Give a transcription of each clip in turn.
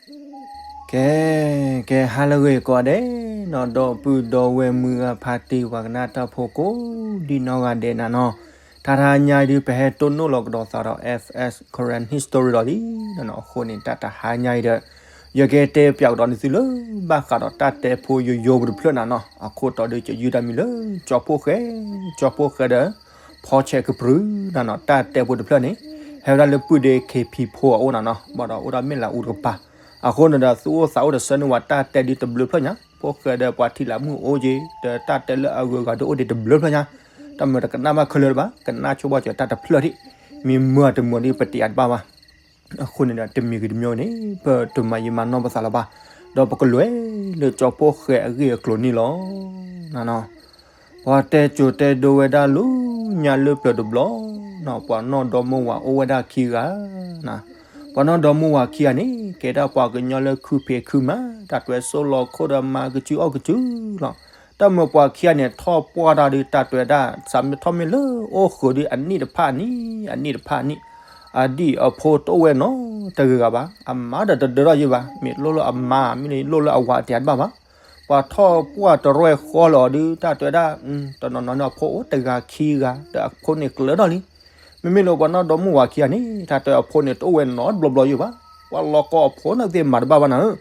ကဲ ကဲ ဟါလၢအဂ့ၤကိးဂၤဒဲးနီၤ ဒီပုၢ်ဒီဝဲၢ်မုၢ်ဂၤဖါတံၢ် ပှၤကနၣ်တၢ်ဖိကိးဒံနီၢ်ဂၤဒဲးနၤနီၤ, တၢ်တဟါညါအံၤဒုး ပဟဲတိၢ်နီၣ်လီၤကဒီးသးဒီး F S Karen History ဒီးလံနီၤနီၤ, အဃိန့ၣ် တၢ်တဟါညါအံၤဒီး ယကတဲပၠးကဒီးန့ၢ်သုလၢ ဘၣ်ဃးဒီးတၢ်တဲဖိယိယိပူၤတဖျၢၣ်နၤနီၤ, အခိၣ်တီဒုးကယုၢ်တၢ်မံၤလၢ ကၠီဖှိၣ်ဃဲ, ကၠီဖှိၣ်ဃဲဒီး ဖီဆဲးကပြုၢ်နၤနီၤ, တၢ်တဲဖိတဖျၢၣ်န့ၣ် ဟဲဝဲဒၣ်လၢပုၢ်ဒ့ ခ့ဖံဖိအအိၣ်နၤနီၤ, ဘၣ်ဒီးအိၣ်ဒီးမ့ၢ်လၢအူတကပၤ, အဃိန့ၣ်ဒီး သူၣ်အိၣ်သးအိၣ်ဒီးဆှၢန့ၢ်ဝဲတၢ်တဲဒုးတဘျုးဖျၢၣ်ညါ, ဖှိၣ်ဃဲဒီးပှၤထံလၢမုၢ်အိၣ်က့ၤ ဒီးတၢ်တဲလၢအဂုၤအဂၤဒုးအိၣ်ဒံးတဘျုးဖျၢၣ်ညါ, တၢ်မၤတကနၣ်ဘၣ်ခဲလၢာ်တဘၣ်, ကနၣ်ဆိဘၣ်စၢၤတၢ်တဖျၢၣ်ဒံး, မ့ၢ်မုာ်တမုာ်ဒ်ပတယၤတဘၣ်ဘၣ်. အဃိန့ၣ်ဒီး တမံၤဂ့ၤတမံၤန့ၣ် ပတမၤယံာ်မၤနီၢ်ပသးလၢၤဘၣ်, ဒီးပကလဲၤလၢကၠီဖှိၣ်ဃဲအဂ့ၢ်အကျိၤန့ၣ်လီၤ. ပှၤတဲစိၤတဲဒိဝဲဒၣ်လၢညါလၢပျၢၤတဘျီ, ပှၤနီၢ်ဒီမါဝၤအိၣ်ဝဲဒၣ်ခံဂၤ, ပှၤနီၢ်ဒီမါဝၤခံဂၤန့ၣ် ကဲဒၣ်ပှၤကညီလၢခုဖံးခုမၤ, တၢ်တွဲစိလီၤခိၣ်ဒီးမၤကစုအီၣ်ကစုလီၤ. တၢ်မၤပှၤခံဂၤန့ၣ် ထီၣ်ပှၢ်တၢ်ဒုး တၢ်တွဲဒၣ် စးမ့ၢ်ထီၣ်မ့ၢ်လၢအိၣ်ဃုာ်ဒုးအနံၣ်တဖၣ်နံၣ်, အနံၣ်တဖၣ်နံၣ်, အဒံၣ်အဖိတအိၣ်ဝဲနီတဂၤဂၤဘၣ်, အမါဒီးတဒၢထီၣ်ယံၤဘၣ်, မ့ၢ်လိၣ်လၢအမါ မ့ၢ်လိၣ်လၢအဝၤတယၤတဘၣ်ဘၣ်. ပှၤထီၣ်ပှၢ်တရဲၣ်ဃီလီၤဒုး တၢ်တွဲဒၣ် တနီၤနီၤန့ၣ်အဖိအိၣ်တဂၤခံဂၤ ဒီးအဖိန့ၣ်ကျၢၤထီၣ်လံ. မ့မ့ၢ်လၢပှၤနီၢ်ဒီမါဝၤခံဂၤန့ၣ် တၢ်တွဲအဖိန့ၣ်တအိၣ်ဝဲနီတဘျီဘျီယံၤဘၣ်, ပှၤလီၤကီအဖိန့ၣ်သ့ၣ်မၤတဘၣ်ဘၣ်နၤဧၢ,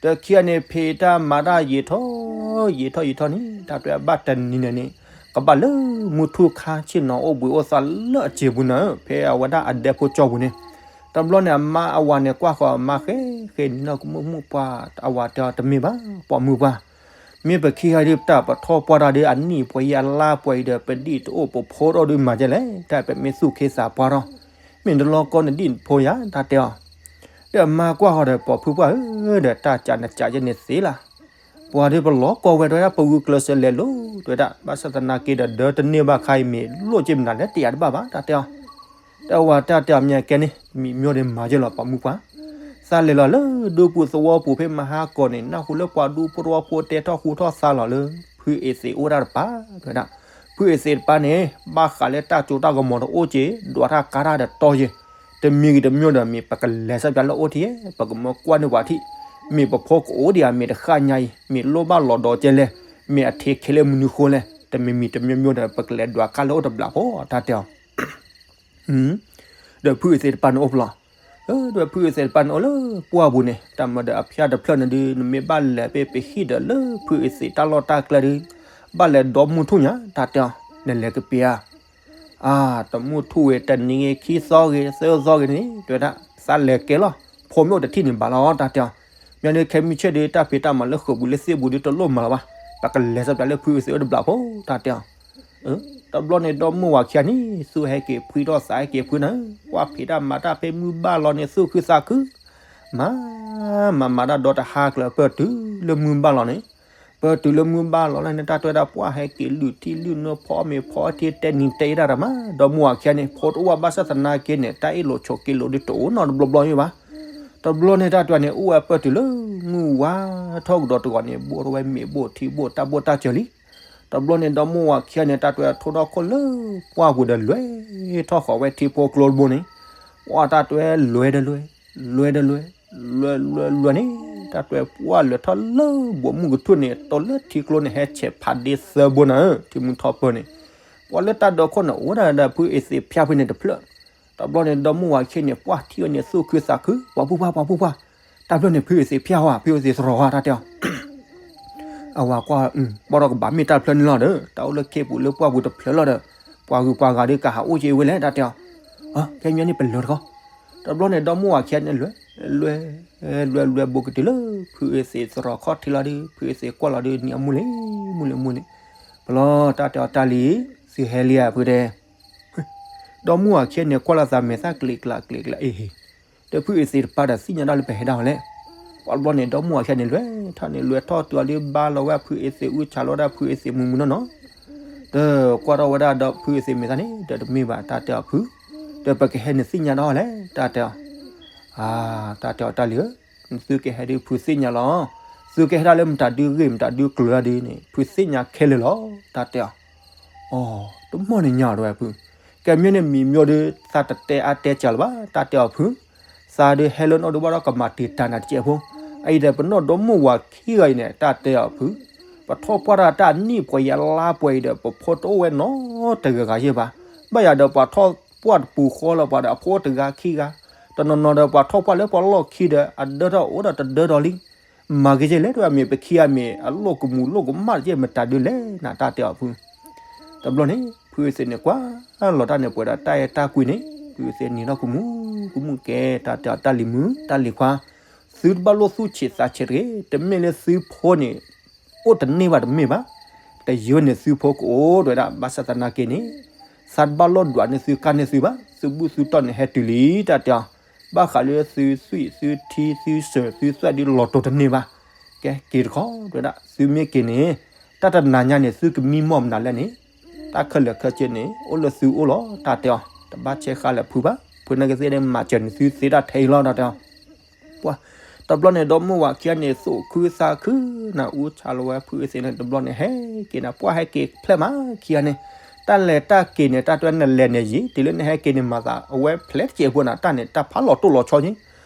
ဒီးခံဂၤန့ၣ် ဖံးတၢ်မၤတၢ်ယံာ်ထီၣ် ယံာ်ထီၣ်ယံာ်ထီၣ်န့ၣ် တၢ်တွဲအဘၣ်တနံၤန့ၣ်န့ၣ် ကဘၣ်လၢမူထူၣ်ခါဆ့ၣ်နီၤအိၣ်ဘှံးအိၣ်သါလၢအစ့ပူၤနၤဧၢ, ဖဲအဝဲဒၣ်အဒဲဖိကၠီပူၤန့ၣ်. တဘျီန့ၣ် အမါအဝၤန့ၣ်ကွၢ်ဃီၤအမါဃဲဃဲန့ၣ်နီၤ ကမူၣ်မူၣ်ပှၢ် အဝၤတဲအီၤတမ့ၢ်ဘၣ် ပိာ်မုၣ်ပှၢ်, မ့ၢ်ပခံဂၤဒုးပတၢ်ပထီၣ်ပှၢ်တၢ်ဒုးအနံၣ်ပှဲၤယံၤအလါပှဲၤအံၤဒီး ပဒံၣ်တအိၣ်ပဖိတအိၣ်ဒုးမၤဒ်လဲၣ်, တၢ်ပမ့ၢ်သူၣ်ခ့သးပှၢ်ထီၣ်, မ့ၢ်တလီၤကီနဒံၣ်နဖိယၤ တၢ်တဲအီၤ. ဒီးအမါကွၢ်ဃီၤဒီး ပိာ်ဖုပှၢ်ဧၢ, ဒီးတၢ်ကးနကးယဲန့ၣ်သ့လၢ်, ပှၤဒုးပလီၤကီဝဲတဲဝဲဒၣ် ပဂုာ်ကျဲးစၢးလဲၤလိၤ တဲဝဲဒၣ်, ဘၣ်ဆၣ်သနာ်က့ဒီး ဒၢတန့ၢ်ဘၣ်ခါအံၤ မ့ၢ်လိၣ်က့မနုၤလဲၣ် တယၤတဘၣ်ဘၣ် တၢ်တဲအီၤ. ဒီးအဝၤတၢ်တဲအီၤ မ့ၢ်ကဲန့ၣ် မံၤမၠိဒ်မၤယဲလီၤ ပိာ်မုၣ်ပှၢ်, သးလဲၤလီၤလၢဒူပူၤသဝီပူၤဖဲမဟါကီၢ်န့ၣ် နၢ်ဟူလၢပှၤဒူဖိတဝီဖိတဲထီၣ်ဃူထီၣ်သါလီၤလၢ ဖုအ့ၣ်သ့းအိၣ်ဒၣ်တပၤ တဲဝဲဒၣ်, ဖုအ့ၣ်သ့းတပၤန့ၣ် ဘၣ်ဃးလၢတၢ်စိတၢ်ကမီၤတအိၣ်က့ၤ ဒွးတၢ်ကါတၢ်ဒီးတီယဲ, တမံၤဂ့ၤတမံၤဒီး မ့ၢ်ပကလဲၤစၢၤပၠးလၢအိၣ်ထံၣ်, ပကမၢကွၢ်န့ၢ်ပှၤထံၣ်, မ့ၢ်ပဖိကအိၣ်ဒံးဧါ မ့ၢ်တဃၣ်ညါအံၤ မ့ၢ်လိၣ်ဘၣ်လီၤဒီးကဲလဲၣ်, မ့ၢ်အထံခဲလၢာ်မနုၤဃိလဲၣ်, တမံၤမံၤတမံၤမံၤဒီး ပကလဲၤဒွးကါလၢအိၣ်တဘျးဖိ တၢ်တဲအီၤ. ဒီးဖုအ့ၣ်သ့းတပၤန့ၣ်အိၣ်ဖဲလဲၣ်, ဒီးဖုအ့ၣ်သ့းတပၤန့ၣ်အိၣ်လၢပှၢ်ပူၤန့ၣ် တၢ်မၤဒီးအဖၠၣ်တဖျၢၣ်န့ၣ်ဒုး နမ့ၢ်ဘၣ်လဲၤဖဲပဟံၣ်ဒီးလၢဖုအ့ၣ်သ့းတၢ်လီၢ်တၢ်ကျဲဒုး ဘၣ်လဲၤဒီမုၢ်ထူၣ်ညါ တၢ်တဲအီၤ, နလဲၤကပ့ၤဧါ. အါ တမုၢ်ထူၣ်ဂ့ၤ တနံၤဂ့ၤ ခံသီဂ့ၤ သၢသီဂ့ၤန့ၣ် တဲဝဲဒၣ် သးလဲၤကဲလီၤ, ဖိမ့ၢ်အိၣ်တထံၣ်န့ၣ်ဘၣ်လီၤ တၢ်တဲအီၤ. မ့ၢ်န့ၣ်ခဲမုၢ်ဆ့ၣ်ဒုး တၢ်ဖံးတၢ်မၤလၢဃုာ်ပူၤလၢသ့ၣ်ပူၤဒုး တလိၣ်မၤလီၤဘၣ်, ပကလဲၤစၢၤပၠးလၢဖုအ့ၣ်သ့းအိၣ်တဘျးဖိ တၢ်တဲအီၤ. တဘျီန့ၣ်ဒီမါဝၤခံဂၤန့ၣ် သူၣ်ဟဲက့ၤဖှံထီၣ်သးဟဲက့ၤဖှံနၤ, ကွၢ်ဖံးတၢ်မၤတၢ်ဖဲမုၢ်ဘၣ်လီၤန့ၣ် သူၣ်ခုသးခု, မၤ မၤမၤတၢ်ဒီတဟါကျၢၤ ပၢၢ်တုၤလၢမုၢ်ဘၣ်လီၤန့ၣ်, ပၢၢ်တုၤလၢမုၢ်ဘၣ်လီၤလၢန့ၣ် တၢ်တွဲဒၣ်ပှၢ်ဟဲက့ၤလုၢ်ထံလုၢ်နိဖီမ့ၤဖီထံတဲနံၤတဲအံၤတၢ်တမၤ ဒီမါဝၤခံဂၤန့ၣ် ဖိတအိၣ်ဘၣ်ဘၣ်ဆၣ်သနာ်က့န့ၣ် တၢ်အ့ၣ်လိာ်ဆိးက့လိာ်ဒုးတအိၣ်နီတဘျီဘျီယံၤဘၣ်. တဘျီန့ၣ်တၢ်တွဲန့ၣ် အိၣ်ဝဲပၢၢ်တုၤလၢမုၢ်ဝါထီၣ်ကဒီးတဂီၤန့ၣ် ဘိၣ်ထီၣ်ဝဲမ့ၤဘိၣ်ထံဘိၣ်တၢ်ဘိၣ်တၢ်စၢၤလံ. တဘျီန့ၣ်ဒီမါဝၤခံဂၤန့ၣ် တၢ်တွဲထိထီၣ်ခိၣ်လၢပှၢ်ပူၤဒီး လဲၤထီၣ်ဃီၤဝဲထံဖိကျိတဘိန့ၣ်, ပှၢ်တၢ်တွဲလဲၤဒီးလဲၤ, လဲၤဒီးလဲၤ, လဲၤလဲၤလဲၤန့ၣ် တၢ်တွဲပှၢ်လဲၤထီၣ်လၢဘိးမုၢ်ကထူၣ်န့ၣ် တိၤလၢထံကျိန့ၣ် ဟဲဆဲးဖးဒ့သၢဘိနၤဧၢ ထံမုၢ်ထီၣ်ပၢၢ်န့ၣ်, ပှၢ်လၢတၢ်ဒၢးခိၣ်န့ၣ် အိၣ်ဝဲဒၣ်ဒီးဖုအ့ၣ်သ့းဖၠၣ်ဖဲန့ၣ်တဖျၢၣ်. တဘျီန့ၣ်ဒီမါဝၤခံဂၤန့ၣ် ပှၢ်ထံၣ်ဝဲန့ၣ် သူၣ်ခုသးခု, ပှၤဖုပှၢ် ပှၤဖုပှၢ်, တၢ်ဖျၢၣ်န့ၣ် ဖုအ့ၣ်သ့းဖၠၣ်ဝဲ ဖုအ့ၣ်သ့းသရိာ်ဝဲ တၢ်တဲအီၤ. အဝၤကွၢ် ပှၢ်ဒီးကဘၣ်မ့ၢ်တၢ်တဖျၢၣ်န့ၣ်လီၤဒီး တၢ်အိၣ်လၢခ့ပူၤလၢပှၢ်ပူၤတဖျၢၣ်လီၤဒီး ပှၤဂုၤပှၤဂၤဒုးကဟးအိၣ်က့ၤဝဲလဲၣ် တၢ်တဲအီၤ. ကဲမ့ၢ်န့ၣ်ပလဲၤတခီ. တဘျီန့ၣ်ဒီမါဝၤခံဂၤန့ၣ် လဲၤ လဲၤ လဲၤ လဲၤ လဲၤဘိးကတုၤလၢ ဖုအ့ၣ်သ့းသရိာ်ခီၣ်ထံးလီၤဒုး ဖုအ့ၣ်သ့းကွၢ်လီၤဒုး နံၤအမူလ့ၣ် မူလ့ၣ်မူလ့ၣ်, ပလီၤ တၢ်တဲအီၤ တၢ်လံၤ သုဟဲလံဧါ ဖုတဲ ဒီမါဝၤခံဂၤန့ၣ် ကွၢ်လီၤသးမဲာ်သၣ်ကျ့းကျးကျ့းကျး အ့ၣ် ဒီးဖုအ့ၣ်သ့းတပၤဒီးသ့ၣ်ညါတၢ်လၢပဟဲဒၣ်ဝဲလဲၣ်. ပှၤတဘျီန့ၣ် ဒီမါဝၤခံဂၤန့ၣ် လဲၤထီၣ်န့ၣ် လဲၤထီၣ်တုၤအီၤလၢဘါလီၤဝဲဖုအ့ၣ်သ့းအုၣ်ဆးလီၤဝဲဒၣ်ဖုအ့ၣ်သ့းမုၢ်မုၢ်နီၢ်နီၢ်, ဒီးကွၢ်ထီၣ်ဝဲဒၣ်ဒီးဖုအ့ၣ်သ့းမဲာ်သၣ်န့ၣ် ဒီးတမ့ၢ်ဘၣ် တၢ်တဲအီၤဖု, ဒီးပကဟဲန့ၣ်သ့ၣ်ညါတၢ်လဲၣ် တၢ်တဲအီၤ. အါ တၢ်တဲအီၤ တၢ်လံၤဧၢ, သုကဟဲဒုးဖုသ့ၣ်ညါလီၤ. သုကဟဲဒၣ်လၢမတၤဒုဂ့ၢ်မတၤဒုကျိၤဒၣ်ဒုန့ၣ် ဖုသ့ၣ်ညါခဲလၢာ်လီၤ တၢ်တဲအီၤ. အိ တမီၢ်န့ၣ်ညါအီၤတဝဲဖု, ကဲမ့ၢ်န့ၣ်မံၤမၠိဒုး သးတတဲအါတဲစှၤလၢၤဘၣ် တၢ်တဲအီၤဖု, သးဒုးဟဲလၢနအိၣ်ဒုးဘၣ်ဒီးကမၤတံာ်တာ်နၤတစဲးဖိ, အအံၤဒီးပနီၢ်ဒီမုၢ်ဝၤခံဂၤအံၤန့ၣ် တၢ်တဲအီၤဖု, ပထီၣ်ပှၢ်တၢ်တၢ်နံၣ်ပှဲၤယၤလါပှဲၤအံၤဒီး ပဖိတအိၣ်ဝဲနီတဂၤဂၤယဲၢ်ဘၣ်. ဘၣ်ယၤဒီးပှၤထီၣ်ပှၢ်တပူၤဃီလၢပှၤဒီးအဖိအိၣ်တဂၤခံဂၤ, တနီၤနီၤဒီးပှၤထီၣ်ပှၢ်လၢပှၤလီၢ်ခံဒီး အဒၢထီၣ်အိၣ်ဒီးတဒၢထီၣ်လံ. မၤဂ့ၤကဲလဲၣ် တဝဲမ့ၢ်ပခံဂၤမ့ၢ်အလိၣ်ကမူၤလိၣ်ကမၣ်တက့ၢ် မတၤဒုးလဲၣ်နၤ တၢ်တဲအီၤဖု. တဘျီန့ၣ် ဖုသ့ၣ်န့ၣ်ကွၢ်လီၤတၢ်န့ၣ် ပှဲၤဒီးတၢ်အဲၣ်တၢ်ကွံန့ၣ် ဖုသ့ၣ်န့ၣ်နီၢ်ကမူၤကမူၤကဲ တၢ်တဲအီၤ တၢ်လံၤမုၣ်တၢ်လံၤခွါ, သုတဘၣ်လိၣ်သူၣ်ဆံးသးဆံးတဂ့ၤ, တမ့ၢ်လၢသုဖိန့ၣ် အိၣ်တန့ၢ်ဘၣ်တမ့ၢ်ဘၣ်, တယံာ်န့ၣ်သုဖိကအိၣ်တဝဲဒၣ် ဘၣ်ဆၣ်သနာ်က့န့ၣ် သးတဘၣ်လိၣ်ဒွးန့ၢ်သုကၢ်န့ၢ်သုဘၣ်, သုဘူၣ်သုတီၢ်န့ၣ်ဟဲတုၤလံ တၢ်တဲအီၤ, ဘၣ်ဃးလၢသုသွံၣ်သုထံသုစၢၤသုသွဲၣ်ဒုးလီၤတိာ်တန့ၢ်ဘၣ်. ကဲ က့ၤတခီတဝဲဒၣ် သုမ့ၢ်က့ၤန့ၣ် တၢ်တနၤညါန့ၣ် သုကမံမီၢ်မနုၤလဲၣ်န့ၣ် တၢ်ခဲလၢာ်ခဲဆ့န့ၣ် အိၣ်လၢသုအိၣ်လီၤ တၢ်တဲအီၤ, တဘၣ်ဆဲးဃါလၢဖုဘၣ်, ဖုနာ်က့သ့ၣ်န့ၣ် မၤစၢၤန့ၢ်သုသ့တၢ်ထဲအံၤလီၤ တၢ်တဲအီၤ. ပှၤ တဘျီန့ၣ် ဒီမုၢ်ဝၤခံဂၤန့ၣ် သူၣ်ခုသးခု နၢ်အူဆါလီၤဝဲဖုသ့ၣ်န့ၣ် တဘျီန့ၣ် ဟဲက့ၤနၤ ပှၢ်ဟဲက့ၤဖျဲၣ်မးခံဂၤန့ၣ်, တၢ်လဲၤတၢ်က့ၤန့ၣ် တၢ်တဲနလဲၤန့ၣ်ယံၤ တုၤလၢနဟဲက့ၤန့ၣ် မၤသးအဝဲဖျဲၣ်တစဲးဖိနၤ တၢ်န့ၣ် တၢ်ဖးလီၤတိၢ်လီၤဆီက့ၤ,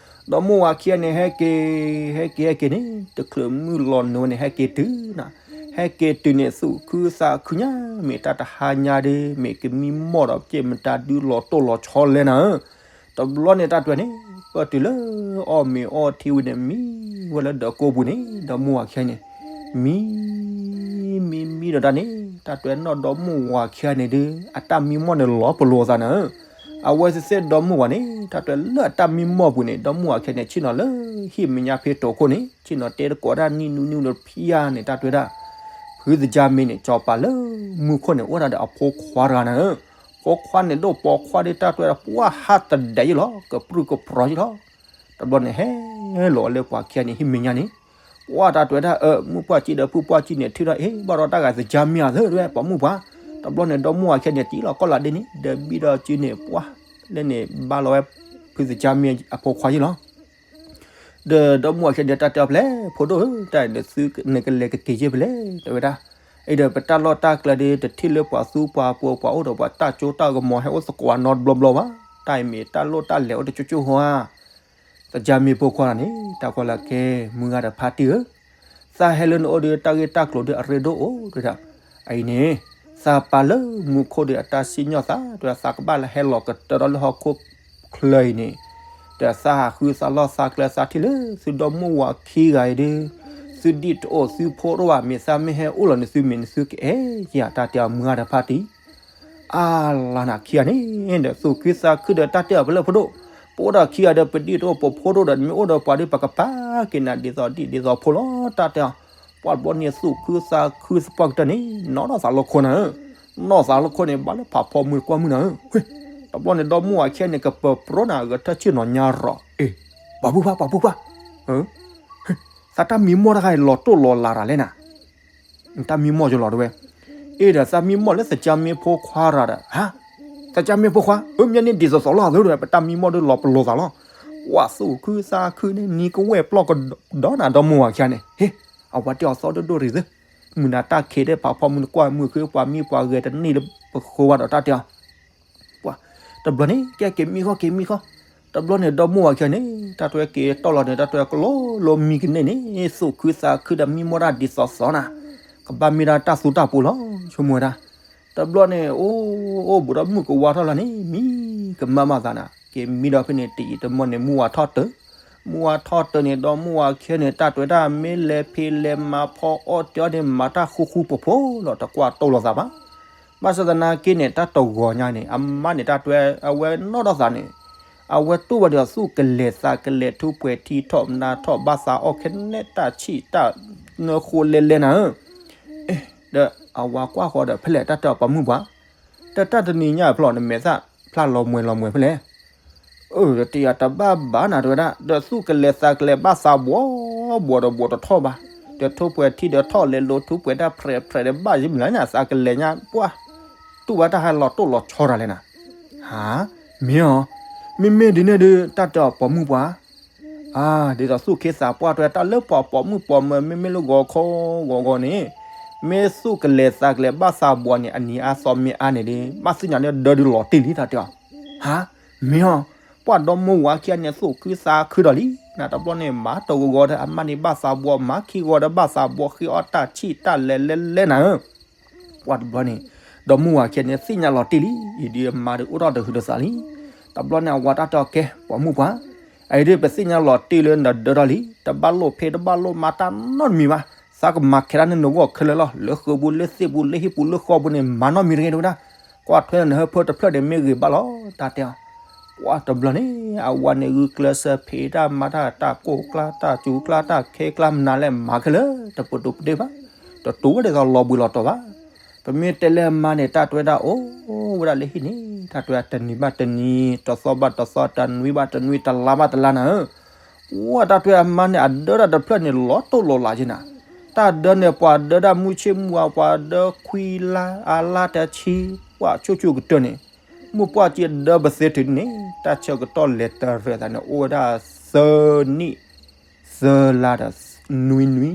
ဒီမုၢ်ဝၤခံဂၤန့ၣ် ဟဲက့ၤ ဟဲက့ၤ ဟဲက့ၤန့ၣ် တချုးမုၢ်လီၤနုာ်န့ၣ် ဟဲက့ၤတုၤနၤ, ဟဲက့ၤတုၤန့ၣ် သူၣ်ခုသးခုညါ မ့ၢ်တၢ်တဟါညါဒီး မ့ၢ်ကမံမီၢ်ဒီး က့ၢ်မတၤဒုးလီၤတိၢ်လီၤဆီလဲၣ်နၤဧၢ တဘျီန့ၣ်တၢ်တဲန့ၣ် ပၢၢ်တုၤလၢအီၣ်မ့ၤအီထံဝံၤန့ၣ် မံဝဲလၢဒၢးကိးပူၤန့ၣ် ဒီမုၢ်ဝၤခံဂၤန့ၣ် မံ မံ မံဒီးတၢ်န့ၣ် တၢ်တဲနီၢ်ဒီမုၢ်ဝၤခံဂၤန့ၣ်ဒီး အတၢ်မံမီၢ်န့ၣ်လီၤပလိာ်သးနၤဧၢ, အဝဲသ့ၣ်ဒီမုၢ်ဝၤန့ၣ် တၢ်တဲလၢအတၢ်မံမီၢ်ပူၤန့ၣ် ဒီမုၢ်ဝၤခံဂၤန့ၣ် ဆ့ၣ်နီၤလၢဟံၣ်မဲာ်ညါဖဲတိၤခိၣ်န့ၣ် ဆ့ၣ်နီၤတဲတကိးတၢ်နံၣ်နူနံၣ်လၢဖံယါန့ၣ် တၢ်တဲဒၣ် ဖုသကၢ်မ့ၢ်န့ၣ် ကၠီၤပၤလၢမူခိၣ်န့ၣ် အိၣ်ဒၣ်ဒီးအဖိခွါတဂၤနၤဧၢ, ဖိခွါန့ၣ်ဒိၣ်ပိာ်ခွါဒီး တၢ်တဲဒၣ် ပှၢ်ဟးသဒဲးယ့ၣ်လီၤ ကပြုၢ်ကပြီၤယ့ၣ်လီၤ, တဘျီန့ၣ်ဟဲလီၤလၢပှၤခံဂၤန့ၣ် ဟံၣ်မဲာ်ညါန့ၣ် ပှၢ်တၢ်တဲဒၣ် အၢ မုၣ်ပှၢ်ကံဒီးဖုပှၢ်ကံန့ၣ် ထုးထီၣ်အ့ၣ် ဘၣ်ဒီးတၢ်ဂၤသကၢ်မ့ၢ်ဧါသၢ တဝဲပိာ်မုၣ်ပှၤ, တဘျီန့ၣ် ဒီမုၢ်ဝၤခံဂၤန့ၣ် တံၢ်လီၤကီၢ်လီၤဒ့န့ၣ် ဒီးဘံဒီးစုန့ၣ် ပှၢ်လၢန့ၣ် ဘၣ်လီၤဝဲ ဖုသကၢ်မ့ၢ်အဖိခွါယ့ၣ်လီၤ ဒီးဒီမုၢ်ဝၤခံဂၤန့ၣ် တၢ်တဲအီၤဖဲလဲၣ် ဖိဒိၣ်ဧၢ တၢ်အံၤနသုနကလဲၤကက့ၤယ့ၢ်ဖဲလဲၣ် တဝဲဒၣ်, အံၤဒီးပတၢ်လီၢ်တၢ်ကျဲဒီး တထံၣ်လၢပှၤသူပှၤပိာ်ပှၤအိၣ်ဒီးပှၤတၢ်စိတၢ်ကမီၤ ဟဲအိၣ်သကိးနီတဘျီဘျီဘၣ်, တၢ်အံၤမ့ၢ်တၢ်လိၣ်တၢ်လဲၤအိၣ်တကၠိကၠိဧါ, သကၢ်မ့ၢ်ဖိခွါန့ၣ် တၢ်ကွၢ်လၢကဲ မုၢ်ဂၤဒီးဖါတံၢ်ဧၢ သးဟဲလၢနအိၣ်ဒီး တၢ်ဂ့ၢ်တၢ်ကျိၤဒီးအရ့ဒိၣ်အိၣ်ဒၣ်, အအံၤန့ၣ် သးပာ်လၢမူခိၣ်ဒီးအတၢ်စံၣ်ညီၣ်သး ဒီးသးကဘၣ်လၢဟဲလီၤကတၢၢ်ဒီးလၢဟီၣ်ခိၣ်ချၢအံၤန့ၣ်, ဒီးသးဟးဃုသးလီၢ်သးကျဲသးထံၣ်လၢ သုဒီမုၢ်ဝၤခံဂၤအံၤဒီး သုဒံၣ်တအိၣ်သုဖိတအိၣ်ဘၣ် မ့ၢ်သးမ့ၢ်ဟဲအိၣ်လီၤန့ၣ် သုမ့ၢ်နသုကအဲၣ်ယၤ တၢ်တဲအီၤမုၢ်ဂၤဒီးဖါတံၢ် အါလါနၤခံဂၤန့ၣ်ဒီး သူၣ်ခုသးခုဒီးတၢ်တဲအီၤဖဲလဲၣ်ဖိဒိၣ်, ပအိၣ်ဒီးခံဂၤဒီး ပဒံၣ်တအိၣ်ပဖိတအိၣ်ဒီး မ့ၢ်အိၣ်ဒီးပှၤဒီး ပကပာ်က့ၤနၤဒ်သိးဒံၣ်ဒ်သိးဖိလီၤ တၢ်တဲအီၤ, ပှၢ်တဘျီန့ၣ် သူၣ်ခုသးခုသပှၢ်ကတၢၢ်န့ၣ် နီၢ်ဒီးသးလီခိၣ်နၤဧၢ, နီၢ်သးလီခိၣ်န့ၣ် ဘၣ်လၢဖးဖီမုၢ်တကွၢ်မုၢ်နၤဧၢ, တဘျီန့ၣ် ဒီမုၢ်ဝၤခံဂၤန့ၣ် ကပၢၤပြီနၤ ဂဲၤထၢၣ်ဆ့ၣ်နီၤညါရီၤ, အ့ ပှၤဖိခွါ ပှၤဖိခွါ သးတၢ်မံမီၢ်တဂၤအံၤလီၤတိၢ်လီၤလးတၢ်လဲၣ်နၤ, တၢ်မံမီၢ်ယလီၤတဝဲ, အ့ဒီးသးမံမီၢ်လၢသကၢ်မ့ၢ်ဖိခွါတဂၤဒီး ဟါ, သကၢ်မ့ၢ်ဖိခွါ အၢ မ့ၢ်န့ၣ်ဒ်သိးသိးလီၤသၢတဝဲ ပတၢ်မံမီၢ်ဒုးလီၤပလိာ်သးလီၤ, ပှၢ်သူၣ်ခုသးခုန့ၣ် နံၤကဝဲၢ်ပျီၢ်ကဒီးနၤ ဒီမုၢ်ဝၤခံဂၤန့ၣ် ဟ့ၣ်, အဝဲတဲအီၤသီဒိၣ်ဒိၣ်ရံၤသၢ, မုၢ်နၤတၢ်ခံးဒီးဖးဖီမုၢ်နကွၢ်မုၢ်ဃု ပှၤမံပှၤဂဲၤတန့ၢ်လၢပဃိဘၣ်ဒီးတၢ်တဲအီၤ ပှၤ, တဘျီန့ၣ် ကဲက့ၤမံဃီက့ၤမံဃီ, တဘျီန့ၣ် ဒီမုၢ်ဝၤခံဂၤန့ၣ် တၢ်တဲက့ၤတီၢ်လီၤန့ၣ် တၢ်တဲကလိလိမံကန့ၢ်န့ၣ် သူၣ်ခုသးခုဒီးမံမီၢ်တၢ်ဒ်သိးသိးနၤ, ကဘၣ်မ့ၢ်ဒၣ်တၢ်သူတၢ်ပူၤလီၤ ဆိကမိၣ်ဝဲဒၣ်, တဘျီန့ၣ် အိၣ်အိၣ်ဘူးဒီးမုၢ်ကဝါထီၣ်လီၤန့ၣ် မံကမၣ်မးသးနၤ က့ၤမံဒီးဖဲန့ၣ်တယံာ်တမီၢ်န့ၣ် မုၢ်ဝါထီၣ်တၢၢ်, မုၢ်ဝါထီၣ်တၢၢ်န့ၣ် ဒီမုၢ်ဝၤခံဂၤန့ၣ် တၢ်တဲဝဲဒၣ် မ့ၢ်လဲၤဖံးလဲၤမၤဖီအီၣ်တ့ၢ်အီၤန့ၣ် မၤတၢ်ဃူဃူဖိးဖိးလီၤ တကွၢ်တိၢ်လိာ်သးဘၣ် ဘၣ်ဆၣ်သနာ်က့န့ၣ် တၢ်တဂီၤညါန့ၣ် အမါန့ၣ် တၢ်တဲအဝဲနီၢ်ဒီးသးန့ၣ် အဝဲတူၢ်ဘၣ်ဒီးသူၣ်ကလဲၤသးကလဲၤ ထူးပှဲၤထံထီၣ်မနါထီၣ် ဘၣ်သးအီၣ်ခဲန့ၣ် တၢ်ဆံၣ်တၢ်နၢဃိလဲလဲနၤဧၢ, ဒီးအဝၤကွၢ်ဃီဒီး ဖဲလဲၣ်တၢ်တဲအီၤပိာ်မုၣ်ပှၤ, တၢ်တၢ်တနံၤညါဖျီၣ်န့ၣ် မဲာ်သၣ်ဖျါလီၤမှဲၤလီၤမှဲၤဖဲလဲၣ် အၢ တယၤတဘၣ်ဘၣ်နၤ တဲဝဲဒၣ် ဒီးသူၣ်ကလဲၤသးကလဲၤဘၣ်သးဘှီးဘှီးဒီးဘှီးတထီၣ်ဘၣ်, ဒီးထူးပှဲၤထံဒီးထီၣ်လဲၤလိၤ ထူးပှဲၤတၢ်ဖြဲးဖြဲးဒီးဘၣ်ယံၤမနုၤလၢနၤ သးကလဲၤညါပှၢ်, တူၢ်ဘၣ်တၢ်ဟဲလီၤတိၢ်လီၤဆီတၢ်လဲၣ်နၤ, ဟါ, မ့ၢ်အီၤ, မ့မ့ၢ်ဒ်န့ၣ်ဒီး တၢ်တဲအီၤပိာ်မုၣ်ပှၤ အါ ဒ်သိးသူၣ်ခ့သးပှၢ်တဲ တၢ်လၢပှၤပိာ်မုၣ်ပိာ်မၢၤ မ့မ့ၢ်လၢဂီၤခီဂီၤဂီၤန့ၣ် မ့ၢ်သူၣ်ကလဲၤသးကလဲၤဘၣ်သးဘှီးန့ၣ် အနံၤအါသီမ့ၢ်အါန့ၣ်ဒီး ဘၣ်သ့ၣ်ညါန့ၣ်ဒၢဒုးလီၤတံၢ်လံ တၢ်တဲအီၤ, ဟါ, မ့ၢ်အီၤ, ပှၢ်ဒီမိၢ်ဝၤခံဂၤန့ၣ် သူၣ်ခုသးခုဒီးလံနၤ. တဘျီန့ၣ် မၤတဂီၤဂီၤဒီး အမါန့ၣ်ဘၣ်သးဘှီ မၤခံဂီၤဒီးဘၣ်သးဘှီ ဃ့အီၣ်တၢ်ဆံၣ်တၢ်လဲၤလဲၤလဲၤနၤဧၢ. ပှၢ်တဘျီန့ၣ် ဒီမိၢ်ဝၤခံဂၤန့ၣ် သ့ၣ်ညါလီၤတံၢ်လံ, အံၤဒုးအမါဒုးအိၣ်ထီၣ်တဟုးတသးလံ. တဘျီန့ၣ် အဝၤတၢ်တဲအီၤ ကဲ ပိာ်မုၣ်ပှၢ်, အအံၤဒုး ပသ့ၣ်ညါလီၤတံၢ်လၢနဒၢထီၣ်လံ, တဘၣ်လိၣ်ဖံးတဘၣ်လိၣ်မၤတၢ်နီတမံၤဘၣ်. သးကမၤခဲဒၣ်န့ၣ် နဂီၢ်ခဲလၢာ်လီၤ. လၢဃုာ်ပူၤ လၢသ့ၣ်ပူၤ လၢဟံၣ်ပူၤ လၢဃီပူၤန့ၣ် မၤနီတမံၤတဂ့ၤ တဲဝဲဒၣ်. ကွၢ်ထွဲလၢနဟၢဖၢတဖျၢၣ်န့ၣ် မ့ၢ်ဂ့ၤဘၣ်လီၤ တၢ်တဲအီၤ. ပှၢ်တဘျီန့ၣ် အဝၤန့ၣ် ဂုာ်ကျဲးစၢးဖံးတၢ်မၤတၢ် တၢ်ကိၢ်ကျါ တၢ်စူၤကျါ တၢ်ခဲကျါ မနုၤလဲၣ် မၤခဲလၢာ် တပတုာ်ပတ့ၢ်ဘၣ်, တတုာ်ဝဲဒ်သိးလီၤဘှံးလီၤတီၤဘၣ်. ပမ့ၢ်တဲလၢအမါန့ၣ် တၢ်တဲဝဲဒၣ် အိၣ်ဝဲဒၣ်လၢဟံၣ်န့ၣ် တၢ်တဲဝဲဒၣ် တနံၤဘၣ်တနံၤ တသီဘၣ်တသီ တနွံဘၣ်တနွံ တလါဘၣ်တလါနၤဧၢ. ပှၢ်တၢ်တဲဝဲ အမါန့ၣ် အဒၢတၢ်တဖျၢၣ်န့ၣ် လီၤတိၢ်လီၤလးက့နၤ. တၢ်ဒၢန့ၣ် ပှၤဒၢတၢ်မုၢ်ဆ့ၣ်မုၢ်ဝါ ပှၤဒၢခွံလါ အလါတဆံ ပှၢ်ဆိၣ်ဆိၣ်ကတၢၢ်န့ၣ်, မုၢ်ပှၢ်က့ဒၢပသ့တုၤန့ၣ် တၢ်ဆၢကတီၢ်လဲၤတရံးသးန့ၣ် အိၣ်ဝဲဒၣ်သၢနံၣ် သၢလါဒီးနွံနွံ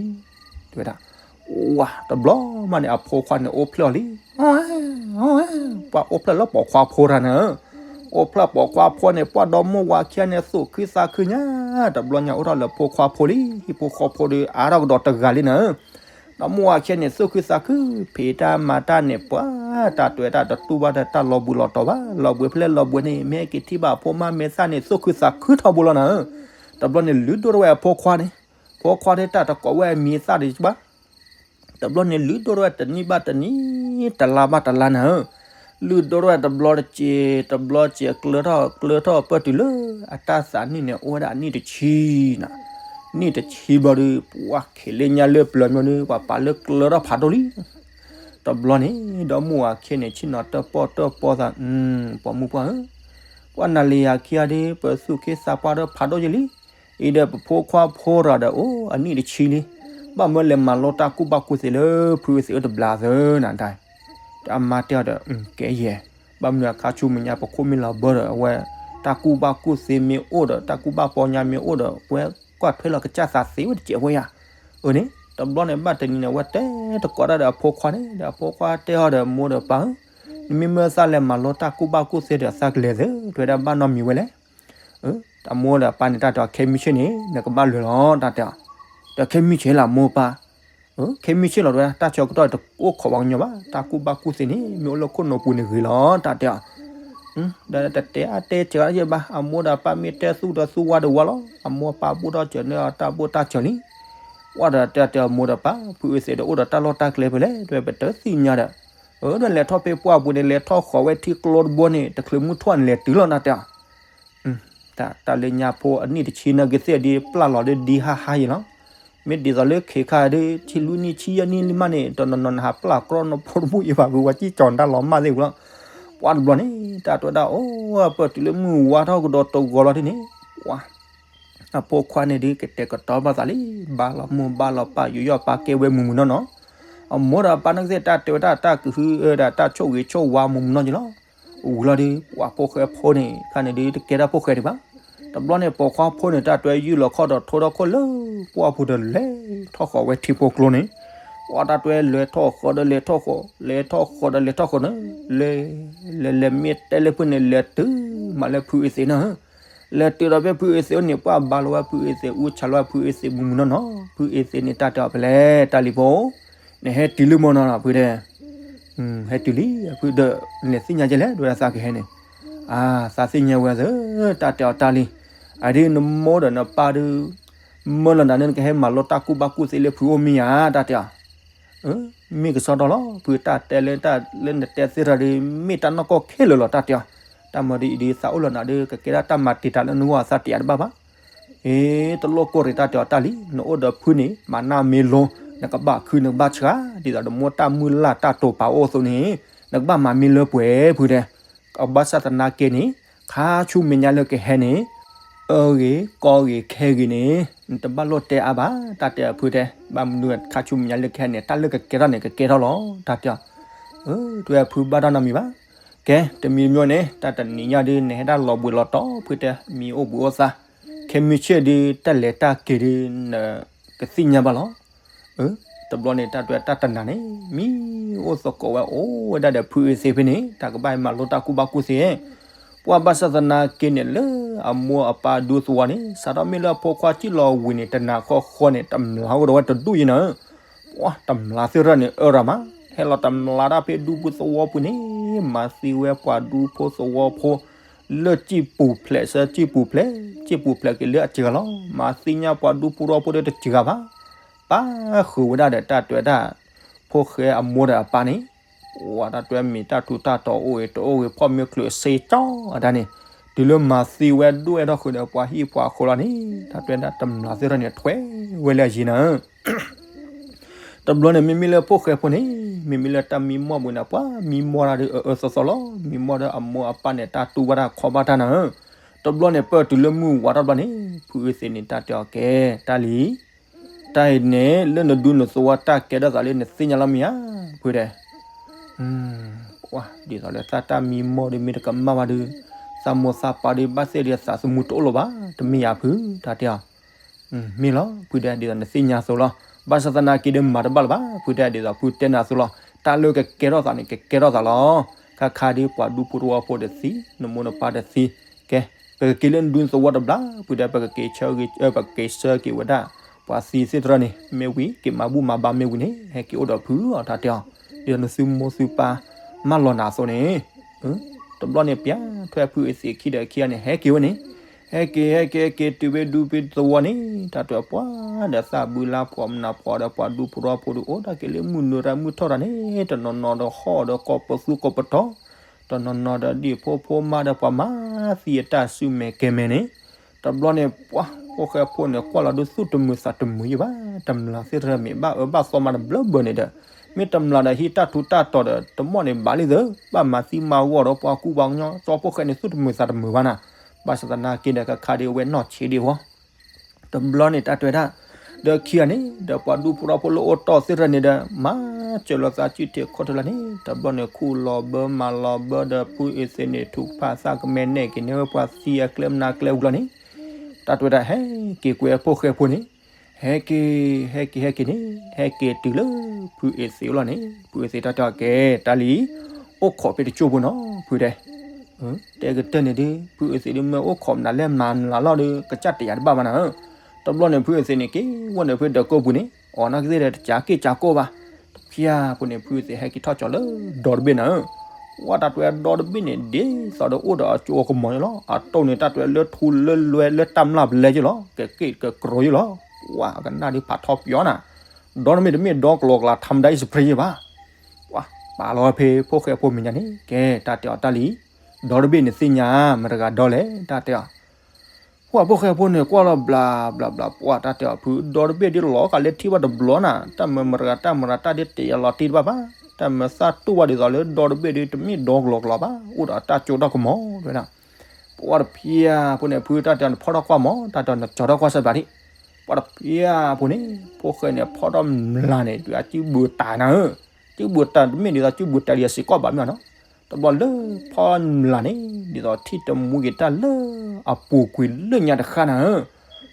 တဲဝဲဒၣ်. ဝါ တဘျီမးန့ၣ် အဖိခွါန့ၣ်အိၣ်ဖျဲၣ်အီၤလံ. ပှၤအိၣ်ဖျဲၣ်လၢပိာ်ခွါဖိတဂၤန့ၣ်, အိၣ်ဖျဲၣ်ပိာ်ခွါဖိန့ၣ် ပှၢ်ဒီမိၢ်ဝၤခံဂၤန့ၣ် သူၣ်ခုသးခုညါ, တဘျီညါအိၣ်ထီၣ်လၢဖိခွါဖိလံ. ဟံၣ်ဖိဃီဖိဒီး အါထီၣ်ကဒီးတဂၤလံနၤဧၢ. ဒီမိၢ်ဝၤခံဂၤန့ၣ် သူၣ်ခုသးခု ဖံးတၢ်မၤတၢ်န့ၣ် ပှၤတၢ်တဲဝဲဒၣ် တတူၢ်ဘၣ်ဒီးတၢ်လီၤဘှံးလီၤတီၤဘၣ်. လီၤဘှံးဖဲလဲၣ်လီၤဘှံးန့ၣ် မ့ၢ်ဟဲက့ၤထံၣ်ဘၣ်အဖိမါမဲာ်သၣ်န့ၣ် သူၣ်ခုသးခုထီဘိလီၤနၤဧၢ. တဘျီန့ၣ် လုၢ်ဒိၣ်ထီၣ်ဝဲအဖိခွါန့ၣ်, ဖိခွါဒုး တၢ်တကိးဝဲအမံၤအသၣ်ဒံးဘၣ်. တဘျီန့ၣ် လုၢ်ဒိၣ်ထီၣ်ဝဲတနံၣ်ဘၣ်တနံၣ် တလါဘၣ်တလါနၤဧၢ. လုၢ်ဒိၣ်ထီၣ်ဝဲတဘျီတစဲး တဘျီတစဲး ကျၢၤထီၣ်ကျၢၤထီၣ် ပၢၢ်တုၤလၢအတၢ်သးနံၣ်န့ၣ် အိၣ်ဝဲဒၣ်အနံၣ်တဆံနၤ. နံၣ်တဆံဘျီဒီး ပှၤခံးလၢညါလၢပျၢၤမ့ၢ်ဒီး ပှၤပာ်လၢကျၢၤထီၣ်ဖးဒိၣ်လံ. တဘျီန့ၣ် ဒီမိၢ်ဝၤခံဂၤန့ၣ် ဆ့ၣ်နီၤတၢၣ်ပီၣ်တၢၣ်ပီသး, ပိာ်မုၣ်ပှၢ်ဧၢ, ပှၢ်နၤလံၤယၤခံဂၤဒီး ပသူၣ်က့သးပှၢ်ဒီးဖးဒိၣ်ယဲလံ. အံၤဒီးပဖိခွါဖိတဂၤဒီး အိၣ်အနံၣ်တဆံလံ. ဘၣ်မနုၤလဲၤမၤလိတၢ်ကူၣ်ဘၣ်ကူၣ်သ့လၢဖုအ့သ့းအအိၣ်တဘျီသၢနၤဒၣ်. အမါတဲအီၤဒီး ကဲယဲၢ်, ဘၣ်မနုၤအခါဆူမဲာ်ညါ ပခိၣ်မ့ၢ်လီၤဘၢဒီး အဝဲ တၢ်ကူၣ်ဘၣ်ကူၣ်သ့မ့ၢ်အိၣ်ဒီး တၢ်ကူၣ်ဘၣ်ပီညါမ့ၢ်အိၣ်ဒီး ပှၤကွၢ်ထွဲလီၤကစၢ်သးသ့ဝဲတစဲးဖိယၤ. အန့ၣ် တဘျီန့ၣ် ဘၣ်တနံၤန့ၣ် အဝဲတဲတကိးတၢ်ဒီးအဖိခွါန့ၣ်ဒီး အဖိခွါတဲအီၤဒီး မိၢ်ဒီးပၢ်ဧၢ, နမ့ၢ်မၢသးလဲၤမၤလိတၢ်ကူၣ်ဘၣ်ကူၣ်သ့ဒီး သးကလဲၤသၢ တဲဝဲဒၣ်ဘၣ်နီတမံၤဝဲလဲၣ်. အမိၢ်ဒီးပၢ်န့ၣ် တၢ်တဲအီၤ ခဲမုၢ်ဆ့ၣ်န့ၣ် နကဘၣ်လဲၤလီၤ တၢ်တဲအီၤ. ဒီးခဲမုၢ်ဆ့ၣ်လီၤ မိၢ်ပၢ်, ခဲမုၢ်ဆ့ၣ်လီၤ တဲဝဲဒၣ် တၢ်ဆၢကတီၢ်တအိၣ်ခိးပှၤကညီဘၣ် တၢ်ကူၣ်ဘၣ်ကူၣ်သ့န့ၣ် မ့ၢ်အိၣ်လၢခိၣ်နူာ်ပူၤန့ၣ်ဂ့ၤလီၤ တၢ်တဲအီၤ. ဒီးတတဲအါတဲစှၤယဲဘၣ် အမိၢ်ဒီးပၢ်မ့ၢ်တဲသူၣ်ဒီးသူၣ်ဝါဒီးဝါလီၤ အမိၢ်ပၢ်ဘူၣ်ထီၣ်စၢၤန့ၢ်အီၤတၢ်ဘူၣ်တၢ်စၢၤလံ. ဝဲဒီးတဲတဲအမိၢ်ဒီးပၢ် ဖုအ့သ့းဒီးအိၣ်ဒီးတၢ်လီၢ်တၢ်ကျဲဖဲလဲၣ် တဲဝဲပတသ့ၣ်ညါဒီး, ဒီးလဲၤထီၣ်ဖဲပှၢ်ပူၤန့ၣ် လဲၤထီၣ်ဃီၤဝဲထံကျိတဘိန့ၣ် တချုးမုၢ်ထီၣ်န့ၣ်လဲၤတုၤလီၤ တၢ်တဲအီၤ. တၢ်လၢညါဖိအနံၣ်တဆံန့ၣ် ကသ့ၣ်ဒ်ပျၢ်လီၤဒ်ဒ်ဟါဟါယဲလီၤ. မ့ၢ်ဒ်သိးလၢခဲခါဒီး ဆံလွံၢ်နံၣ်ဆံယဲၢ်နံၣ်လံမးန့ၣ် တနီၤနီၤနဟးပျၢ်ကြီနီၢ်ဖိတဘူၣ်အံၤဘၣ် ဝဲဝဲကံၢ်ကၠီၤတၢ်လီၤမၢ်သ့ၣ်ဝံၤလီၤ. ပှၢ်တဘျီန့ၣ် တၢ်တဲဝဲဒၣ်အိၣ် ပၢၢ်တုၤလၢမုၢ်ဝါထီၣ်ကဒီးတဂီၤလီၤဒ်န့ၣ်, ပှၢ် အဖိခွါန့ၣ်ဒုးကတဲာ်ကတီၤဘၣ်သးလံ, ဘါလီၤမိၢ်ဘါလီၤပၢ် ယူးယီၣ်ပာ်ကဲဝဲမုၢ်မုၢ်နီၢ်နီၢ်. အမိၢ်ဒီးပၢ်န့ၣ်ကသ့ၣ်တၢ်တဲဝဲဒၣ်တၢ်ကဟုဒီးတၢ်ဆိၣ်ဂ့ၤဆိၣ်ဝါမုၢ်မုၢ်နီၢ်နီၢ်လီၤ. ဝံၤလီၤဒုး ပှၤဖိၣ်ဃဲဖိန့ၣ် ခါန့ၣ်ဒုး တကဲတၢ်ဖိၣ်ဃဲဒံးဘၣ်. တဘျီန့ၣ် ပိာ်ခွါဖိန့ၣ် တၢ်တဲဝဲယုၢ်လီၤခီၣ်ဒီးထိဒီခိၣ်လၢပှၢ်ပူၤဒီးလဲၤထီၣ်ဃီၤဝဲထံဖိကျိန့ၣ်, ပှၢ်တၢ်တဲဝဲလဲၤထီၣ်ဃီၤဒီးလဲၤထီၣ်ဃီၤ လဲၤထီၣ်ဃီၤဒီးလဲၤထီၣ်ဃီၤန့ၣ်, လဲၤ လဲၤလဲၤမ့ၢ်တဲလၢဖုန့ၣ် လဲၤတုၤမးလၢဖုအ့သ့းန့ၣ် လဲၤတုၤဒီးဖဲဖုအ့သ့းန့ၣ် ပှၢ်ဘါလီၤဝဲဖုအ့သ့း အူဆါလီၤဝဲဖုအ့သ့းမုၢ်မုၢ်နီၢ်နီၢ်, ဖုအ့သ့းန့ၣ် တၢ်တဲအီၤဖဲလဲၣ် တၢ်လံၤဖိ, နဟဲတုၤလံမ့ၢ်နီၢ်နီၢ် ဖုတဲ, ဟဲတုၤလံ ဖုဒီး နသ့ၣ်ညါကဲလဲၣ် တဲဝဲဒၣ်သးကဟဲန့ၣ်, အါ သးသ့ၣ်ညါဝဲသၢ တၢ်တဲအီၤတၢ်လံၤ, အဒုးနမိၢ်ဒီးနပၢ်ဒုး မၢလီၤနၤန့ၣ် နကဟဲမၤလိတၢ်ကူၣ်ဘၣ်ကူၣ်သ့လၢဖုအိၣ်မ့ၢ်ဧါ တၢ်တဲအီၤ မ့ၢ်ကစီဒီလီၤ ဖုတၢ်တဲလၢတၢ်လၢနတဲသ့ၣ်တဖၣ်ဒီး မ့ၢ်တၢ်နီၢ်ကီၢ်ခဲလၢာ်လီၤ တၢ်တဲအီၤ, တၢ်မၤဒ်အံၤဒုး သးအိၣ်လီၤနၤဒုး ကကဲဒၣ်တၢ်မၤတံာ်တာ်လၢနဂီၢ်အသးတံာ်တာ်တဘၣ်ဘၣ်. အ့ တလိၣ်ကိၢ်ရ့ၣ် တၢ်တဲအီၤတၢ်လံၤ နအိၣ်ဒီးဖုန့ၣ် မၤနၢ်မ့ၢ်လိ နကဘၣ်ခုနကဘၣ်ဆှါ ဒ်သိးနမိၢ်တၢ်မုၢ်လၢ်တၢ်တိာ်ပာ်အိၣ်အသိးန့ၣ် နကဘၣ်မၤမ့ၢ်လၢပှဲၤဖုတဲ, အဘၣ်ဆၣ်သနာ်က့န့ၣ် ခါဆူမဲာ်ညါလၢကဟဲန့ၣ် အၢဂ့ၤ ကီဂ့ၤ ခဲဂ့ၤန့ၣ် နတဘၣ်လိၣ်တဲအါဘၣ် တၢ်တဲအီၤဖုတဲ, ဘၣ်မနုၤခါဆူမဲာ်ညါလၢကဟဲန့ၣ် တၢ်လၢကကဲထီၣ်န့ၣ် ကကဲထီၣ်လီၤ တၢ်တဲအီၤ, တဲဝဲဖုဘၣ်တၢ်နီတမံၤဘၣ်. ကဲ တမံၤမ့ၢ်န့ၣ် တၢ်တနံၤညါဒုး နဟဲဒၣ်လီၤဘှံးလီၤတီၤ ဖုတဲ မံၤအိၣ်ဘှံးအိၣ်သါ, ခဲမုၢ်ဆ့ၣ်ဒုး တၢ်လဲၤတၢ်က့ၤဒုး နကသ့ၣ်ညါဘၣ်လီၤ. တဘျီန့ၣ် တၢ်တဲတၢ်တနၤန့ၣ် မံၤအိၣ်သကိးဝဲအိၣ်ဝဲဒၣ်ဒီးဖုအ့သ့ဖဲန့ၣ် တၢ်ကဘၣ်မၤလိတၢ်ကူၣ်ဘၣ်ကူၣ်သ့, ပှၤဘၣ်ဆၣ်သနာ်က့န့ၣ် လၢအမိၢ်အပၢ်ဒူသဝီန့ၣ် စးထီၣ်မ့ၢ်လၢအဖိခွါစံၣ်လီၤဝံၤန့ၣ် တနၤဃီဃီန့ၣ် တမျးအိၣ်ဒီးဝဲတဒူၣ်အံၤနၤဧၢ, ပှၤတမျးသ့ၣ်တဖၣ်န့ၣ်အၢရၤမး, ဟဲလီၤတမျးတၢ်ဖဲဒူပူၤသဝီပူၤန့ၣ် မၤသံဝဲပှၤဒူဖိသဝီဖိ လၢစံၣ်ပူၤဖျဲးဆၢ စံၣ်ပူၤဖျဲးက့ၤလၢအစှၤလီၤ. မၤသံညါပှၤဒူဖိသဝီဖိဒီးတစှၤဘၣ်, ပၣ်ဃုာ်ဝဲဒၣ်ဒီးတၢ်တဲဝဲဒၣ် ဖိၣ်ဃဲအမိၢ်ဒီးအပၢ်န့ၣ် ပှၤတၢ်တဲဝဲမ့ၢ်တၢ်ထူးတၢ်တီၤအိၣ်ဂ့ၤ တအိၣ်ဂ့ၤ ဖီၣ်မ့ၢ်ချုးစ့ကၠီအတၢ်န့ၣ် တုၤလၢမၤသံဝဲဒိၣ်အဲၣ်ထီၣ်ဃုာ်ဒီးပှၤဟံၣ်ပှၤဃီလီၤန့ၣ် တၢ်တဲဝဲဒၣ်တမျးသ့ၣ်တဖၣ်န့ၣ် ထွဲဝဲလၢအယံၤနၤဧၢ. တဘျီန့ၣ် မ့မ့ၢ်လၢဖိၣ်ဃဲဖိန့ၣ် မ့မ့ၢ်လၢတၢ်မံမီၢ်ပူၤန့ၣ် ပှၤမံမီၢ်တၢ်ဒီးအၢအၢသီသီလီၤ. မံမီၢ်ဒီးအမိၢ်အပၢ်န့ၣ် တၢ်တူၢ်ဘၣ်တၢ်ခီဘၣ်တၢ်နၤဧၢ. တဘျီန့ၣ် ပၢၢ်တုၤလၢမုၢ်ဝါထီၣ်တဘျီန့ၣ် ဖုအ့သ့းန့ၣ်တၢ်တဲအီၤကဲ တၢ်လံၤ တၢ်အံၤန့ၣ် လၢနဒူနသဝီတၢ်ကဲထီၣ်သးလၢနသ့ၣ်ညါလီၤမ့ၢ်ဧါ ဖုတဲ ပှၤဒ်သိးလၢသးတၢ်မံမီၢ်ဒီးမ့ၢ်တကမၣ်ဘၣ်ဒီး သးမိၢ်သးပၢ်ဒီးဘၣ်သ့ၣ်ဒီးသးသမူတအိၣ်လၢၤဘၣ် တမ့ၢ်ယၤဖု တၢ်တဲအီၤ မ့ၢ်လီၤ ဖုတဲ ဒ်သိးနသ့ၣ်ညါအသိးလီၤ. ဘၣ်ဆၣ်သနာ်က့ဒီးမၤတဘၣ်လၢၤဘၣ် ဖုတဲ ဒ်သိးဖုတဲနၤအသိးလီၤ. တၢ်လၢကကဲထီၣ်သးန့ၣ် ကကဲထီၣ်သးလီၤ. ခါခါဒီးပှၤဒူဖိသဝီဖိတသံ နမိၢ်နပၢ်တသံ ကဲ ပကက့ၤလၢနဒူသဝီတဘျီ ဖုတဲ ပကက့ၤဆၢက့ၤ ပကက့ၤဆၢက့ၤဝဲဒၣ် ပှၤသံသ့ၣ်တဖၣ်န့ၣ် မ့ၢ်ဝံၤ က့ၤမၤဘူၣ်မၤဘါမ့ၢ်ဝံၤန့ၣ် ဟဲက့ၤအိၣ်ဒီးဖုအီၤ တၢ်တဲအီၤ ဒ်သိးနသုမိၢ်သုပၢ် မၢလီၤနၤအသိးန့ၣ် တဘျီန့ၣ် ပျၢ်ထွဲဖုအ့သ့းခံဒီးခံဂၤန့ၣ် ဟဲက့ၤဝဲန့ၣ် ဟဲက့ၤ ဟဲက့ၤ ဟဲက့ၤတုၤဖဲဒူဖဲသဝီန့ၣ် တၢ်တဲပှၤဒီးသးဘုလါဖှီၣ်မနၤဖှီၣ်ဒီးပှၤဒူဖိသဝီဖိဒီး အိၣ်တၢ်က့ၤလၢမုၢ်နုာ်တၢ်မုၢ်ထီၣ်တၢ်န့ၣ် တနီၤနီၤဒီးဟီၣ်ဒီးကိးပသူကိးပတီၢ် တနီၤနီၤဒီးဒံၣ်ဖိဖိမါဒီးပှၤမၤသံအတၢ်စုမဲာ်ကဲမဲာ်န့ၣ် တဘျီန့ၣ် ပှၤဖိၣ်ဃဲဖိန့ၣ် ကွၢ်လီၤဒုးသူၣ်တမုာ်သးတမုာ်ယံၤဘၣ် တမျးသ့ၣ်တဖၣ်မ့ၢ်ဘၣ်အၢဘၣ်သီမးတဘျီဘၣ်န့ၣ်ဒီး မ့ၢ်တမျးဒီးဟံးတၢ်ထူးတၢ်တီၤဒီး တမီၢ်န့ၣ်ဘၣ်လံသၢ ဘၣ်မၤသံမၤဂီၢ်ဒီးပှၤကူပှၤကညီ ကၠီဖိၣ်ဃဲန့ၣ်သူၣ်တမုာ်သးတမုာ်ဘၣ်နၤ ဘၣ်ဆၣ်သနာ်က့ဒီး ကခါဒ်ဝဲနီၢ်ဆံးဒံးဝီ တဘျီန့ၣ်တၢ်တဲဝဲဒၣ် ဒီးခံဂၤန့ၣ် ဒီးပှၤဒူဖိသဝီဖိလၢအိၣ်တီၢ်သ့ၣ်တဖၣ်န့ၣ်ဒီး မၤစၢၤလိာ်သးစုထံးခီၣ်ထံးလီၤန့ၣ် တဘျီန့ၣ် ခူၣ်လီၤဘၢမၤလီၤဘၢဒီး ဖုအ့သ့းန့ၣ် ထုးဖးသးကမဲာ်နဲၣ်က့ၤန့ၢ်ဝဲပှၤသံအကျဲမနုၤအကျဲဝံၤလီၤန့ၣ် တၢ်တဲဝဲဒၣ်ဟဲက့ၤကွံာ်ဖိၣ်ဃဲဖိန့ၣ် ဟဲက့ၤ ဟဲက့ၤ ဟဲက့ၤန့ၣ် ဟဲက့ၤတုၤလၢ ဖုအ့သ့းအိၣ်လီၤန့ၣ် ဖုအ့သ့းတၢ်တဲအီၤကဲ တၢ်လံၤ အိၣ်ခိးဖဲတကၠိၢ်ဖိနီၤ ဖုတဲ တဲကတၢၢ်န့ၣ်ဒုး ဖုအ့သ့းဒုးမ့ၢ်အိၣ်ခိးမနုၤလဲၣ်မၤနုၤလီၤဒီး ကစၢ်တယာ်တဘၣ်ဘၣ်နၤဧၢ. တဘျီန့ၣ် ဖုအ့သ့းန့ၣ်က့ၤဝဲန့ၣ်ဖုဒီးကိၢ်ပူၤန့ၣ် အီၤနာ်က့သ့ၣ်ဒီးတကးက့ၢ်ကးကိၢ်ဘၣ်. တဖျၢၣ်ဖိန့ၣ် ဖုအ့သ့းဟဲက့ၤထီၣ်ကၠီၤလၢဒီတဘ့ၣ်နၤဧၢ. ဝဲတၢ်တွဲဒီတဘ့ၣ်န့ၣ် ဒ်သိးဒီးအိၣ်ဒီးအကၠိအကမီၤန့ၣ်လီၤ. အတိၢ်န့ၣ် တၢ်တွဲလၢထူလၢလွဲလၢတၢ်မျၢ်ပလဲက့ၤလီၤ. ကက့ၢ်ကကြိၤယ့ၣ်လီၤ. ဝဲအကနၣ်ဒုးဖးထီပယီၤနၤ. ဒီတမ့ၢ်တမ့ၢ်ဒီကလီကလး ထါမဒါ express ယ့ၣ်ဘၣ်. ပှၤပာ်လီၤဖဲဖိၣ်ဃဲဖိမဲာ်ညါန့ၣ် ကဲတၢ်တဲအီၤတၢ်လံ. ဒီတဘ့ၣ်န့ၣ်သ့ၣ်ညါ မတၤတဂၤဒီလဲၣ် တၢ်တဲအီၤ ပှၤဖိၣ်ဃဲဖိန့ၣ် ကွၢ်လီၤဘျးဘျးဘျး ပှၤတၢ်တဲအီၤ ဖုဒီတဘ့ၣ်ဒ်လီၤကးလၢထံၣ်ဘၣ်တဘျီနၤ, တၢ်မၢမတၤတၢ်မတၤတၢ်ဒ်တယာ်လီၤတံၢ်တဘၣ်ဘၣ်, တၢ်မၢသၣ်တူၢ်ဘၣ်ဒ်သိးလၢဒီတဘ့ၣ်ဒ်တမ့ၢ်ဒီကလီကလီဘၣ်, အိၣ်ဒီးတၢ်ကၠိတၢ်ကမီၤ တဲဝဲဒၣ်. ပှၤတဖျၢၣ်ဖိန့ၣ် ဖုတၢ်တဲအီၤန့ၣ် ဖီထီၣ်ကွၢ်မး, တၢ်တဲအီၤန့ၣ် ကၠီထီၣ်ကွၢ်စၢၤဘၣ်ဒံး. ပှၤတဖျၢၣ်ဖိန့ၣ် ဖိၣ်ဃဲန့ၣ် ဖီထီၣ်မျးန့ၣ် ဒုးအစုဘုတၢ်နၤဧၢ, စုဘုတၢ်တမ့ၢ်ဒ်သိးစုဘုတၢ်ဒ်အစ့ၢ်ကီးဘၣ်မ့ၢ်နီၤ. တဘျီလၢဖီမျးန့ၣ် ဒ်သိးထံၣ်တမူက့ၤတၢ်လၢအပူၤကွံာ်လၢညါတဃၣ်နၤဧၢ,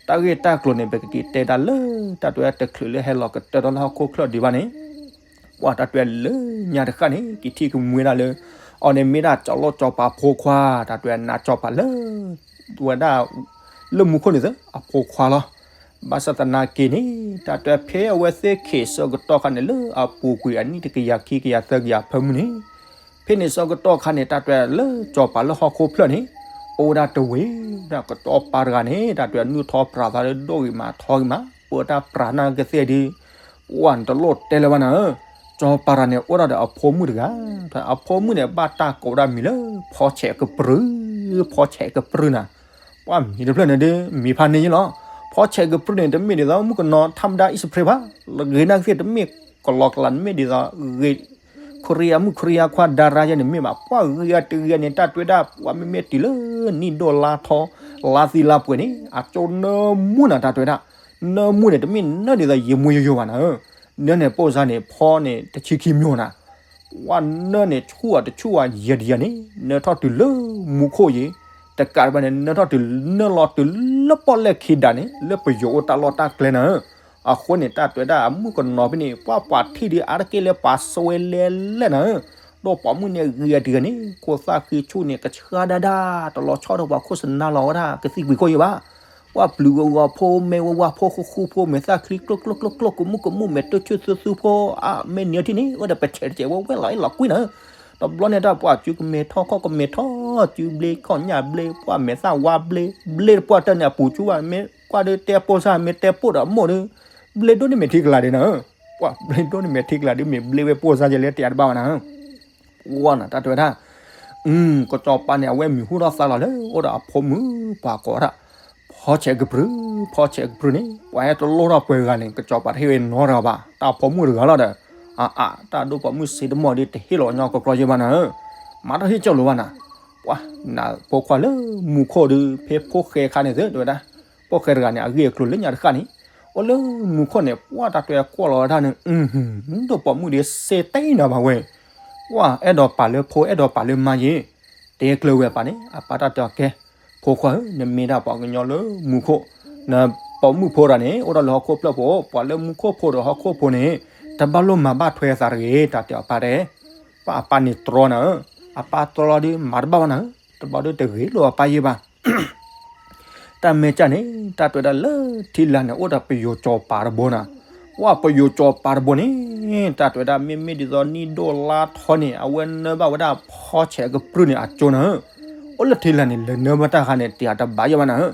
တၢ်ဂ့ၢ်တၢ်ကျိၤန့ၣ် ပကက့ၤတဲဒၣ်လၢ တၢ်တဲတချုးလၢဟဲလီၤကတၢၢ်ထီၣ်လၢဟီၣ်ခိၣ်ချၢၣ်ဒံးဘၣ်န့ၣ်, ပှၤတၢ်တဲလၢညါတဃၣ်န့ၣ် က့ၤထံၣ်ကမှံဒၣ်လၢ အီၤန့ၣ်မ့ၢ်ဒၣ်စီၤလိၣ်စီၤပၤဖိခွါ, တၢ်တဲနါစီၤပၤလၢ ဝဲဒၣ် လၢမူခိၣ်န့ၣ်သၢ အဖိခွါလီၤ. ဘၣ်ဆၣ်သနာ်က့န့ၣ် တၢ်တဲဖဲအဝဲသ့ၣ်ခံးဆၢကတီၢ်ခါန့ၣ် လၢအပူၤကွံာ်အနံၣ်တကယၤခံကယၤသၢကယၤဖၢမုၢ်န့ၣ်, ဖဲန့ၣ်ဆၢကတီၢ်ခါန့ၣ် တၢ်တဲလၢစီၤပၤလၢဟီၣ်ခိၣ်ဖျၢၣ်န့ၣ် အိၣ်ဝဲဒၣ်တဝ့ၢ်, တၢ်ကစီၤပၤတဂၤန့ၣ် တၢ်တဲနုာ်ထီၣ်ပြးသးလၢဒိၣ်ဂ့ၤမးထီဂ့ၤမး, ပှၤတၢ်ပြးနာ်က့သ့ၣ်ဒုး ပှၤန့ၣ်တလိၣ်တဲလၢၤဘၣ်နၤဧၢ, စီၤပၤတဂၤန့ၣ် အိၣ်ဒၣ်ဒီးအဖိမုၣ်တဂၤ, အဖိမုၣ်န့ၣ် ဘၣ်တၢ်ကိးဝဲဒၣ်မံၤလၢ ဖီဆဲးကပြုၢ်, ဖီဆဲးကပြုၢ်နၤ ပှၤမံၤတဖျၢၣ်န့ၣ်ဒုး မံၤဖးန့ၢ်ယ့ၣ်လီၤ. ဖီဆဲးကပြုၢ်န့ၣ် တမ့ၢ်ဒ်သိးမုၣ်ကနီၤ ထါမဒါ express ဘၣ်, ဂ့ၤနာ်က့သ့ၣ်တမ့ၢ်ကလီကလး တမ့ၢ်ဒ်သိး ဂ့ၤ ခိရံယါမုၣ်ခိရံယါခွါ ဒါရါယဲန့ၣ်မ့ၢ်ဘၣ်, ပှၤဂ့ၤအတဂ့ၤန့ၣ် တၢ်တဲဝဲဒၣ် ပှၤမ့မ့ၢ်တုၤလၢ နံၣ်ဒိၣ်လါထီ လါသံလါပှဲၤန့ၣ် အကၠိနၢမူနၤ တၢ်တဲဝဲဒၣ်, နၢမူန့ၣ် တမ့ၢ်နၢဒ်သိးယံာ်မူယိယိဘၣ်နၤဧၢ, နၢန့ၣ်ပိၢ်စါန့ၣ် ဖီန့ၣ် တဆံခံမျိၤနၤ ပှၤနၢန့ၣ် ဆူၣ်အတဆူၣ်အယဲၢ်တယဲၢ်န့ၣ် နၢထီၣ်တုၤလၢမူခိၣ်ယံၤ, တကးတဘၣ်န့ၣ် နၢထီၣ်တုၤ နၢလီၤတုၤလၢပီၣ်လဲၣ်ခံဒးန့ၣ် လၢပယီၤအိၣ်တၢ်လီၢ်တၢ်ကျဲနၤဧၢ, အဃိန့ၣ် တၢ်တဲဝဲဒၣ်အမုၣ်ကနီၤဖဲန့ၣ် ပှၤပှၤထံၣ်ဒုးအါတက့ၢ်လၢပှၤစွဲလဲလဲၣ်နၤဧၢ, ဒိၣ်ပိာ်မုၣ်န့ၣ်ဂ့ၤအတဂၤန့ၣ် ခိၣ်သၣ်ဃံဆူၣ်န့ၣ် ကဆှါဒၣ်ဒၣ် တလီၤဆီဒီးပှၤခိၣ်စနါလီၤဝဲဒၣ် ကသံၣ်ကွံာ်ခိၣ်ယံၤဘၣ်. ပှၤပျုၤဝဲဝါဖိ မဲဝဲဝါဖိ ဃူဃူဖိ မဲာ်သၣ်ချံကျိကျိကျိကျိ ကမူၣ်ကမူၣ် မဲာ်တိၢ်ဆူၣ်သူသူဖိ အမဲာ်နံၤထံၣ်န့ၣ် အိၣ်ဒီးပဆဲးတစဲးဝဲဝဲလီၤအဲၣ်လီၤကွံနၤ. တဘျီန့ၣ်တၢ်ပှၤစုကမဲာ်ထီၣ်ခီၣ်ကမဲာ်ထီၣ် စုဘျ့ခီၣ်ညၣ်ဘျ့ ပှၤမဲာ်သၣ်ဝါဘျ့ ဘျ့တပှၢ်တၢၢ်န့ၣ် အပူၤဆူၣ်ဘၣ် မ့ၢ်ကွၢ်ဒီးတဲပိၢ်စၢ် မ့ၢ်တဲပိၢ်ဒီးအမိၢ်ဒီး ဘျ့ဒိၣ်န့ၣ်မဲာ်ထံကလၤဒံးနၤ. ပှၤဘျ့ဒိၣ်န့ၣ်မဲာ်ထံကလၤဒံး မ့ၢ်ဘျ့ဝဲပိၢ်စၢ်ယဲလဲၣ် တဲအတဘၣ်ဝဲနၤ. ဝဲနၤ တၢ်တဲဝဲဒၣ် ကစီၤပၤန့ၣ် အဝဲမံၤဟူထီၣ်သါလီၤလၢ အိၣ်ဒီးအဖိမုၣ်ပှၤကိးဒၣ် ဖီဆဲးကပြုၢ် ဖီဆဲးကပြုၢ်န့ၣ် ပှၤဟဲတလိၣ်ထီၣ်ပှဲၤဂၤန့ၣ် ကစီၤပၤတဟ့ၣ်ဝဲနီတဂၤဘၣ် တၢ်ဖိမုၣ်တဂၤလီၤဒီး အါအါ တၢ်ဒိၣ်ပိာ်မုၣ်စ့တမီၢ်ဒီး တဟ့ၣ်လီၤညီကကျီယဲၢ်ဘၣ်နၤ. မၤတၢ်ဟ့ၣ်ကၠီလိၤဘၣ်နၤ. ပှၤ နဖိခွါလၢမူခိၣ်ဒီး ဖဲဖိၣ်ဃဲခါန့ၣ်သ့ တဲဝဲဒၣ် ဖိၣ်ဃဲတဂၤန့ၣ် အဂ့ၢ်အကျိၤလၢညါတဃၣ်န့ၣ် အိၣ်လၢမူခိၣ်န့ၣ် ပှၤတၢ်တဲကွၢ်လီၤဝဲဒၣ်န့ၣ် ဒိၣ်ပိာ်မုၣ်ဒီးစ့တ့ၢ်နၤဘၣ်ဝဲ ပှၤအဲၣ်ဒိးပာ်လၢဖိ အဲၣ်ဒိးပာ်လၢမါယ့ၢ် တဲကျၢၤဝဲအပၢ်န့ၣ် အပၢ်တၢ်တဲအီၤကဲ ဖိခွါဧၢ နမ့ၢ်ဒၣ်ပှၤကညီလၢမူခိၣ် နပိာ်မုၣ်ဖိတဂၤန့ၣ် အိၣ်ဒီးလၢဟီၣ်ခိၣ်ဖျၢၣ်ဖိ ပှၤလၢမူခိၣ်ဖိဒီးဟီၣ်ခိၣ်ဖိန့ၣ် တဘၣ်လိၣ်မၤဘၣ်ထွဲသးတဂ့ၤ တၢ်တဲအီၤပၢ်တဲ ပှၤအပၢ်န့ၣ်တြီနၤဧၢ အပၢ်တြီဒီးမၤတဘၣ်ဘၣ်နၤဧၢ တဘျီဒီးတဂ့ၤလိာ်အပၢ်ယဲၢ်ဘၣ် တၢ်မဲာ်ကၢ်န့ၣ် တၢ်တဲဝဲဒၣ်လၢထံလာ်န့ၣ် အိၣ်ဒီးပယိၤစီၤပၤတဘိနၤ, ပှၤပယိၤစီၤပၤတဘိန့ၣ် တၢ်တဲဝဲဒၣ်မ့မ့ၢ်ဒ်သိးနံၣ်ဒိၣ်လါထီန့ၣ် အဝဲနၢဘၣ်ဝဲဒၣ်ဖီဆဲးကပြုၢ်န့ၣ်အကၠိနၤဧၢ, အိၣ်လၢထံလာ်န့ၣ် လဲၤနၢဘၣ်တၢ်ခါန့ၣ် တယၤတဘၣ်ယဲၢ်ဘၣ်နၤဧၢ,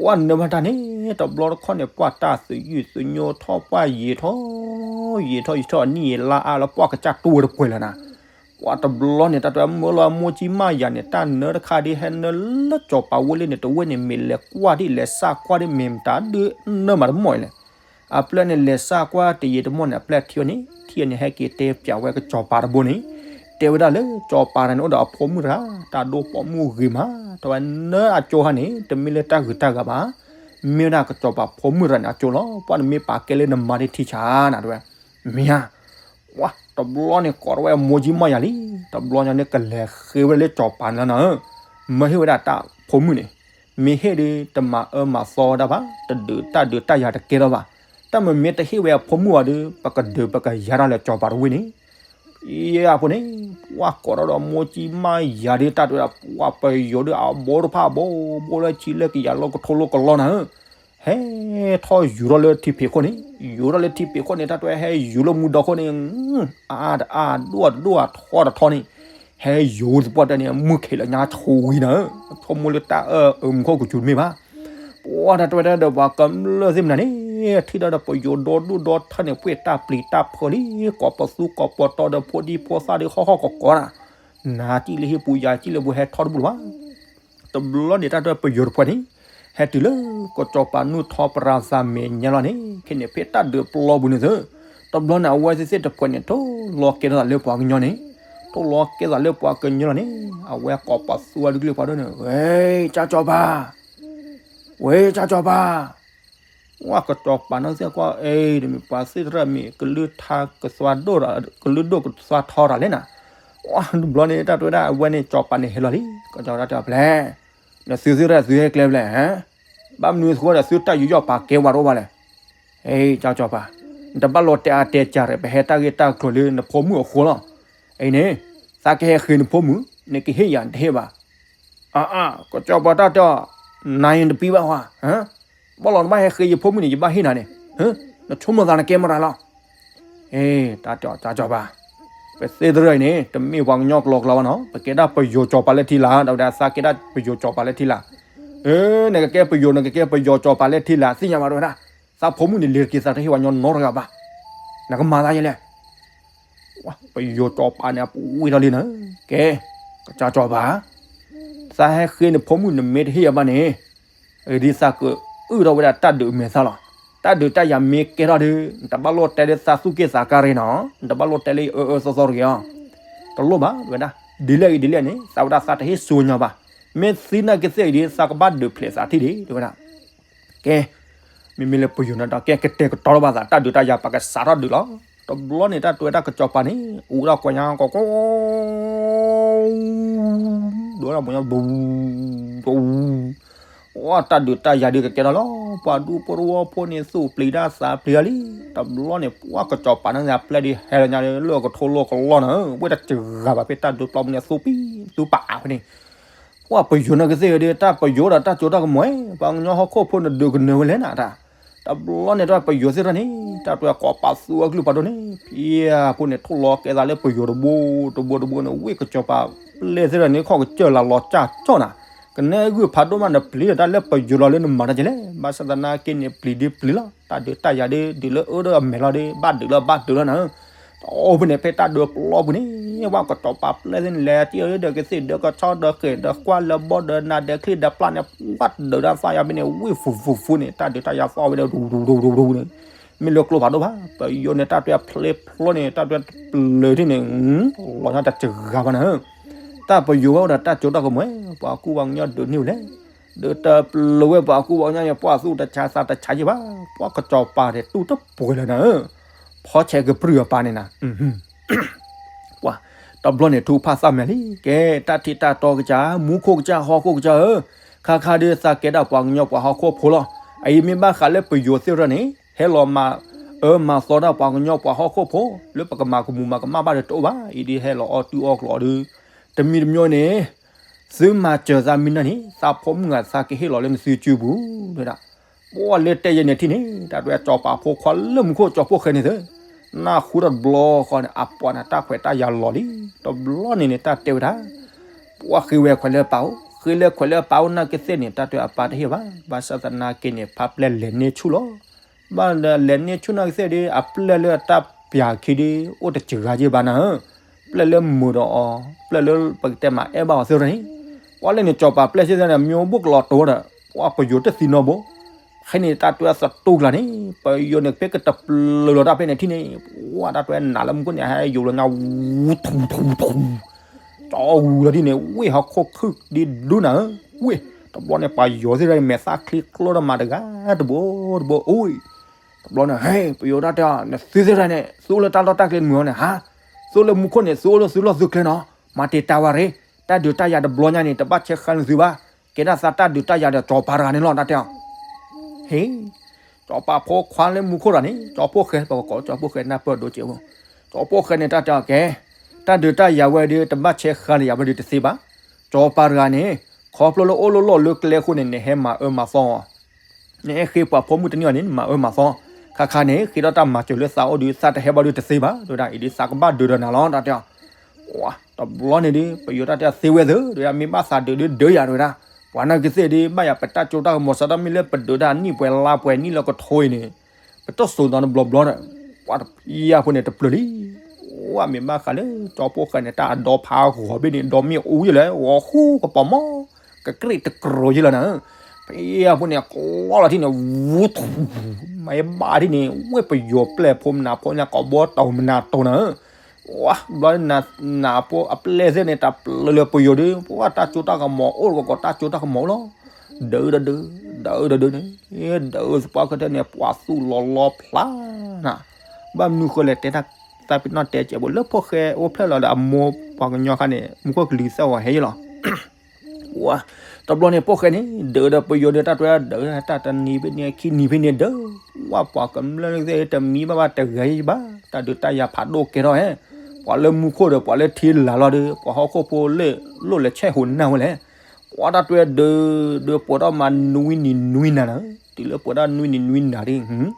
ပှၤနၢဘၣ်တၢ်န့ၣ် တဘျီတခီၣ်န့ၣ် ပှၤတၢ်သယုၢ်သညိထီၣ် ပှၤယံာ်ထီၣ် ယံာ်ထီၣ်ယံာ်ထီၣ် နံၣ်ယံာ်လါအါလၢပှၤကစၢ်တူၢ်ဝဲတပှဲၤလၢၤနၤ ပှၤတဘျီန့ၣ် တၢ်တဲမၢလီၤအမိၢ်ကံမးယၤန့ၣ် တၢ်နၢတခါဒ်ဟဲနၢလၢစီၤပၤဝဲလၢန့ၣ် တဝဲန့ၣ် မ့ၢ်လဲၤကွၢ်ဒ်လဲၤစၢ်ကွၢ်ဒ်မ့ၢ်မတၤဒ်နၢမးတမီၢ်အံၤလဲၣ်. အပျဲၢ်န့ၣ် လဲၤစၢ်ကွၢ်တယံာ်တမီၢ်န့ၣ် အပျဲၢ်ထံၣ်အီၤန့ၣ် ထံၣ်အီၤန့ၣ် ဟဲက့ၤတဲပၠးဝဲကစီၤပၤတဘိန့ၣ် တဲဝဲဒၣ်လၢစီၤပၤတဂၤန့ၣ် အိၣ်ဒီးအဖိမုၣ်တဂၤ တၢ်ဒိၣ်ပိာ်မုၣ်ဂ့ၤမး တဝဲနၢအကၠိခါန့ၣ် တမ့ၢ်လၢတၢ်ဂုၤတၢ်ဂၤဘၣ် မ့ၢ်ဝဲဒၣ်ကစီၤပၤဖိမုၣ်တဂၤန့ၣ်အကၠိလီၤ. ပှၤနမ့ၢ်ပာ်ကဲလၢနမါန့ၣ်ထံဆါနၤတဝဲ မ့ၢ်ဧါ ပှၤတဘျီန့ၣ် ကိးထီၣ်ဝဲအမိၢ်ကံမးယၤလံ. တဘျီညါန့ၣ် ကလဲၤဃ့ဝဲဒၣ်လၢစီၤပၤန့ၣ်လီၤနၤဧၢ, မၢဟ့ၣ်ဝဲဒၣ်တၢ်ဖိမုၣ်န့ၣ်, မ့ၢ်ဟ့ၣ်ဒီး တမၤအၢမၤသီဝဲဒၣ်ဘၣ်, တဒုးတၢ်ဒုးတၢ်ယၤတကဲထီၣ်ဘၣ်. တၢ်မ့မ့ၢ်တဟ့ၣ်ဝဲအဖိမုၣ်အီၤဒီး ပကဒုးပကယၤတၢ်လၢစီၤပၤတဝ့ၢ်န့ၣ် ယဲၢ်အဖိန့ၣ် ပှၤကိးထီၣ်ဒီးမိၢ်ကံမးယၤဒီး တၢ်တဲဝဲဒၣ် ပှၤပယိၤဒီးအဘိတဖၣ်ဘိ ဘိလၢဆံလၢကယၤလၢကထိလၢကလီနၤဧၢ ဟဲထီၣ်ယူၤထီၣ်လၢထံဖံးခိၣ်န့ၣ်, ယူၤထီၣ်လၢထံဖံးခိၣ်န့ၣ် တၢ်တဲဝဲဟဲယူၤလၢမူဒီခိၣ်န့ၣ်, အါတအါ ဒိၣ်တဒိၣ် အထီတထီန့ၣ်, ဟဲယူၤသပှၢ်တၢၢ်န့ၣ် မုၢ်ခံးလၢညါဆိဝံၤနၤဧၢ, ဆိကမိၣ်လၢတၢ်အၢအမူခိၣ်ကစူၤတမ့ၢ်ဘၣ်. ပှၤတၢ်တဲဝဲဒၣ်ဒီးပှၤကမျၢၢ်သ့ၣ်မနၤန့ၣ်, ထံၣ်ဒီးပယိၤဒီဒူၣ်ဒီထၢန့ၣ် ပှ့ၢ်တၢ်ပျံၤတၢ်ဖုးလံ, ကိးပသူကိးပတီၤဒီးဖိဒံဖိသၣ်ဒီး ဟီၣ်ဟီၣ်ကီးကီးနၤ, နၤစံၣ်လၢဟံၣ်ပူၤ ယၤစံၣ်လၢပူၤ ဟဲထီၣ်တဘူၣ်လၢၤဘၣ်. တဘျီန့ၣ် တၢ်တဲပယိၤတဖုန့ၣ် ဟဲတုၤလၢကစီၤပၤနူၢ်ထီပရၤသးမဲာ်ညါလီၤန့ၣ်, ခဲန့ၣ် ဖဲတၢ်ဒုးပျီပူၤန့ၣ်သု, တဘျီန့ၣ် အဝဲသ့ၣ်တဖုန့ၣ် ထိၣ်လီၤကဲထီၣ်သးလၢပှၤကညီန့ၣ်, ထိၣ်လီၤကဲထီၣ်သးလၢပှၤကညီလီၤန့ၣ်, အဝဲကိးပသူအဒုးကလံၣ်ပှၤဒိၣ်န့ၣ်, ဝဲ ကၠၢ်စီၤပၤ ဝဲ ကၠၢ်စီၤပၤ, ဝဲကစီၤပၤနီၢ်သ့ၣ်ကွၢ်အံၤ တမ့ၢ်ပှၤသ့ၣ်တဖၣ်မ့ၢ်ကလုၢ်ထါကသွါဒိၣ်ဒီး ကလုၢ်ဒိၣ်ကသွါထီတၢ်လဲၣ်နၤ, ဝဲတဘျီန့ၣ် တၢ်တဲဝဲဒၣ်အဝဲန့ၣ် စီၤပၤန့ၣ်ဟဲလီၤလံ, ကစီၤပၤတဲအီၤဖျဲၣ်, နသုသ့ၣ်တဖၣ်သုဟဲကျဲဖျဲၣ်, ဘၣ်မနုၤသုဃီဒီးသုတၢ်ယူးယီၣ်ပာ်ကဲဝဲတအိၣ်ဘၣ်လဲၣ်. အ့ ကၠၢ်စီၤပၤ, နတဘၣ်လိာ်တဲအါတဲကၢ်ရဲၣ် ပဟဲတၢ်ဂ့ၢ်တၢ်ကျိၤလၢနဖိမုၣ်အဃိလီၤ. အံၤန့ၣ် သးကဟဲဃ့နဖိမုၣ် နကဟ့ၣ်ယၤနတဟ့ၣ်ဘၣ်. အါအါ ကစီၤပၤတၢ်တဲအီၤ, နၤအံၤနတပံဘၣ်ဟါ, ဘၣ်လီၤနဘၣ်ဟဲဃ့ယဖိမုၣ်န့ၣ် ယဘၣ်ဟ့ၣ်နၤန့ၣ်, နဆိကမိၣ်သးနကဲမတၤလီၤ. အ့ တၢ်တဲအီၤ ကၠၢ်စီၤပၤ, ပသ့ၣ်တဖၣ်အံၤန့ၣ် တမ့ၢ်ပှၤကညီကျိာ်ကျိာ်ဘၣ်နီၤ, ပကဲဒၣ်ပယိၤစီၤပၤလၢထံလာ်, ဒီးဝဲဒၣ်သးကဲဒၣ်ပယိၤစီၤပၤလၢထံလာ်. အ့ နကကဲပယိၤ နကကဲပယိၤစီၤပၤလၢထံလာ် သ့ၣ်ညါဘၣ် ဒီးဝဲဒၣ်, သးဖိမုၣ်န့ၣ်လ့ၤတက့ၤသးတဟ့ၣ်ပှၤကညီနီတဂၤဘၣ်, နကမၤသးယဲလဲၣ်. ပယိၤစီၤပၤန့ၣ် အပူၤဝံၤထီၣ်လံနၤ, ကဲ, ကစၢ်စီၤပၤ, သးဟဲဃ့နဖိမုၣ် နမ့ၢ်တဟ့ၣ်ယၤဘၣ်န့ၣ်, ဒ်သးကအုၣ်ထီၣ်ဝဲဒၣ်တၢ်ဒုးမဲာ်သၣ်လီၤ. တၢ်ဒုးတၢ်ယၤမ့ၢ်ကဲထီၣ်ဒီး နတဘၣ်လိာ်တဲလၢသးသူၣ်က့ၣ်သးကါရ့ၣ်နီၤ, နတဘၣ်လိာ်တဲလၢအအၢအၢသီသီတဂ့ၤအီၤ. တလိၣ်ဘၣ် တဲဝဲဒၣ်, ဒ်လဲၣ်ဂ့ၤဒ်လဲၣ်န့ၣ် သးဝဲဒၣ်သးတဟ့ၣ်ဆူညါဘၣ်, မ့ၢ်သံနာ်က့သ့ၣ်အံၤဒီး သးကဘၣ်ဒုးဖျဲးသးထံၣ်ဒံး တဲဝဲဒၣ်. ကဲ, မ့မ့ၢ်လၢပယိၤန့ၣ်ဒီး ကဲကတဲာ်ကတီၤလီၤဘၣ်သး တၢ်ဒုးတၢ်ယၤပကစးထီၣ်ဒုးလီၤ. တဘျီန့ၣ် တၢ်တဲဝဲဒၣ်ကစီၤပၤန့ၣ် အူဒၣ်ကွၢ်ညါကီးကီး ဒိၣ်ဒၣ်မညီ ပူၤ ပှၤတၢ်ဒုးတၢ်ယၤဒုးကကဲထီၣ်လီၤ. ပှၤဒူပရိဝီဖိန့ၣ် သူၣ်ပျံၤတၢ်သးပျံၤတၢ်လံ. တဘျီန့ၣ် ပှၤကစီၤပၤန့ၣ် အပျဲၢ်ဒုးဟဲလီၤညါလၢအကထိလိကလီၢ်နၤဧၢ, ဝဲတစှၤဘၣ်ဖဲတၢ်ဒုးပျီပူၤန့ၣ် သူၣ်ပံသူၣ်ပာ်အါဖဲန့ၣ် ပှၤပယီၤန့ၣ်ကသ့ၣ်ဒီး တၢ်ပယီၤဒီးတၢ်စိတၢ်ကမီၤ, ပှၤကညီဟီၣ်ခိၣ်ဖိန့ၣ်ဒုးကနၢၤဝဲလဲၣ်နၤတၢ်. တဘျီန့ၣ်တၢ်ပယီၤသ့ၣ်တဖၣ်န့ၣ် တၢ်တြဲၤကိးပာ်သူအကလုၢ်ဖးဒိၣ်န့ၣ် ဖံအဖိန့ၣ် ထိၣ်လီၤကဲသးလၢပယီၤတဘိတဘိတဘိန့ၣ် ဝ့ၢ်ကစီၤပၤပျဲၢ်သ့ၣ်တဖၣ်န့ၣ် ခီၣ်ကစၢၢ်လၢလီၤကၢ်ကၠီၣ်နၤ, ကနဲဂုၢ်ဖးဒိၣ်မးနပျံၤဒီးတၢ်လၢပယီၤလီၤလၢနမၤတၢ်ကလဲၣ်, ဘၣ်ဆၣ်သနာ်က့န့ၣ် ပျံၤဒုးပျံၤလီၤ, တၢ်ဒုးတၢ်ယၤဒုး ဒုးလၢအၢဒီးအမဲာ်လီၤဒီး ဘၣ်ဒုးလၢဘၣ်ဒုးလီၤနၤ တအိၣ်ဖဲန့ၣ် ဖဲတၢ်ဒုးပျီပူၤန့ၣ် ပှၤကစီၤပၤပျဲၢ်သ့ၣ်န့ၣ် လဲၤတံၢ်အီၤဒီးကသ့ၣ်ဒီးကဆီဒီးဃဲၣ်ဒီးကွၢ်လၢဘီဒီးနၤဒီးချံဒီးပျၢ်န့ၣ် ပှၤဒုးတၢ်သးယၤဖဲန့ၣ် ဝ့ၢ်ဖူဖူဖူန့ၣ် တၢ်ဒုးတၢ်ယၤသီၣ်ဝဲဒီး ဒူဒူဒူဒူဒူန့ၣ် မ့ၢ်လၢကျိဖးဒိၣ်ဘၣ်, ပယီၤန့ၣ် တၢ်တြဲၤဖျ့ဖျိန့ၣ် တၢ်တြဲၤတပျုၤထံၣ်န့ၣ် လီၤညါတစှၤဘၣ်နၤဧၢ, တၢ်ပယီၤဝဲအိၣ်ဒီးတၢ်စိတၢ်ကမီၤ, ပှၤကူပှၤကညီဒုးန့ၢ်ဝဲလဲၣ် ဒုးတပျုၤဝဲပှၤကူပှၤကညီန့ၣ် ပှၤသူၣ်တဆါသးတဆါယဲၢ်ဘၣ်, ပှၤကစီၤပၤန့ၣ် တူၢ်တပှဲၤလၢၤနၤဧၢ, ဖီဆဲးကပြုၢ်အပၢ်န့ၣ်နၤ, ပှၤ တဘျီန့ၣ်ထူဖးသးမဲာ်လံ, ကဲ တၢ်ထံးတၢ်တီကစၢ်, မူခိၣ်ကစၢ်, ဟီၣ်ခိၣ်ကစၢ်ဧၢ, ခါခါဒုးသးကဲဒၣ်ပှၤကညီပှၤဟီၣ်ခိၣ်ဖိလီၤ, အအံၤမ့ၢ်ဘၣ်ဃးလၢပယီၤသ့ၣ်တဖၣ်န့ၣ် ဟဲလီၤမၤအၢမၤသီတၢ်ပှၤကညီပှၤဟီၣ်ခိၣ်ဖိ လၢပကမၤကမူၤမၤကမၣ်ဘၣ်ဒီးတအိၣ်ဘၣ်, အံၤဒုးဟဲလီၤအီၣ်တုၤအီၣ်ကျိၤအီၤဒုး, တမံၤတမံၤန့ၣ် သုမၤစၢၤသးမံၤနီၢ်န့ၣ် သးဖိမုၣ်ဂၤသးကဟ့ၣ်လီၤလၢနသုစုပူၤ, ဒၣ် ပှၤလၢတဲယဲန့ၣ်ထံၣ်န့ၣ် တၢ်တြဲၤစီၤပၤဖိခွါလၢမူခိၣ်ကၠီဖှိၣ်ဃဲန့ၣ်သ့, နၢ်ဟူထီၣ်တဘျီဃီန့ၣ် အပှၤန့ၣ်တၢ်ခွဲးတၢ်ယာ်လီၤလံ, တဘျီန့ၣ်န့ၣ် တၢ်တဲဝဲဒၣ် ပှၤဃ့ဝဲခွဲးလၢပၢ်အိၣ်, ဃ့လၢခွဲးလၢပၢ်အိၣ်နာ်က့သ့ၣ်န့ၣ် တၢ်တြဲၤအပၢ်တဟ့ၣ်ဘၣ်, ဘၣ်ဆၣ်သနာ်က့န့ၣ် ဖးပျဲၢ်လဲၤန့ၢ်ဆူၣ်လီၤ, ဘၣ်ဒီးလဲၤန့ၢ်ဆူၣ်နာ်က့သ့ၣ်ဒီး အပျဲၢ်လၢအတၢ်ပျၢ်ခံဒုး အိၣ်တစှၤက့ဘၣ်နၤဧၢ, ပျဲၢ်လၢမုာ်ဒီးအီၤ, ပျဲၢ်လၢပကတဲမၤအဲၣ်ဘၣ်အီၤသ့ၣ်တဖၣ်န့ၣ်, ပှၤလၢန့ၣ် စီၤပၤပျဲၢ်သ့ၣ်တဖၣ်န့ၣ် မ့ၢ်အိၣ်ဘှီၣ်ကလီၤတိၤဒီး ပှၤပယီၤတသံနီတဘိ, ခဲန့ၣ်တၢ်တြဲၤသတူၢ်ကျါန့ၣ် ပယီၤန့ၣ်ဖဲကတပျုၤလီၤတၢ်ဖဲန့ၣ်ထံၣ်န့ၣ် ပှၤတၢ်တြဲၤနးလၢမူခိၣ်န့ၣ် ဟဲယိာ်လီၤညါ ဝူထူထူထူ ကၠီဝူလီၤဒ်န့ၣ် ဝ့ၢ်ဟီၣ်ခိၣ်ခုၣ်ဒ်ဒူနၤဧၢ, ဝ့ၢ် တဘျီန့ၣ် ပှၤယီၤသ့ၣ်တဖၣ်န့ၣ် မဲာ်သၣ်ချံကျိဒီးမၤတဂၤတဘိတဘိ အိၣ် တဘျီန့ၣ် ဟဲ ပယီၤတၢ်တဲအီၤ နသုသ့ၣ်တဖၣ်န့ၣ် သုအိၣ်လၢတၢ်လီၢ်တၢ်ကျဲမုာ်အီၤန့ၣ် ဟါ, သုအိၣ်လၢမူခိၣ်န့ၣ် သုအိၣ်လၢသုလီၢ်သုကျဲနီၤ, မၤတ့ၢ်တၢ်ဝဲရ့, တၢ်ဒုးတၢ်ယၤတဘျီညါန့ၣ် တဘၣ်ဆဲးဃါလၢသုဘၣ်, ကဲဒၣ်သးတၢ်ဒုးတၢ်ယၤဒီးစီၤပၤတဂၤန့ၣ်လီၤ တၢ်တဲအီၤ ဟ့ စီၤပၤဖိခွါလၢမူခိၣ်တဂၤန့ၣ် ကၠီဖှိၣ်ဃဲ ပကကိးကၠီဖှိၣ်ဃဲနၢ်ပၢၢ်ဒိၣ်ကဲးဖိ, ကၠီဖှိၣ်ဃဲန့ၣ် တၢ်တဲအီၤကဲ, တၢ်ဒုးတၢ်ယၤဝဲဒီး တဘၣ်ဆဲးဃါလၢယၤဝဲဒီးတသ့ဘၣ်, စီၤပၤတဂၤန့ၣ် ခီဖျိလၢအိၣ်လၢလီၢ်လၢကျဲအဃိန့ၣ် နဟဲမၤအၢမၤသီအီၤ နဟဲဃ့ပှၤဖိမုၣ်တန့ၢ်အီၤန့ၣ် နမၤအၢမၤသီ, ခါခါန့ၣ် ဃ့ဒီးတၢ်မၤစၢၤလၢသးအိၣ်ဒီး သးတဟဲဘၣ်ဒီးတသ့ဘၣ် တဲဝဲဒၣ်, အံၤဒ်သးကဘၣ်ဒုးဒီးနၤလီၤ တၢ်တဲအီၤ, တဘျီန့ၣ်ဒီး ပယီၤတၢ်တဲသ့ဝဲသ့ တဲဝဲဒၣ်, မ့ၢ်ဘၣ်သးဒုးဒီးဒုးယၤ တဲဝဲဒၣ်, ပှၤနာ်က့သ့ၣ်ဒီး ဘၣ်ယၤပတၢ်စိတၢ်ကမီၤ စးထီၣ်မ့ၢ်လၢပဒုးတၢ်နံၣ်ပှဲၤလါပှဲၤနံၣ်လၢကထိအံၤန့ၣ် ပတစိၤနီတဘျီဘျီဒီး ပှၤတဖံအဖိန့ၣ်တပျၢၤလံ, ဝဲမ့ၢ်ဘၣ်ဃးလၢ ကၠီဖှိၣ်ဃဲန့ၣ် တၢ်အဒီဖးဂီၤဘ့ၣ်န့ၣ် ဒီမ့ၣ်အူယဲၢ်လဲၣ် ဂီၤဃူကပီၤမီၢ် ကကြ့ၢ်တကြိၤယဲၢ်လီၤနၤ, ဖံအဖိန့ၣ် ကျီလီၤထံၣ်န့ၣ် ဝူထူ မ့ၢ်ဘၣ်ထံၣ်န့ၣ် ဝဲပယီၤပျဲၢ်ဖိမနၤဖိန့ၣ် ကိးဘီတိၤမနၤတိၤနၤ ဝဲဘျီနၤဖိအပျဲၢ်သ့ၣ်န့ၣ် တၢ်ပျၢၤလၢပယီၤဒီး ပှၤတၢ်စိတၢ်ကမီၤအိၣ်တကီး တၢ်စိတၢ်ကမီၤအိၣ်လီၤ, ဒုးဒီးဒုး ဒုးဒီးဒုးန့ၣ် ဒုးသပှၢ်ကတၢၢ်န့ၣ် ပှၤသူၣ်လီၤလီဖျါနၤ, ဘၣ်မနုၤဃိလဲၣ် တဲတၢ်သးပ့ၤနီၣ်တဲကဲးဘိ လၢဖိၣ်ဃဲအိၣ်ဖျဲၣ်လီၤဒီးအမိၢ်ပှၤကညီခါန့ၣ် မူခိၣ်ကလံၤသၢဂီၤဟဲယဲၢ်လီၤ ဝဲ တဘျီန့ၣ် ဖိၣ်ဃဲန့ၣ် ဒုးဒီးပယီၤဒီးတၢ်တြဲၤဒုး တၢ်တနံၤဖဲန့ၣ် ခံနံၤဖဲန့ၣ်ဒုး ဝဲပှၤကမျၢၢ်သ့ၣ် တမံဘၣ်ဘၣ်တဂၤဘၣ် တၢ်ဒုးတၢ်ယၤဖးဒိၣ်ကဲထီၣ်ဟဲ ပှၤလၢမူခိၣ်ဒီး ပှၤလၢထံလၤလီၤဒီး ပှၤဟီၣ်ခိၣ်ဖိလၢလိၣ်လဲၤဆဲးဟူးနၢ်ဝဲလဲၣ် ပှၤတၢ်တြဲၤဒုး ဒုးပှဲၤထီၣ်မးနွံနံၤနွံနၤနၤ တုၤလၢပှဲၤထီၣ်နွံနံၤနွံနၤဒီး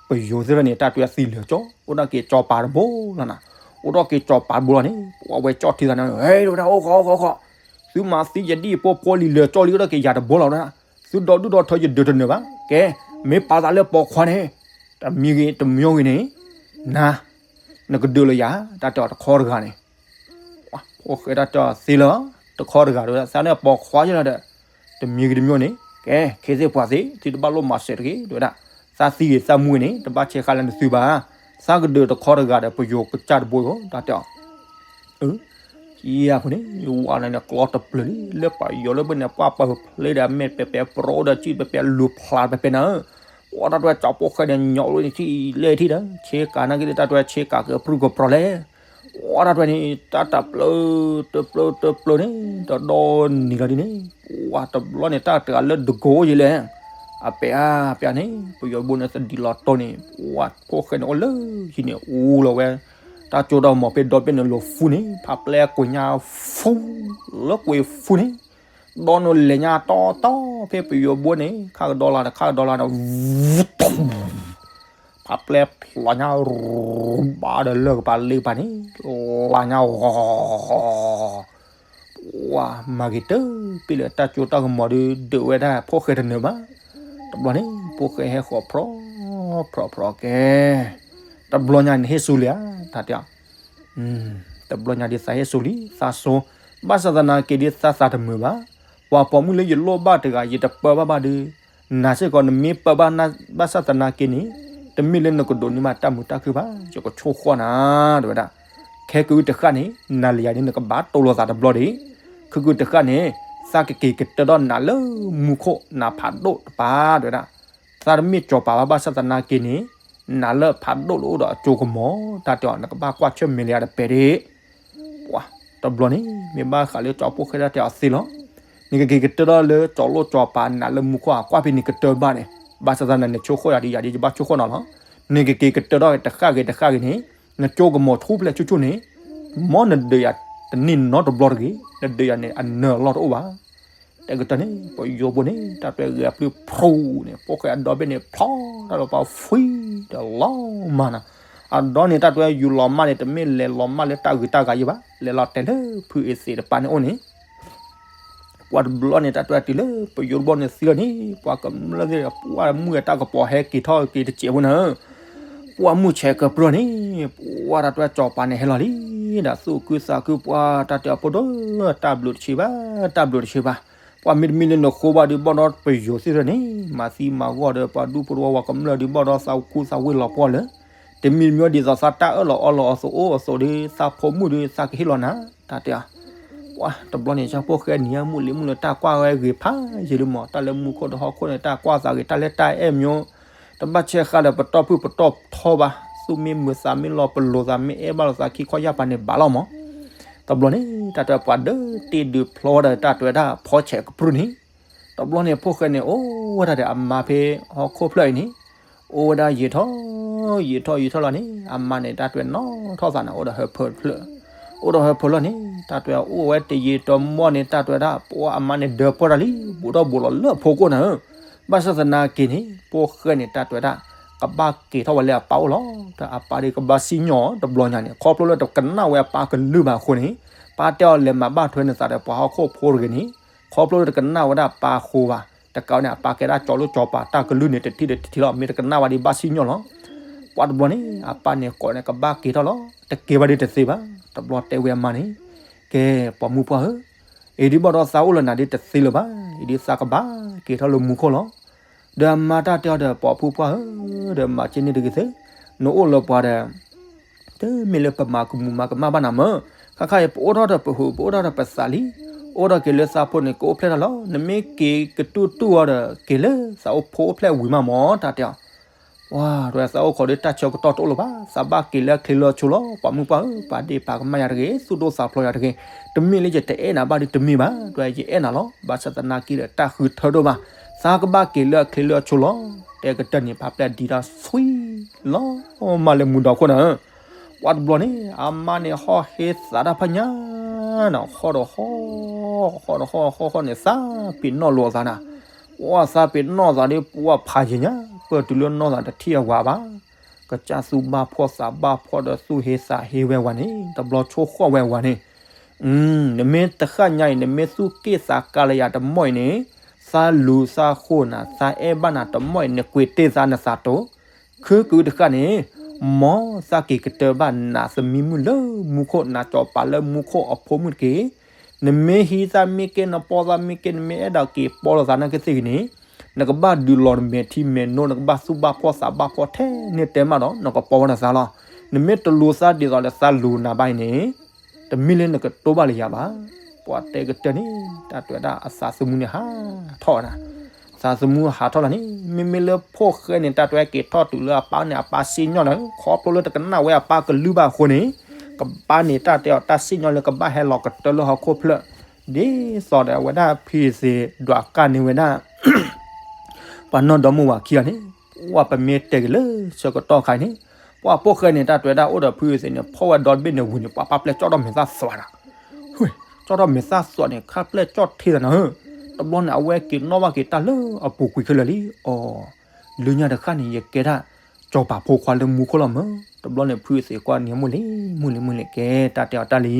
ပယီၤသ့ၣ်တဖၣ်န့ၣ် တၢ်တြဲၤသံလၢာ်ကၠီ အိၣ်ဒၣ်က့ၤကၠီပၤတဘိလီၤနၤ အိၣ်ဒၣ်က့ၤကၠီပၤတဘိလီၤန့ၣ် ပှၤဝဲကၠီထံသးန့ၣ် ဟဲ တဲဝဲဒၣ် အိၣ်ဃီ အိၣ်ဃီ အိၣ်ဃီ သုမၤသံယဒံၣ်ဖိဖိလံၤလၢာ်ကၠီလံ အိၣ်ဒၣ်က့ၤယၤတဘိလီၤဝဲဒၣ် သုဒီဒူၣ်ဒီထၢယဒုးတနၢၤဘၣ် ကဲ မ့ၢ်ပာ်သးလၢပိာ်ခွါန့ၣ် တမံၤဂ့ၤတမံၤဂ့ၤန့ၣ် နၤ နကဒုးလၢယၤ တၢ်တဲအီၤတခီတဂၤန့ၣ် ဖိၣ်ဃဲတၢ်တဲအီၤသ့လၢ တခီတဂၤတဲဝဲဒၣ် သးန့ၣ်ပိာ်ခွါယလီၤဒီး တမံၤဂ့ၤတမံၤန့ၣ် ကဲ ခ့သ့ၣ်ပှၤသ့ၣ် သုတဘၣ်လိၣ်မၤစၢၤတဂ့ၤ တဲဝဲဒၣ် သးသံဂ့ၤသးမူဂ့ၤန့ၣ် တဘၣ်ဆဲးဃါလၢနသုဘၣ် သးကဒုးတခီတဂၤဒီး ပယီၤကစၢ်တဘိအံၤ တၢ်တဲအီၤ အဖိန့ၣ် ဝဲန့ၣ်ကျီတပျၢၤလံ လၢပယီၤလၢဘၣ်န့ၣ် ပှၤပၢၤဖျ့ဒီးမဲာ်ပဲပဲ ပရိဒီးစံၣ်ပဲပဲ လူၤဖျါပဲပဲနၤ ပှၤတၢ်တဲဝဲ ကၠီဖိၣ်ဃဲန့ၣ် ညီၣ်လၢထံၣ်လဲၣ်ထံၣ်ဒီး ဆ့ကၤနာ်က့သ့ၣ် တၢ်တဲဝဲ ဆ့ကၤကပြုၢ်ကပြီၤလဲၣ် ပှၤတၢ်တဝဲန့ၣ် တၢ်တၢ်ပျၢၤ တပျၢၤတပျၢၤန့ၣ် တဒီနံၤလီၤဒ်န့ၣ် ပှၤတဘျီန့ၣ် တၢ်တဂၤလၢတကိးယံၤလဲၣ် အပဲာ်အါ ပဲာ်အါန့ၣ် ပယီၤဘိန့ၣ်သဒံးလီၤတိၢ်န့ၣ် ပှၤဖိၣ်ဃဲန့ၣ်အိၣ်လၢဟံၣ်န့ၣ် အူလီၤဝဲ တၢ်ကၠိတၢ်ကမီၤဖဲဒီဘ့ၣ်န့ၣ်လိၤဖူန့ၣ် ဖးပျဲကွံာ်ညါဖူ လၢကွံာ်ဖူန့ၣ် ဒီးနလဲၤညါတီတီဖဲပယီၤဘိန့ၣ် ခါကဒီလါဒီး ခါကဒီလါဒီး ဖးပျဲဖျိညါ ဘၣ်ဒီးလၢကပၤလ့ကပၤန့ၣ် လါညါဂီၤ ပှၤမၤဂ့ၤတပ့ၢ်လၢတၢ်ကၠိတၢ်ကမီၤဒီး ဒုးဝဲဒၣ်ဖိၣ်ဃဲတနၢၤဘၣ်. တဘျီန့ၣ် ဖိၣ်ဃဲဟဲဃီၤဖျိ ဖျိဖျိကဲ တဘျီညါန့ၣ်ဟ့ၣ်ဆူလံဧါ တၢ်တဲ တဘျီညါဒ်သးဟ့ၣ်ဆူလံ သးဆိ ဘၣ်ဆၣ်သနာ်က့ဒ်သးသးတမုာ်ဘၣ်. ပှၤပိာ်မုၣ်လၢယလိၣ်ဘၣ်တဂၤ ယတပၢဘၣ်ဘၣ်ဒီး နၤစ့ၢ်ကီးနမ့ၢ်ပၢဘၣ် ဘၣ်ဆၣ်သနာ်က့န့ၣ် တမ့ၢ်လၢနကဒိးန့ၢ်ဘၣ်တၢ်မုာ်တၢ်ခုၣ်ဘၣ် ယကဆိၣ်ဃီၣ်နၤ တဲဝဲဒၣ်. ခဲကုတဃၣ်န့ၣ် နၤလၢယၤန့ၣ် နကဘၣ်တိၢ်လိာ်သးတဘျီဒံး ခုကုတဃၣ်န့ၣ် သးကက့ၤကတၢၢ်ဒီးနၤလၢမူခိၣ် နၤဖးဒိၣ်တပၤ တဲဝဲဒၣ်. သးတမ့ၢ်ကၠီၤပၤဘၣ် ဘၣ်ဆၣ်သနာ်က့န့ၣ် နၤလၢဖးဒိၣ်လၢအိၣ်ဒီးအကၠိကမီၤ တၢ်တဲအီၤ နကဘၣ်ကွၢ်ဆၢၣ်မဲာ်လၢယၤတပဲာ်ဒံး ပှၤတဘျီန့ၣ် မ့ၢ်ဘၣ်ဃးလၢကၠီဖိၣ်ဃဲတၢ်တဲအီၤသ့လီၤ. နကက့ၤကတၢၢ်ဒီးလၢကၠီၤလိၣ်ကၠီၤပၤ နၤလၢမူခိၣ်အကွၢ်ဖဲန့ၣ်ကတၢၢ်ဘၣ်န့ၣ် ဘၣ်ဆၣ်သနာ်က့ နဆိၣ်ဃီၣ်ယၤဒ်ယၤဒ်ယဘၣ်ဆိၣ်ဃီၣ်နၤလီၤ. နကက့ၤကတၢၢ်ဒီးတဃၣ်ဂ့ၤတဃၣ်ဂ့ၤန့ၣ် နကၠိကမီၤထူဖျဲၣ်ဆူၣ်ဆူၣ်န့ၣ် မ်နဒုးယၤတန့ၢ်နီတဘျီတဂ့ၤ နဒုးယၤန့ၣ် အနၢၤအလီၢ်တအိၣ်ဘၣ် တဲကတၢၢ်န့ၣ် ပယီၤဘိန့ၣ် တၢ်တွဲဂဲၤအပျုၢ်ဖျိန့ၣ် ဖိၣ်ဃဲအဒီဘ့ၣ်န့ၣ် ဖျီတၢ်လီၤပှၤဖှံဒီးလီၤမၢ်နၤ, အဒီန့ၣ် တၢ်တွဲယူၤလီၤမၢ်န့ၣ် တမ့ၢ်လဲၤလီၤမၢ်လၢတၢ်ဂုၤတၢ်ဂၤယံၤဘၣ်, လဲၤလီၤတဲာ်လၢဖုအ့သ့းတပၤန့ၣ်အိၣ်န့ၣ် ပှၤတဘျီန့ၣ် တၢ်တွဲတုၤလၢပယီၤတဘျီန့ၣ်သံလီၤန့ၣ် ပှၤကမျၢၢ်သ့ၣ် ပှၤမုၢ်အတၢ်ကပီၤဟဲက့ၤထီၣ်က့ၤတစဲးဖိနၤဧၢ, ပှၤမုၢ်ဆဲးကပြုၢ်န့ၣ် ပှၤတၢ်တွဲကၠီၤပၤန့ၣ်ဟဲလီၤလံ, ဒီးသူၣ်ခုသးခုပှၤတၢ်တဲအီၤဖိဒိၣ်, တၢ်ဘျုးတဆံးဘၣ်, တၢ်ဘျုးတဆံးဘၣ်, ပှၤမ့တမ့ၢ်လၢနဃိဘၣ်ဒီး ဘၣ်ဒီးပယီၤသ့ၣ်တဖၣ်န့ၣ် မၤသံမၤဂီၢ်ဒီး ပှၤဒူဖိတဝီဝၤကမျၢၢ်ဒီး ဘၣ်ဒီးသးခူသးဝ့ၢ်လီၤပှီၢ်လၢ တမံၤတမံၤဒ်သိးသးတၢ်အၢၣ်လီၤအီလီၤအသိးအိၣ်အသိးဒီး သးဖိမုၣ်ဒီး သးကဟ့ၣ်လီၤနၤ, တၢ်တဲအီၤ ပှၤတဘျီန့ၣ် ကၠီဖိၣ်ဃဲနံၤ မုၢ်လံၤမုၢ်လၢတၢ်ကွၢ်ဝဲဂ့ၤဖးယံာ်လံမး, တၢ်လၢမူခိၣ်ဒီးဟီၣ်ခိၣ်န့ၣ် တၢ်ကွၢ်သးဂ့ၤ တၢ်လၢတၢ်အဲၣ်မၠိ တဘၣ်ဆဲးဃါဒီးပတီၢ်ဖုၣ်ပတီၢ်ထီဘၣ်, သူၣ်မ့ၢ်မုာ်သးမ့ၢ်လီၤပလိာ်သး မ့ၢ်အဲၣ်ဘၣ်လိာ်သးခံခီယၢ်ပၤန့ၣ် ဘၣ်လီၤမး. တဘျီန့ၣ် တၢ်တဲပှၤဒၢတ့ၢ်ဒုးဖျီဝဲဒၣ်တၢ်တဲဝဲဒၣ်ဖီဆဲးကပြုၢ်န့ၣ်, တဘျီန့ၣ် ဖိၣ်ဃဲန့ၣ် အိၣ်ဝဲဒၣ်ဒီးအမါဖဲဟီၣ်ခိၣ်ဖျၢၣ်အံၤန့ၣ်, အိၣ်ဝဲဒၣ်ယံာ်ထီၣ် ယံာ်ထီၣ်ယံာ်ထီၣ်လီၤန့ၣ် အမါန့ၣ် တၢ်တဲနီၣ်ထီၣ်သးန့ၣ် အိၣ်ဒီးဟၢဖၢတဖျၢၣ်, အိၣ်ဒီးဟၢဖၢလီၤန့ၣ် တၢ်တဲအိၣ်ဝဲတယံာ်တမီၢ်န့ၣ် တၢ်တဲဝဲဒၣ် ပှၤအမါန့ၣ်ဒၢပှၢ်တၢ်လံ ဘူးထီၣ်ဘူးလီၤလၢအဖိကိၣ်နၤဧၢ, ဘၣ်ဆၣ်သနာ်က့န့ၣ် ဖိၣ်ဃဲန့ၣ် တၢ်တဲဝဲဒၣ် ကဘၣ်က့ၤထီၣ်ဝဲလၢအပၢ်အိၣ်လီၤ, ဒီးအပၢ်ဒီးကဘၣ်စံၣ်ညီၣ်တဘျီညါန့ၣ် ခီဖျိလၢတကနၣ်ဝဲအပၢ်ကလုၢ်ဘၣ်အဃိန့ၣ်, ပၢ်တဲအီၤလဲၤမၤဘၣ်ထွဲနသးဒီးပှၤဟီၣ်ခိၣ်ဖိတဂ့ၤန့ၣ်, ခီဖျိလၢတကနၣ်ဝဲဒၣ်ပၢ်အဃိဘၣ်, တကးန့ၣ် အပၢ်ကဲဒၣ်ကၠီၤလိၣ်ကၠီၤပၤတၢ်ကလုၢ်န့ၣ် တထံၣ်ဒီးတထံၣ်လီၤ, မ့ၢ်တကနၣ်ဝဲဒီးဘၣ်စံၣ်ညီၣ်လီၤ. ပှၤတဘျီန့ၣ် အပၢ်န့ၣ်ကိးန့ၣ် ကဘၣ်က့ၤထီၣ်လီၤ, တက့ၤဘၣ်ဒီးတသ့ဘၣ်, တဘျီတဲဝဲအမါန့ၣ်, ကဲ ပိာ်မုၣ်ပှၢ်ဧၢ, အံၤဒ်ဘၣ်ဒီးသးအိၣ်လၢနၤဒ်တသ့လၢၤဘၣ်, အံၤဒ်သးကဘၣ်က့ၤထီၣ်လၢမူခိၣ်လီၤ. ဒီးအမါတၢ်တဲအီၤဒီး ပိာ်မုၣ်ပှၢ်ဧၢ, ဒီးမၤက့ၤန့ၢ်တဂ့ၤသ့, နအိၣ်လၢပှၤဒီး တမ့ၢ်လၢပမၤကမူၤမၤကမၣ်ဘၣ်နၤမၢ်, ခါခါအံၤ ပအိၣ်ထီၣ်ဒီးပဟုး ပအိၣ်ထီၣ်ဒီးပသးလံ, အိၣ်ဒီးက့ၤလၢသးဖိန့ၣ် ကအိၣ်ဖျဲၣ်ထီၣ်လီၤ, နမ့ၢ်က့ၤကတူၢ်တူၢ်အီၤဒီး က့ၤလၢသးအိၣ်ဖိအိၣ်ဖျဲၣ်ဝံၤမးမၢ် တၢ်တဲအီၤ. ပှၤ တဲသးအိၣ်ခိးဒီးတၢ်ဆၢကတီၢ်တအိၣ်လၢၤဘၣ်, သးဘၣ်က့ၤလၢအချ့လၢအဆိလီၤ, ပိာ်မုၣ်ပှၢ်ဧၢ, ပာ်ဒ့ၣ်ပာ်ကမၣ်ယၤတဂ့ၤ, သူၣ်ဒိၣ်သးဖျိးယၤတဂ့ၤ, တမ့ၢ်လၢယတအဲၣ်နၤဘၣ်ဒီးတမ့ၢ်ဘၣ်, ဒီးယအဲၣ်နၤလီၤ, ဘၣ်ဆၣ်သနာ်က့ဒီးတၢ်ဃုထၢဒိၣ်မး, သးကဘၣ်က့ၤလၢအချ့လၢအဆိလီၤ, တဲကတၢၢ်န့ၣ် ဖးပျဲၢ်ဒံးတၢ်ဆွံလီၤ, မၤလၢမူဒီးခိၣ်နၤဧၢ. ပှၤတဘျီန့ၣ် အမါန့ၣ်ဟီၣ်ဟ့သးတၢ်ဖးညါနၤ, ဟီၣ်ဒီးဟီၣ်, ဟီၣ်ဒီးဟီၣ်, ဟီၣ်ဟီၣ်န့ၣ် သးပ့ၤနီၣ်လိာ်အသးနၤ, ပှၤသးပ့ၤနီၣ်သးဒီး ပှၤဖးယံၤညါ, ပၢၢ်တုၤလၢနီၢ်သးတထံၣ်အဝၤဘၣ်, ကစၢ်သူၣ်ဘၣ်ဖှီၣ်သးဘၣ်ဖှီၣ်ဒီးသူၣ်ဟ့သးဟ့ဝဲဝၤန့ၣ်, တဘျီဆိၣ်ဃီၣ်ဝဲဝၤန့ၣ် နမ့ၢ်တဃၣ်ညါအံၤ နမ့ၢ်သူၣ်က့ၣ်သးကါလၢယၤတမီၢ်အံၤန့ၣ်, သးလူၤသးဃိၤနၤ, သးအဲၣ်ဘၣ်နၤတမီၢ်အံၤ နကွံာ်တ့ၢ်သးနသးတိၤ, ခုကုတဃၣ်န့ၣ်, မ်သးက့ၤကတၢၢ်ဘၣ်နၤသမံမုၣ်လၢမူခိၣ်, နကၠီၤပၤလၢမူခိၣ်အဖိမုၣ်တက့ၢ်. နမ့ၢ်ဟံးသးမ့ၢ်ကဲ, နပီသးမ့ၢ်ကဲ, နမ့ၢ်အဲၣ်ဒိးက့ၤပီလိာ်သးနာ်က့သ့ၣ်ဂ့ၤန့ၣ်, နကဘၣ်ဒုးလီၤနမဲာ်ထံမဲာ်နိ, နကဘၣ်သူၣ်ဘၣ်ဖှီၣ်သးဘၣ်ဖှီၣ်ထဲန့ၣ်တဲမးဒီး နကပီဝဲနသးလီၤ. နမ့ၢ်တလူၤသးဒ်သိးဒီးသးလူၤနၤဘၣ်အံၤန့ၣ်, တမ့ၢ်လၢနကတိၢ်ဘၣ်လၢယၤဘၣ်. ပှၤတဲကတၢၢ်န့ၣ် တၢ်တဲဝဲဒၣ်အသးသမူန့ၣ်ဟးထီၣ်နၤ, သးသမူဟးထီၣ်လီၤန့ၣ်, မ့မ့ၢ်လၢဖိၣ်ဃဲန့ၣ် တၢ်တဲဝဲက့ၤထီၣ်တုၤလၢအပၢ်န့ၣ် အပၢ်စံၣ်ညီၣ်နၤ, ခီဖျိလၢတကနၣ်ဝဲအပၢ်ကလုၢ်ဘၣ်အဃိန့ၣ်, ကဘၣ်န့ၣ် တၢ်တဲအီၤ တၢ်စံၣ်ညီၣ်လၢကဘၣ်ဟဲလီၤကတၢၢ်လၢဟီၣ်ခိၣ်ဖျၢၣ်, ဒ်သိးဒီးအဝဲဒၣ်ဖုအသ့ၣ်ဒွးကၢ်န့ၢ်ဝဲဒၣ် ပှၤနီၢ်ဒီမါဝၤခံဂၤန့ၣ်, ပှၤပမ့ၢ်တဲက့ၤလၢဆၢကတီၢ်ခါအံၤန့ၣ်, ပှၤဖိၣ်ဃဲန့ၣ် တၢ်တဲဝဲဒၣ်အိၣ်ဒီးဖုအသ့ၣ်န့ၣ် ဖီၣ်ဝဲဒီတဘ့ၣ်န့ၣ်ဝံၤန့ၣ် ပှၤဖးပျဲၢ်ကၠီၣ်ထီၣ်မဲာ်သၣ်သွးဒီး, ကၠီၣ်ထီၣ်မဲာ်သၣ်သွးန့ၣ် ခါပျဲၢ်ကၠီၣ်ထံသးနၤဧၢ, တဘျီန့ၣ် အဝဲက့ၤနီၣ်ဘၣ်က့ၤတၢ်လၢအပူၤကွံာ်ခဲလၢာ်လံ, အိ, လၢညါတဃၣ်န့ၣ် ယကဲဒၣ် စီၤပၤဖိခွါလၢမူခိၣ်လီၤမၢ်, တဘျီန့ၣ် ဖုအသ့ၣ်ကွၢ်န့ၣ် မိၢ်လံ, မိၢ်လံ, မိၢ်လံ, ကဲ တၢ်တဲအီၤတၢ်လံ,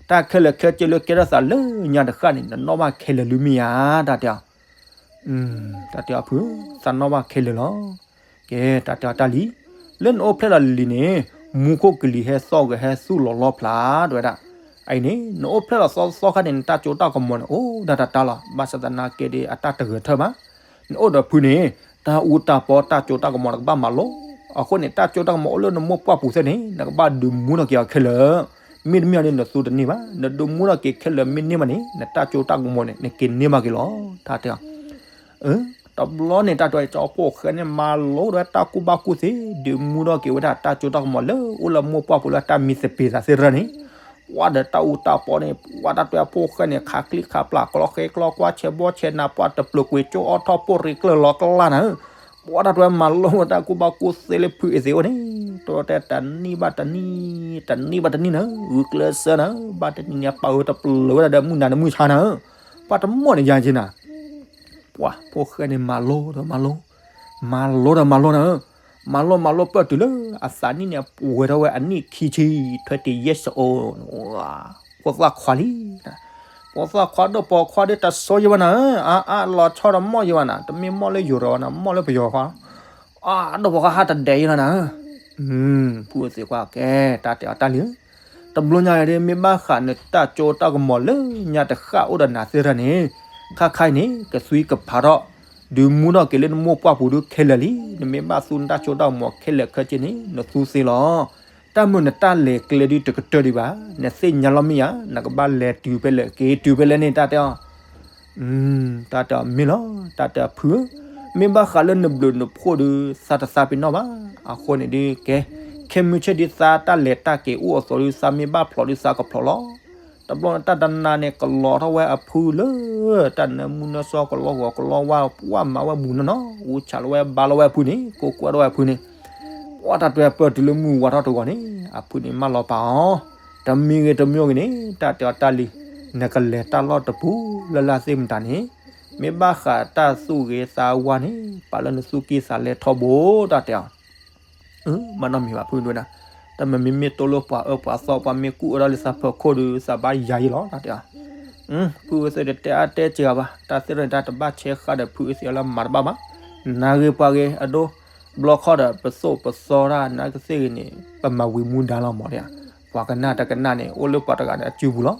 တၢ်ခဲလၢာ်ခဲဆ့လၢကဲထီၣ်သးလၢညါတဃၣ်န့ၣ် နနီၣ်ဘၣ်ခဲလၢာ်လၢမ့ၢ်ဧါ, တၢ်တဲအီၤ, တၢ်တဲအီၤဖု, သးနီၣ်ဘၣ်ခဲလၢာ်လီၤ, ကဲ တၢ်တဲအီၤတၢ်လံ, လၢနအိၣ်ဖျဲၣ်လီၤလံၤန့ၣ် မူခိၣ်ကလံၤဟဲသီၣ်ဂဲၤဟဲသူၣ်လီၤလီဖျး တဲဝဲဒၣ်, အအံၤန့ၣ် နအိၣ်ဖျဲၣ်လီၤသီသီခါန့ၣ် နတၢ်စိတၢ်ကမီၤန့ၣ် အိၣ်ဒၣ်တၢ်တၢ်လီၤ, ဘၣ်ဆၣ်သနာ်က့ဒီး အတၢ်တဂဲၤထၢၣ်ဘၣ်, နအိၣ်ဒီးဖုန့ၣ် တၢ်အူတၢ်ပီတၢ်စိတၢ်ကမီၤနကဘၣ်မၤလိ, အဃိန့ၣ် တၢ်စိတၢ်ကမီၤအိၣ်လၢနမိၢ်ပှၢ်ပူၤသ့ၣ်န့ၣ် နကဘၣ်ဒုးမူထီၣ်က့ၤအီၤခဲလၢာ်, မ့တမ့ၢ်ဒီးနသူတန့ၢ်ဘၣ်, နဒုးမူထီၣ်က့ၤခဲလၢာ်မ့ၢ်န့ၢ်ဘၣ်န့ၣ် နတၢ်စိတၢ်ကမီၤန့ၣ် နက့ၤန့ၢ်ဘၣ်က့ၤလီၤ, တၢ်တဲအီၤ တဘျီန့ၣ် တၢ်တဲအီၤ စီၤဖိၣ်ဃဲန့ၣ် မၤလိဒီးတၢ်ကူၣ်ဘၣ်ကူၣ်သ့, ဒုးမူထီၣ်က့ၤဝဲဒၣ်တၢ်စိတၢ်ကမီၤလၢအိၣ်လၢမိၢ်ပှၢ်ပူၤလၢတၢ်မံသပ့ၤသးသ့ၣ်တဖၣ်န့ၣ်, ပှၤဒီးတၢ်အူတၢ်ပီန့ၣ် ပှၤတၢ်တဲအီၤ ဖိၣ်ဃဲန့ၣ် ခးကျံခးပျၢ် ကျီဃဲကျီကွၢ် ဆဲးဘီဆဲးနး ပှၤတပျုာ်ကွံာ်ကၠိအီထီၣ်ပိၢ်ရ့ၣ်ကျၢၢ်လီၤကလၢ်နၤဧၢ, ပှၤတၢ်တဲအီၤ မၤလိဝဲတၢ်ကူၣ်ဘၣ်ကူၣ်သ့လၢဖုအသ့ၣ်အိၣ်န့ၣ်, တၢ်တဲတနံၣ်ဘၣ်တနံၣ်, တနံၣ်ဘၣ်တနံၣ်နၤဧၢ, ဂုာ်ကျဲးစၢးနၤဧၢ, ဘၣ်တနံၣ်န့ၣ် ပာ်အၢတပျုာ်ဝဲဒၣ်ဒီးမုၢ်နၤဒီးမုၢ်ဆါနၤဧၢ, ပှၤတမီၢ်န့ၣ်ယၤက့ၤနၤ ပှၤဖိၣ်ဃဲန့ၣ် မၤလိဒီးမၤလိ, မၤလိဒီးမၤလိနၤဧၢ, မၤလိမၤလိပၢၢ်တုၤလၢအသးနံၣ်န့ၣ် ပှဲၤထီၣ်ဝဲအနံၣ်ခံဆံ ထွဲတံၤယဲၢ်စအိ, ဖိသၣ်ခွါလံ, ဖိသၣ်ခွါဒီးပိာ်ခွါဒီးတဆိယဘၣ်နၤဧၢ, အါအါလီၤဆီဒီးမီၢ်ယဘၣ်နၤ, တမ့ၢ်မီၢ်လၢယိၤဒီးနၤ, မီၢ်လၢပယီၤခွါ, အါဒီးပိာ်ခွါဟးတဒဲးယလီၤနၤဧၢ, ဖုအသ့ၣ်ကွၢ်ကဲ တၢ်တဲအီၤတၢ်လံ တဘျီညါအံၤ မ့ၢ်ဘၣ်ဃးနတၢ်စိတၢ်ကမီၤလၢညါတဃၣ်အိၣ်ဒီးနၤသ့ၣ်တဖၣ်န့ၣ်, ခါခါအံၤန့ၣ် ကသွံကဖးထီၣ်, ဒုးမူထီၣ်က့ၤလၢနမိၢ်ပှၢ်ပူၤဒုခဲလၢာ်လံ, နမ့ၢ်ဘၣ်သူနတၢ်စိတၢ်ကမီၤခဲလၢာ်ခဲဆ့န့ၣ် နသူသ့လီၤ. တၢ်မုာ်နတၢ်လဲၤကျဲဒုတကတၢၢ်ဒံးဘၣ်, နသ့ၣ်ညါလီၤမ့ၢ်ဧါ, နကဘၣ်လဲၤတုၤဖဲလဲၣ် က့ၤတုၤဖဲလဲၣ်န့ၣ် တၢ်တဲအီၤ တၢ်တဲအီၤမ့ၢ်လီၤ, တၢ်တဲအီၤဖုဧၢ, မ့ၢ်ဘၣ်ဃးလၢနဘျုးနဖှိၣ်ဒု သးတသးပ့ၤနီၣ်ဘၣ်, အဃိန့ၣ်ဒုကဲ, ခဲမုၢ်ဆ့ၣ်ဒုသးတၢ်လဲၤတၢ်က့ၤအိၣ်အသိးဒု သးမ့ၢ်ဘၣ်ဖျိးဒုသးကဖျိးလီၤ. တဘျီန့ၣ်တၢ်တနၤန့ၣ် ကလီၤထီၣ်ဝဲအဖုလၢ တၢ်နၢမူနၢဆှီကလီဂီၤကလီဝါ ပှၢ်မၤဝဲဘူးနီၢ်နီၢ် အူဆးလီၤဝဲဘါလီၤဝဲအဖုန့ၣ် ကိးကွဲထီၣ်ဝဲအဖုန့ၣ် ပှၢ်တၢ်တဲပၢၢ်တုၤလၢမုၢ်ဝါထီၣ်တဂီၤန့ၣ် အဖုန့ၣ်မၢလီၤပာ်အီၤ, တမံၤဂ့ၤတမံၤဂ့ၤန့ၣ် တၢ်တဲအီၤတၢ်လံ, နကလဲၤတၢ်လီၢ်တပူၤလၢ်လၢ်သ့ၣ်မတၤန့ၣ်, မ့ၢ်ဘၣ်ဃးတၢ်သူၣ်ဂ့ၤသးဝါန့ၣ် ပာ်လၢနသူၣ်ကံၢ်သးလဲထီဘိ တၢ်တဲအီၤ ဘၣ်နီတမံၤဘၣ်ဖုဒိၣ်နၤ, တၢ်မ့မ့ၢ်မ့ၢ်တိၢ်လိာ်ပှၤအၢပှၤသီ ပှၤမ့ၢ်ကူၣ်အၢထီၣ်လံသးဖၢခိၣ်ဒီး သးဘၣ်ယၤယံလီၤ တၢ်တဲအီၤ, ဖုအဝဲသ့ၣ်တတဲအါတဲစှၤဘၣ်, တၢ်သ့ၣ်တဖၣ်န့ၣ် တၢ်တဘၣ်ဆဲးဃာ်ဒီးဖုအဝဲသ့ၣ်အလၢမၤတဘၣ်ဘၣ်, နၤဂ့ၤပှၤဂ့ၤ အဒိ ဘျီခီဒီး ပသိၣ်ပသီတၢ် နကသ့ၣ်ဂ့ၤန့ၣ် ပမၤဝံၤမူဒါလီၤမးဒၣ်, ပှၤကနၣ်တကနၣ်န့ၣ် အိၣ်လၢပှၤတဂၤန့ၣ်အစုပူၤလီၤ.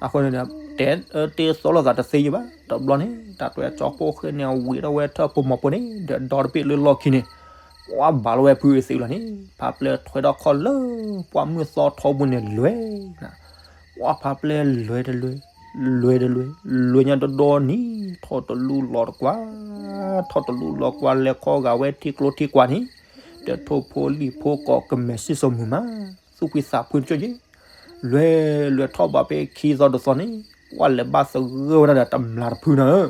အဃိန့ၣ် တဲအၢတဲသီလိာ်သးတသ့ယံဘၣ်, တဘျီန့ၣ် တၢ်တဲအီၤ စီၤဖိၣ်ဃဲန့ၣ် အဝံၤထီၣ်ဝဲထၢၣ်ဖိမီၤဖိန့ၣ် ဒီးဒီတဘ့ၣ်လၢလီၢ်ခံန့ၣ် ပှၢ်ဘၣ်လီၤဝဲဖုအဝဲသ့ၣ်လီၤန့ၣ် ဖးပျဲၢ်ထွဲထီၣ်ခီၣ်လၢ ပှၢ်မုၢ်သီထီဘိန့ၣ်လွဲၤ ပှၢ်ဖးပျဲၢ်လွဲၤတလွဲၤ, လွဲၤတလွဲၤ, လွဲၤညါဒီဒီနံၤ ထီၣ်တလူၢ်လီၤတကွၢ်, ထီၣ်တလူၢ်လီၤကွၢ် လဲၤခီဂာ်ဝဲထံကျိထံကွာ်န့ၣ်, တထိၣ်ဖိလံၣ်ဖိကိးကမဲာ်စံၣ်စိၤမုာ်မး, သူၣ်ဖှံသးဖှံတကၠိၢ်ယ့ၣ်, လွဲၤလွဲၤထီၣ်ဘၣ်ဖဲခံသီတသီန့ၣ် ပှၢ်လဲၤဘၣ်သဂၢၢ်ဝဲဒၣ်ဒီးတမျးတဖုနၤဧၢ,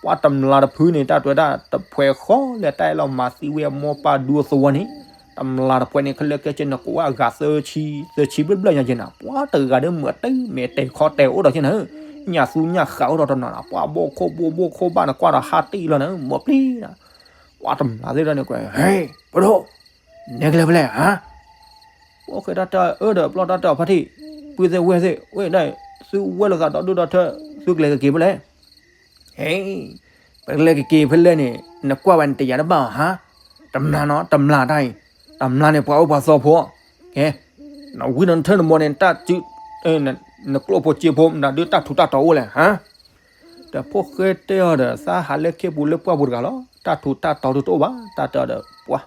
ပှၢ်တမျးတဖုန့ၣ် တၢ်တဲဝဲဒၣ် တဖှဲးဃီလၢတၢ်အဲၣ်လီၤမၤသံဝဲအမိၢ်ပၢ်ဒူအသဝီန့ၣ်, တမျးတဖှဲးန့ၣ် ခဲလၢာ်ခဲဆ့န့ၣ် ကိးဝဲအဂၤသၢဆံ, သၢဆံဘျဲၣ်ဘျဲၣ်ညါက့ၤနၤ, ပှၢ်တဂၤဒီးမုာ်တံၢ်မဲာ်တဲာ်ခီတဲာ်အိၣ်ဒီးက့ၤနၤဧၢ, ညၣ်သူညၣ်ဃးအိၣ်ဒီးတနီၤနီၤ, ပှၢ်ဘိၣ်ခိၣ်ဘိၣ်ဘိၣ်ခိၣ်ဘၣ်နကွၢ်ဒီးဟးတံၢ်လီၤနၤဧၢ, မီၢ်ပျံၤနၤ, ပှၢ်တမျးသ့ၣ်တဖၣ်န့ၣ်ကွဲး, ဟဲ, ပဒိၣ်, နဲကလဲၤဖဲလဲၣ်ဧါ ပှၢ်ဃဲတၢ်တဲအၢဒီးပျီတၢ်တဲအီၤဖါတံၢ်, ပုၢ်သ့ၣ်ဝဲၢ်သ့ၣ်, ဝဲဒၣ်, သုဝဲလိာ်သးဒီဒူၣ်ဒီထၢ, သုကလဲၤကက့ၤဖဲလဲၣ်, ဟဲ, ပကလဲၤကက့ၤဖဲလဲၣ်န့ၣ် နကွၢ်ဝဲန့ၣ်တယာ်တဘၣ်အီၤဟါ, တမျးနီၤ တမျးတၢ်အံၤ, တမျးန့ၣ်ပှၤအိၣ်ပှၤသီဖိ, ကဲ, နဝံနထၢၣ်နဘီန့ၣ် တၢ်စု, နကျိၣ်ဖိစ့ဖိမတၤဒုးတၢ်ထူးတၢ်တီၤအိၣ်လဲၣ်ဟါ ဒီးဖိၣ်ဃဲတဲအီၤဒီး သးဟးလၢခ့ပူၤလၢပှၢ်ပူၤတဂၤလီၤ, တၢ်ထူးတၢ်တီၤဒုးတအိၣ်ဘၣ်, တၢ်တဲအီၤဒီး ပှၢ်,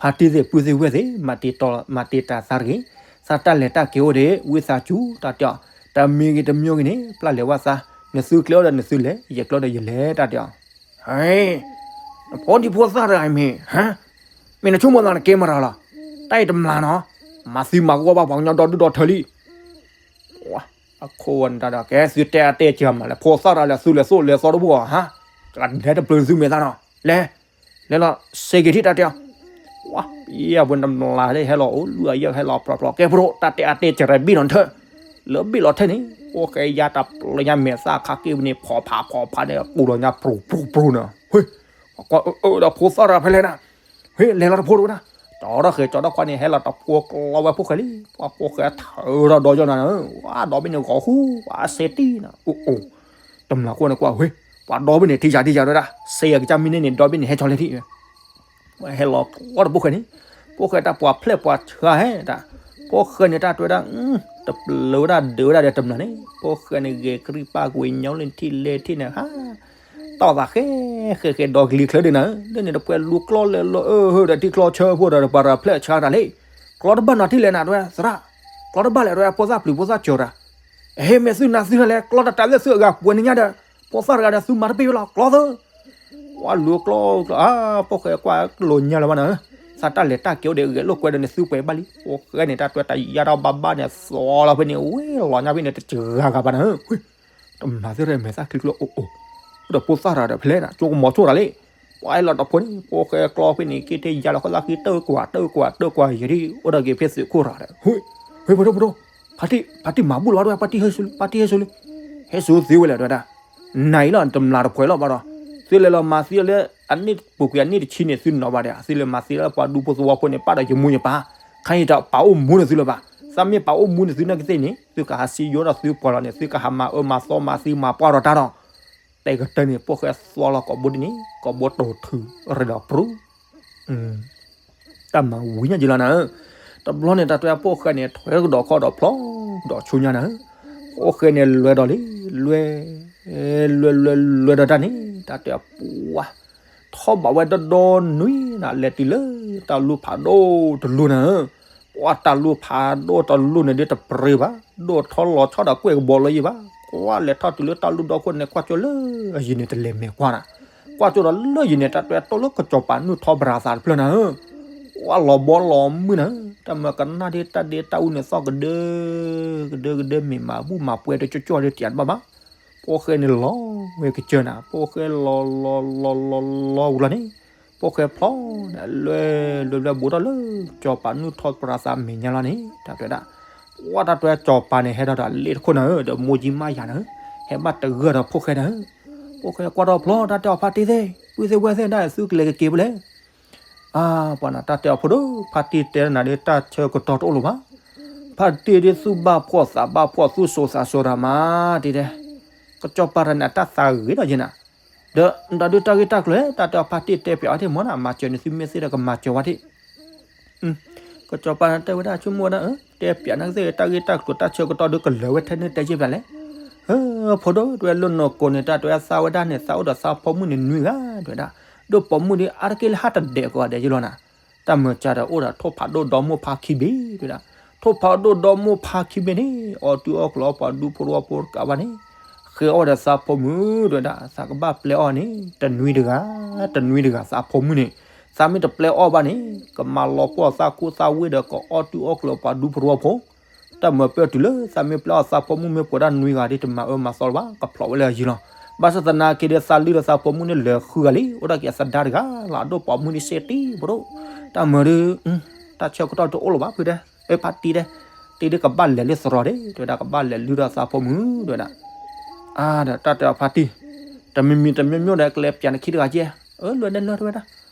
ဖါတံၢ်သ့ၣ် ပုၢ်သ့ၣ်ဝဲၢ်သ့ၣ် မၤတ့ၢ်တၢ်သးတဂ့ၤ, သးတၢ်လဲၤတၢ်က့ၤအိၣ်ဒံး ဝံသးစူၤ တၢ်တဲအီၤ, တမံၤဂ့ၤတမံၤဂ့ၤန့ၣ် ပျၢ်လဲၤဝဲသး, နသုကျဲအိၣ်ဒီးနသုလဲၤ, ယကျဲအိၣ်ဒီးယလဲၤ တၢ်တဲအီၤ, ဟဲ, နဖိဒံဖိသၣ်တဂၤအံၤမ့ၢ်, ဟါ, မ့ၢ်နဆိကမိၣ်သးနကဲမတၤလီၤ, တၢ်အံၤတမျးနီၤ မၤသံမၤဂီၢ်ဘၣ်ပှၤကညီဒီဒူၣ်ဒီထၢလံ. အခိၣ်ဝဲန့ၣ်တၢ်ဒီး ကဲသုတဲအါတဲစှၤမးလဲၣ်, ဖိသၣ်ရၤလဲၤသုလဲၤသိၣ်လဲၤသီတဘူၣ်ဧါ, ဟါ, ကလဲၤတပျၢၤသုမဲာ်သၣ်နီၤ, လဲၤ, လဲၤလီၤစ့က့ၤထံၣ်တၢ်တဲအီၤ. ဝါ, ပယဲၢ်ပှၤတမျးလၢဟဲလီၤအိၣ် လွံၢ်အယဲၢ်ဟဲလီၤပြီပြီ ကဲဖိဒိၣ် တၢ်တဲအါတဲစှၤ ဘ့ၣ်လီၤထၢၣ်, လၢဘ့ၣ်လီၤထၢၣ်န့ၣ် ဖိၣ်ဃဲယါတၢ်ပျၢၤညါမဲာ်သၣ်ခါက့ၣ်ဝဲန့ၣ် ဖီဖးဖီဖးန့ၣ် ကူလီၤညါပြူၤပြူၤပြူၤန့ၣ်, ဟ့ၣ်, ကွၢ်အၢဒီးဖိသၣ်ရၤဖဲလဲၣ်နၤ, ဟ့ၣ် လဲၤလီၤတဖိဒိၣ်ဝဲဒၣ်, ကၠီထီၣ်ဃဲၤကၠီထီၣ်ခွါန့ၣ် ဟဲလီၤတဖိကျီဝဲဖိၣ်ဃဲလံ, ပှၤဖိၣ်ဃဲထၢထီၣ်ဒီယီၤနၤ, ဝါဒီဘ့ၣ်န့ၣ်ဂီၤဃူ, ဝါစဲတံၢ်နၤ, အိၣ်အိၣ်, တမျးခိၣ်န့ၣ်ကွၢ်ဝဲ, ပှၤဒီဘ့ၣ်န့ၣ် ထံယၤထံယၤဒဝဲဒၣ် စဲယၤကစၢ်မံန့ၣ်န့ၣ် ဒီဘ့ၣ်န့ၣ်ဟဲဆီလဲၣ်ထံၣ် ဟဲလီၤကျီတဖိၣ်ဃဲန့ၣ်, ဖိၣ်ဃဲတၢ်ပှၤဖျဲၣ်ပှၤဆှါဟဲတၢ်, ဖိၣ်ဃဲန့ၣ်တၢ်တဲဝဲဒၣ်, တပျၢၤဝဲဒၣ်ဒုးဝဲဒၣ်ဒီးတမျးန့ၣ် ဖိၣ်ဃဲန့ၣ်ဂဲၤကရံၣ်ပၢ်ကွံာ်ညီလၢထံၣ်လဲၢ်ထံၣ်န့ၣ်ဟါ, တီၢ်သးဃဲဃဲဃဲဒီကလံၤချၢဒၣ်နၤ, လၢန့ၣ်တပှဲၤလူၤကျီလဲၤလီၤအၢဟၢဒီးထံချီဆၢဖိဒီးပှၤရၤဖျဲၣ်ဆှါတၢ်လံ, ကျီတဘၣ်နီၤထံၣ်လဲၣ်နၤတဲဝဲသရၣ်, ကျီတဘၣ်လဲၣ်တဲဝဲဖိသၣ်ပျုၤဖိသၣ်စၢၤတၢ် ဟ့ၣ်မ့ၢ်သုနၤသုနၤလဲၣ် ကျီတတးလၢသုအဂၤပှဲၤန့ၣ်ညါဒီး, ဖိသၣ်တဂၤဒီးသုမၤတပ့ၢ်ဝဲလီၤ ကျီသၢ, ဝါလူၤကျီကျီ အါ ဖိၣ်ဃဲကွၢ်ကလိၤညါလၢၤဘၣ်နၤ, သးတၢ်လဲၤတၢ်က့ၤအိၣ်ဒီးဂဲၤလိာ်ကွဲဒီးန့ၣ်သုပှဲၤဘၣ်လံ, ဖိၣ်ဃဲန့ၣ် တၢ်တွဲတၢ်ယါထီၣ်ဘၣ်ဘၣ်န့ၣ် သီလီၤဖဲန့ၣ် ဝ့ၢ်လီၤညါဖဲန့ၣ် တစှၤဂၤဘၣ်နၤ, တမျးသ့ၣ်မဲာ်သၣ်ချံချၢအိၣ်အိၣ်, အိၣ်ဒီးဖိသၣ်တဂၤဒီးဖဲလဲၣ်နၤ ကၠိကမီၤဆိၣ်တၢ်လံ, ပှၤဟဲလီၤတဖိန့ၣ် ဖိၣ်ဃဲကျီဖဲန့ၣ် က့ၤထဲယါလီၤခီၣ်သၣ်ဃံတၢၢ်ကွၢ်တၢၢ်ကွၢ်တၢၢ်ကွၢ်ယံာ်ဒံး အိၣ်ဒီးက့ၤဖဲသုးခိၣ်ရၤဒီး, ဟ့ၣ်, ဖိဒိၣ်ဖိဒိၣ်, ဖါတံၢ်မၤဘူၣ်လီၤဘၣ်တဲဝဲ ပှၤတံၢ်ဟဲစိလံ, ပှၤတံၢ်ဟဲစိလံ, ဟဲစိသ့ဝဲလဲၣ်တဲဝဲဒၣ်, နၤအံၤလီၤ တမျးတပှဲၤလီၤဘၣ်ဒီး, သုလဲၤလီၤမၤသံလၢ အနံၣ်ပူၤကွံာ်အနံၣ်တဆံန့ၣ် သုနီၤဘၣ်ဒီး သုလဲၤမၤသံလၢပှၤဒူဖိသဝီဖိန့ၣ် ပာ်ဒီးယမူယပၢ်, ခါအံၤတပာ်အိၣ်မူန့ၣ်သုလၢၤဘၣ်, သးမ့ၢ်ပာ်အိၣ်မူန့ၣ်သုနာ်က့သ့ၣ်န့ၣ် သုကဟးစံယိဒီးသုပှၤလီၤန့ၣ် သုကဟးမၤအၢမၤသီမၤသံမၤပှၢ်ဒီးတၢ်ဒီး, တဲကတၢၢ်န့ၣ် ဖိၣ်ဃဲသီလီၤကိာ်ဘိဒ်န့ၣ် ကိာ်ဘိတိၢ်ထုးရ့ဒီးပြူၤ တၢ်မၤဝံၤညါယံလီၤနၤဧၢ, တဘျီန့ၣ် တၢ်တဲဖိၣ်ဃဲန့ၣ် ထွဲကဒီးခီၣ်ဒီးဖျီကဒီးဆူညါနၤဧၢ, ဖိၣ်ဃဲန့ၣ်လဲၤဒီးလံ, လဲၤ, လဲၤလဲၤလဲၤဒီးတၢ်န့ၣ် တၢ်တဲပှၤ, ထီၣ်ဘးဝဲဒီဒီနွံနၤ လဲၤတုၤလၢတၢ်လူၢ်ဖးဒိၣ်တလူၢ်နၤဧၢ, ပှၤတၢ်လူၢ်ဖးဒိၣ်တလူၢ်န့ၣ်ဒ်တပြ့ဘၣ်, ဒိၣ်ထီၣ်လီၤဆီဒီးကွဲၢ်ကဘီလၢယံၤဘၣ်, ကွၢ်လဲၤထီၣ်တုၤလၢတၢ်လူၢ်ဒီခိၣ်န့ၣ် ကွၢ်ကၠိလၢအယံၤန့ၣ် တလဲၤမဲာ်ကွၢ်နၤ ကွၢ်ကၠိဒီးလၢယံၤန့ၣ် တၢ်တဲတိၢ်လၢကစီၤပၤနုၢ်ထီပရၤသးတဖျၢၣ်နၤဧၢ, ဝါလီၤဘီလီၤမုၢ်နၤဧၢ, တၢ်မၢကနၣ်ဒ်တၢ်ဒ့တၢ်အူန့ၣ်သီၣ်ကဒၢ, ကဒၢကဒၢမ့ၢ်မၤဘူၣ်မၤပှဲၤတကၠီကၠီဒ်တံာ်တဘၣ်ဘၣ်, ဖိၣ်ဃဲန့ၣ်လီၤဝဲကစၢၢ်နၤ, ဖိၣ်ဃဲလီၤလီၤလီၤလီၤလီၤဝံၤလီၤန့ၣ်, ဖိၣ်ဃဲဖျီန့ၣ် လွဲလွဲလွဲဘူးထီၣ်လၢ ကစီၤပၤနုၢ်ထီပရၤသးမဲာ်ညါလီၤန့ၣ် တၢ်တဲဒၣ်, ဝါတၢ်တဲကစီၤပၤန့ၣ် ဟဲထီၣ်ဒီးလ့ၣ်တခိၣ်နၤဧၢ, ဒီးမိၢ်ကံမးယၤနၤဧၢ, ဟဲဘၣ်တဂၢၢ်ဒီးဖိၣ်ဃဲနၤဧၢ, ဖိၣ်ဃဲကွၢ်ထီၣ်ဖျီ တၢ်တဲအီၤဖါတံၢ်သ့ၣ်, ပုၢ်သ့ၣ်ဝဲၢ်သ့ၣ်ဒၣ် သုကလဲၤကက့ၤဖဲလဲၣ် အါ ပှၤနၤတၢ်တဲအီၤဖိဒိၣ် ဖါတံၢ်တဲနၤဒ် တၢ်ဆၢကတီၢ်တအိၣ်လၢၤဘၣ်, ဖါတံၢ်ဒ်သူၣ်ဘၣ်ဖှီၣ်သးဘၣ်ဖှီၣ် သူၣ်စိၤသးစိၤတၢ်မး တံၢ်တဲ, ကစီၤပၤတၢ်န့ၣ် အတၢ်သးဂ့ၤဒီးယဲနၤ, ဒီးနတၢ်ဒုးတၢ်ဂ့ၢ်တၢ်ကျိၤ တၢ်တဲအီၤဖါတံၢ်တဲပၠးအီၤတ့ၢ်မ့ၢ်နၤ မၤစၢၤန့ၣ် သုမ့ၢ်သ့ဒီးကမၤစၢၤဝဲတ့ၢ် ကစီၤပၤတဲဝဲဒၣ်ဆိကမိၣ်ဝဲဒၣ် တဲပၠးနၤကသ့ၣ် တၢ်ဂ့ၢ်တၢ်ကျိၤတၢ်ဆၢကတီၢ်ဒုးကလၢၤဝဲထဲန့ၣ်တဲက့ၤပၠးလဲၣ်, ဖိဒိၣ်တဲဝဲလၢနီၢ်ကိးန့ၣ် တၢ်တဲဝဲသးဝဲဒၣ်န့ၣ် သးအိၣ်ဒီးသးဖိမုၣ်န့ၣ်နွံဂၤ တဲဝဲဒၣ်, ဒိၣ်ပိာ်မုၣ်ဒ်အါတက့ၢ်လၢဟးတဒဲးကီးဒဲးယလီၤနၤ, တၢ်မၤစၢၤဒီးအိၣ်ဒီးထိၣ်ဖးဒိၣ်ဒီမါဖးခံဘ့ၣ်တဲဝဲဒၣ်, ထိၣ်ဖးဒိၣ်ဒီမါဖးခံဘ့ၣ်န့ၣ် အီၣ်တုၤအီၣ်ကျၢၤအီၣ်ပှၤဒူဖိသဝီဖိတကးဘၣ်န့ၣ်, ဃ့အီၣ်ဝဲဒီးသးဖိမုၣ်တဲဝဲဒၣ် သးကဘၣ်ပျဲအီၣ်န့ၣ် တနွံတဂၤ, တနွံတဂၤသးဖိမုၣ်န့ၣ်, သးမ့ၢ်တပျဲအီၣ်ဘၣ်န့ၣ် ကမၤလီၤပှီၢ်သးကူသးဝ့ၢ်ဒီးကအီၣ်တုၤအီၣ်ကျၢၤပှၤဒူဖိသဝီဖိ, တၢ်မၤပၢတုၤလၢသးမ့ၢ်ပျဲအီၣ်သးဖိမုၣ်မ့ၢ်ပှဲၤဒၣ်နွံဂၤဒီး တမၤအၢမၤသီလၢၤဘၣ် ကဖျိးဝဲလၢအယံၤလီၤ, ဘၣ်ဆၣ်သနာ်က့ဒီးသးလုၢ်ဒီးသးဖိမုၣ်န့ၣ်လဲၤဃုဂၤလံ အိၣ်ဒၣ်က့ၤအသဒါတဂၤလီၤ အဒိၣ်ပိာ်မုၣ်ဒ်စ့တံၢ်ဖိဒိၣ်, တၢ်မၤဒီး တၢ်ဆၢကတီၢ်တအိၣ်လၢၤဘၣ်ဖုတဲ, ဖါတံၢ်တဲ, တံၢ်ဒ်ကဘၣ်လဲၤလၢသရိာ်ဒ့ တဲဝဲဒၣ် ကဘၣ်လဲၤလုၢ်ဒီးသးဖိမုၣ်တဲဝဲဒၣ်, အါဒီးတၢ်တဲအီၤဖါတံၢ်, တမံၤမံၤတမံၤမံၤဒီးကလဲၤပၠးနခံတဂၤကဲ, အၢလွဲၢ်ဒဲလွဲၢ်တဲဝဲဒၣ်,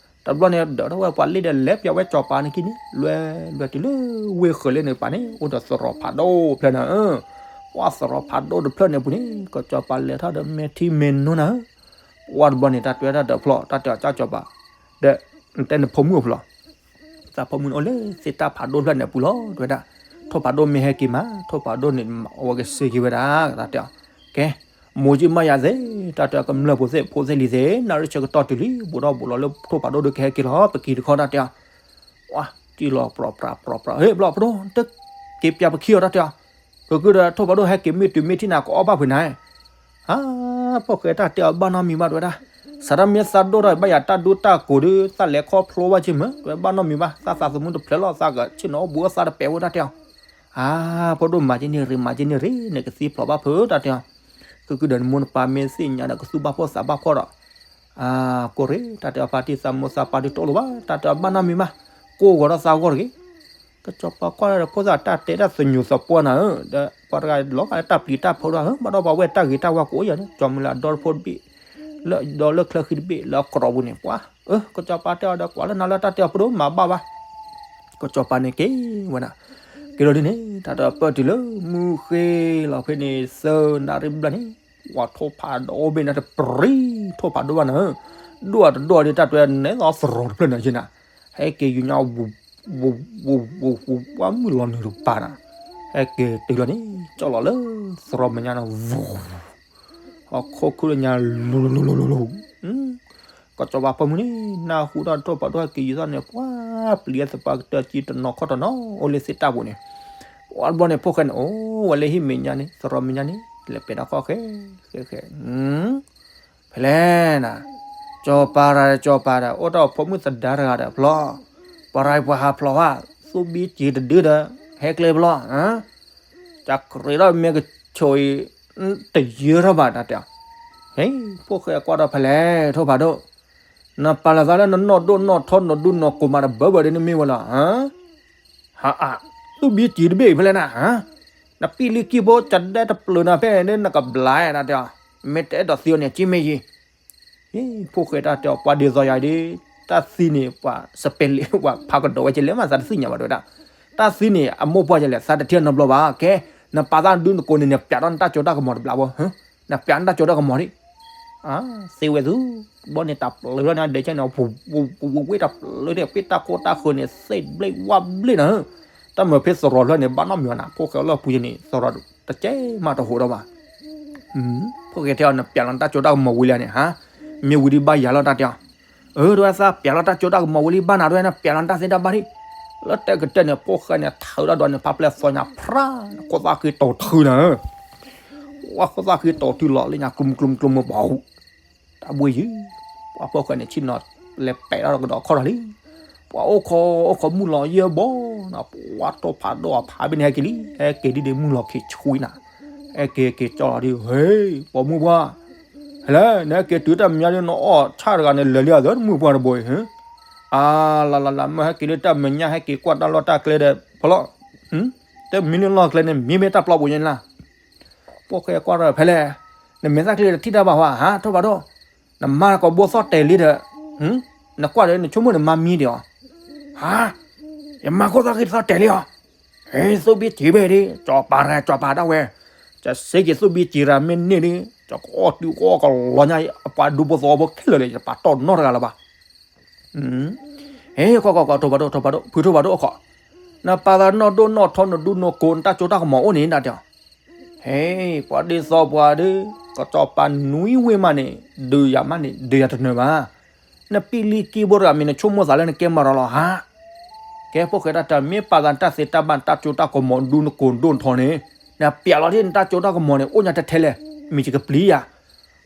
တဘျီန့ၣ်ဒီးထီၣ်ဝဲပှၤလ့ၣ်ဒီးလဲၤပၠးဝဲကစီၤပၤနခံန့ၣ် လွဲၢ်လွဲၢ်တုၤလၢဝ့ၢ်ဃၢၤလၢန့ၣ်ပၤန့ၣ် အိၣ်ဒီးသရိာ်ဖးဒိၣ်ဖျၢၣ်နၤဧၢ, ပှၤသရိာ်ဖးဒိၣ်တဖျၢၣ်န့ၣ်ပူၤန့ၣ် ကစီၤပၤလဲၤထီၣ်ဒီးမဲာ်ထံမဲာ်နိနၤဧၢ, ပှၤတဘျီန့ၣ် တၢ်တဲဝဲဒၣ်ဒီးဖျီၣ် တၢ်တဲအီၤကစီၤပၤ, ဒီး နတဲနဖိမုၣ်အဖျီၣ် သးဖိမုၣ်န့ၣ်အိၣ်လၢသ့ၣ်တၢ်ဖးဒိၣ်ဖျၢၣ်န့ၣ်ပူၤလီၤတဲဝဲဒၣ်, ထိၣ်ဖးဒိၣ်မ့ၢ်ဟဲက့ၤမး ထိၣ်ဖးဒိၣ်န့ၣ် အဝဲကစ့က့ၤဝဲဒၣ် တၢ်တဲအီၤ, ကဲ, မိၢ်ကံမးယၤသ့ၣ် တၢ်တဲအီၤကမျၢၢ်ဖိသ့ၣ် ဖိသ့ၣ်လံၤသ့ၣ် နၣ်ရံၣ်ဆၢကတီၢ်တုၤလံ ဘူးထီၣ်ဘူးလီၤလၢထိၣ်ဖးဒိၣ်ဒုးကဟဲက့ၤလီၤ ပကံၤတခီတၢ်တဲအီၤ ဝါ, တံၢ်လီၤပြီပြးပြီးပြီး ဟ့ၣ်ဘျီဖိဒိၣ် တက့ၤပၠးပခံအီၤတၢ်တဲအီၤ, ကကုဒီးထိၣ်ဖးဒိၣ်ဟဲက့ၤမ့ၢ်တုၤမ့ၢ်ထံၣ်နၤ ကအီၣ်ဘၣ်ဖုးနၤ, ဟါ, ဖိၣ်ဃဲတၢ်တဲအီၤဘၣ်နီတမံၤဘၣ်တဲဝဲဒၣ်, စးထီၣ်မ့ၢ်သးဒိၣ်ထီၣ်ဘၣ်ယၤတၢ်ဒိတၢ်ကိးဒီး သးလဲၤခီဖျိဘၣ်က့မ့ၢ် တဝဲဘၣ်နီတမံၤဘၣ် သးသးသမူတဖျဲးလီၤ သးကဆ့ၣ်နီၤအိၣ်ဘူးအသးတပဲာ်ဝဲတၢ်တဲအီၤ, အါ, ဖိဒိၣ်မၤက့န့ၣ်ရ့ မၤက့န့ၣ်ရ့ နကသံဖျိးဘၣ်ဖုးတၢ်တဲအီၤ, ဃုကဒီးနမိၢ်နပၢ်မ့ၢ်သ့ၣ်ညါဒီးကသူၣ်ဘၣ်ဖှီၣ်သးဘၣ်ဖှီၣ်ဒီး အါ, ကိၢ်ရ့ တၢ်တဲအီၤ ပာ်တံၢ်သးမိၢ်သးပၢ်ဒုးတအိၣ်လၢၤဘၣ် တၢ်တဲအီၤဘၣ်နီတမံၤဘၣ်, ကိၢ်ဂီၤဒီးသးဂီၢ်တဂ့ၤ ကစီၤပၤကွၢ်ဒီးဖိသၣ်တၢ်တဲတၢ်သညူးသပှၢ်နၤဧၢ, ဒီးပှၤတဂၤလီၤဂာ်လၢတၢ်ပျံၤတၢ်ဖုးဒီးဧၢ, ဘၣ်ဒီးပှၤဝဲတၢ်ဂ့ၤတၢ်ဝါကအိၣ်ယၤန့ၣ် ကၠီမုၢ်လၢအဒီတဖိတဘ့ၣ်, လၢဒီလၢချၢဃံတဘ့ၣ်လၢအကြိးပူၤန့ၣ် ပှၤ, အၢ, ကစီၤပၤတဲအီၤဒီးကွၢ်လၢနၤလၢတၢ်တဲအီၤပဒိၣ်မၤဘၣ်ဘၣ်, ကစီၤပၤန့ၣ်က့ၤဝဲဒၣ်, က့ၤလီၤဒ်န့ၣ် တၢ်တပၢၢ်တုၤလၢမုၢ်ဃ့လီၤဖဲန့ၣ် သၢနၣ်ရံၣ်ဘျီန့ၣ် ပှၤထိၣ်ဖးဒိၣ်ဘ့ၣ်န့ၣ်တပရံၤထိၣ်ဖးဒိၣ်ဘၣ်နၤဧၢ, ဒိၣ်အတဒိၣ်ဒ်တၢ်တွဲနဲသိးသရိာ်တဖျၢၣ်န့ၣ်က့နၤ, ဟဲက့ၤယူၤညါ ဝူၤ ဝူၤ ဝူၤ ဝူၤ ဝူၤ ပှၤမုၢ်လီၤနုာ်တပၤနၤ, ဟဲက့ၤတုၤလီၤန့ၣ် ကၠီၣ်လီၤလၢသရိာ်မဲာ်ညါန့ၣ် ဝူၤ ဟီၣ်ခိၣ်ခုၣ်လၢညါ လူၤ လူၤ လူၤ လူၤ လူၤ လူၤ ကစီၤပၤပိာ်မုၣ်န့ၣ် နၢ်ဟူတၢ်ထိၣ်ဖးဒိၣ်ဟဲက့ၤယူၤသီၣ်န့ၣ် ပှၤပျံၤသပှၢ်ကတၢၢ်ကံတနီၤခီၣ်တနီၤ အိၣ်လၢသ့ၣ်တၢ်ပူၤန့ၣ်, ပှၤတဘျီန့ၣ် ဖိၣ်ဃဲန့ၣ် အိၣ်ဝဲလၢဟံၣ်မဲာ်ညါန့ၣ် သရိာ်မဲာ်ညါန့ၣ် လဲၤပဲာ်တၢ်ခီၣ်ဃဲ ဃဲ ဃဲ ဖဲလဲၣ်နၤ, ကၠီၤပၤတဂၤ ကၠီၤပၤတဂၤ အိၣ်တၢ်အိၣ်ဖိမုၣ်သဒါတဂၤဒီးဖျီ, ပှၤရၤပှၤဟးဖျိးဝဲ, သူၣ်ဘံစံၤတဒုဒီး ဟဲကျဲဖျီ, တၢ်ကြ့ထီၣ်မ့ၢ်ကဆိးအံၤ တယၢထီၣ်ဘၣ်တၢ်တဲ, ဟဲ, ဖိၣ်ဃဲကွၢ်ဒီးဖဲလဲၣ် ထိၣ်ဖးဒိၣ်, နပာ်လီၤသးလၢနနီၢ်ဒိၣ်နီၢ်ထီနဒူနီၢ်ကိးမးတဘၢဘၢဒ်န့ၣ်မ့ၢ်ဝဲလီၤ, ဟါအါ, သူၣ်ဘံစံၤတဘ့ၣ်အံၤဖဲလဲၣ်နၤ, နပံၣ်လံကံၢ်ဖိကဒဲတပျၢၤနၤဖဲန့ၣ် နကဘျါတၢ်တဲ, မ့ၢ်တအဲၣ်ဒိးသံအီၤန့ၣ် ကံမ့ၢ်ယံၤ, ဟဲ, ဖိၣ်ဃဲတၢ်တဲအီၤ ပှၤဒ်သိးယၤဒ်, တၢ်သံန့ၣ် ပှၤစပဲလံ ပှၤဖးကဒီးဝဲကလဲၣ်မး သးတသ့ၣ်ညါဘၣ်တဲဝဲဒၣ်, တၢ်သံန့ၣ် အမိၢ်ပှၢ်ကလဲၣ် သးတထံၣ်နီတဘျီဘၣ်, ကဲ, နပာ်သးဒူနကိးန့ၣ် နပျးထီၣ်နတၢ်စိတၢ်ကမီၤတဘျီဘၣ်, နပျးနတၢ်စိတၢ်ကမီၤဒံး သ့ဝဲသု, ဘီန့ၣ်တၢ်ပျၢၤလီၤန့ၣ် ဒဲးကဲန့ၣ် ဝ့ၢ်တၢ်ပျၢၤန့ၣ် ပ့ၢ်တၢ်ခိတၢ်ဃၢၤန့ၣ် သ့ၣ်ဘျ့ဝါဘျ့နၤ, တၢ်မၤဖဲသရိာ်ဖျၢၣ်န့ၣ် ဘၣ်နီတမံၤနၤ ဖိၣ်ဃဲလီၢ်ပူၤယဲန့ၣ် သရိာ်တကဲမးတဟူးဒီးဘၣ်, ဖိၣ်ဃဲတဲအီၤ နပျးလီၤနတၢ်စိတၢ်ကမီၤဝံၤလံန့ၣ် ဟါ, မ့ၢ်ဝံၤဒံးဘၣ်ယၤလီၤတၢ်တဲအီၤ, အၢ တဝဲသးပျးလီၤတၢ်စိတၢ်ကမီၤဝံၤလံဘၣ်နၤ တဝဲနပျးလီၤနတၢ်သ့တၢ်ဘၣ်ဒံး, လၢတဲာ်ကတၢၢ်န့ၣ် ဖိၣ်ဃဲန့ၣ် ထုးထီၣ်ဒီးန့ၣ် ဖးပျဲၢ်သီညါဖြါ, ခိၣ်သၣ်ဃံတိာ်ထုနၤ ဝဲခိၣ်သၣ်ဃံတိာ်ထုလီၤလၢညါ ကျိမုကျိမုကျိမုဘၣ်, တၢ်ဘှ့ၣ်ယုၢ်, ပှၤဖိၣ်ဃဲန့ၣ် ဆ့ၣ်နီၤလဲၤပဲာ်ထီၣ်ကဒီးခီၣ်ထီၣ်လံ, ပှၤအိၣ်ခိးအိၣ်ခိးမုၢ်လီၤယဲၢ်ဘီနၤ, ပှၤထိၣ်ဖးဒိၣ်အဖးဘ့ၣ်န့ၣ် ဟဲက့ၤလံ, ဟဲက့ၤဒ်ဒ်မုၢ်လီၤခံဆူနၤ, ဟဲက့ၤက့ၤကၠီလီၤဒ်, ဟဲ, ပှၤမုၢ်ပှၢ်, ဟဲလဲၣ် နဟဲက့ၤတုၤတၢ်မဲာ်ညါဒ် နအီၣ်ဆၣ်တဂၤန့ၣ် လဲၤလံအသး တမုၢ်ပှၢ်တဘိအံၤ, အါ, လၢလၢလၢ မ့ၢ်ဟဲက့ၤလၢတၢ်မဲာ်ညါ ဟဲက့ၤကွၢ်တၢ်လီၢ်တၢ်ကျဲဒီး ဖီလီၤ, တမံၤလၢလီၢ်ကျဲန့ၣ် မ့ၢ်မ့ၢ်တၢ်ပျီပူၤညါန့ၣ်လၢ ဖိၣ်ဃဲကွၢ်ထီၣ်ဖဲလဲၣ်, နမဲာ်သၣ်ချံတထံၣ်တၢ်ဘၣ်ဟါ ဟါ ထိၣ်ဖးဒိၣ်, နမါကိးဘိသီၣ်တဲာ်လံဒီး, နကွၢ်ဒီး နဆိကမိၣ်နမါမံဒံးအီၤ, ဟါ, ယမါခိၣ်သီၣ်ဃံသီၣ်တဲာ်လံအီၤ, ဟဲ သူၣ်ဘံၣ်စံးဘ့ၣ်ဒံး ကၠီၤပၤတဂၤ ကၠီၤပၤဒၣ်ဝဲ, ကစ့က့ၤသူၣ်ဘံၣ်စံးတဂၤမ့ၢ်န့ၢ်ဒံး ကကအီၣ်တုၤကအီၣ်ကလီၤညါ အပှၤဒူဖိသဝီဖိခဲလၢာ်လၢ ယပာ်တီၢ်နီတဂၤလၢၤဘၣ် ဟဲ ကီကီကီ ထိၣ်ဖးဒိၣ် ထိၣ်ဖးဒိၣ် ဖုထိၣ်ဖးဒိၣ်အခီ, နပာ်သးနီၢ်ဒိၣ်နီၢ်ထီ နဒူနကိး နတၢ်စိတၢ်ကမီၤအိၣ်န့ၣ် ဒၣ်တဲအီၤ, ဟဲ ပှၤဒ်သိးပှၤဒီး ကစီၤပၤနွံဝ့ၢ်မးန့ၣ် ဒုးယၤမးန့ၣ် ဒုးယၤတနၢၤဘၣ်, နပံၣ်လံကံၢ်ဘိတဂၤမ့ၢ် နဆိကမိၣ်သးလၢနကဲမၤရီၤလီၤဟါ, ကဲ ဖိၣ်ဃဲတၢ်တဲ မ့ၢ်ပာ်သးနတၢ်သ့တၢ်ဘၣ် နတၢ်စိတၢ်ကမီၤ ဒူနကိးဒိၣ်နထီန့ၣ် နပျးလီၤဒ်နတၢ်စိတၢ်ကမီၤန့ၣ် အိၣ်ညါထဲထဲလဲၣ်, မ့ၢ်ယကပျံၤယၤ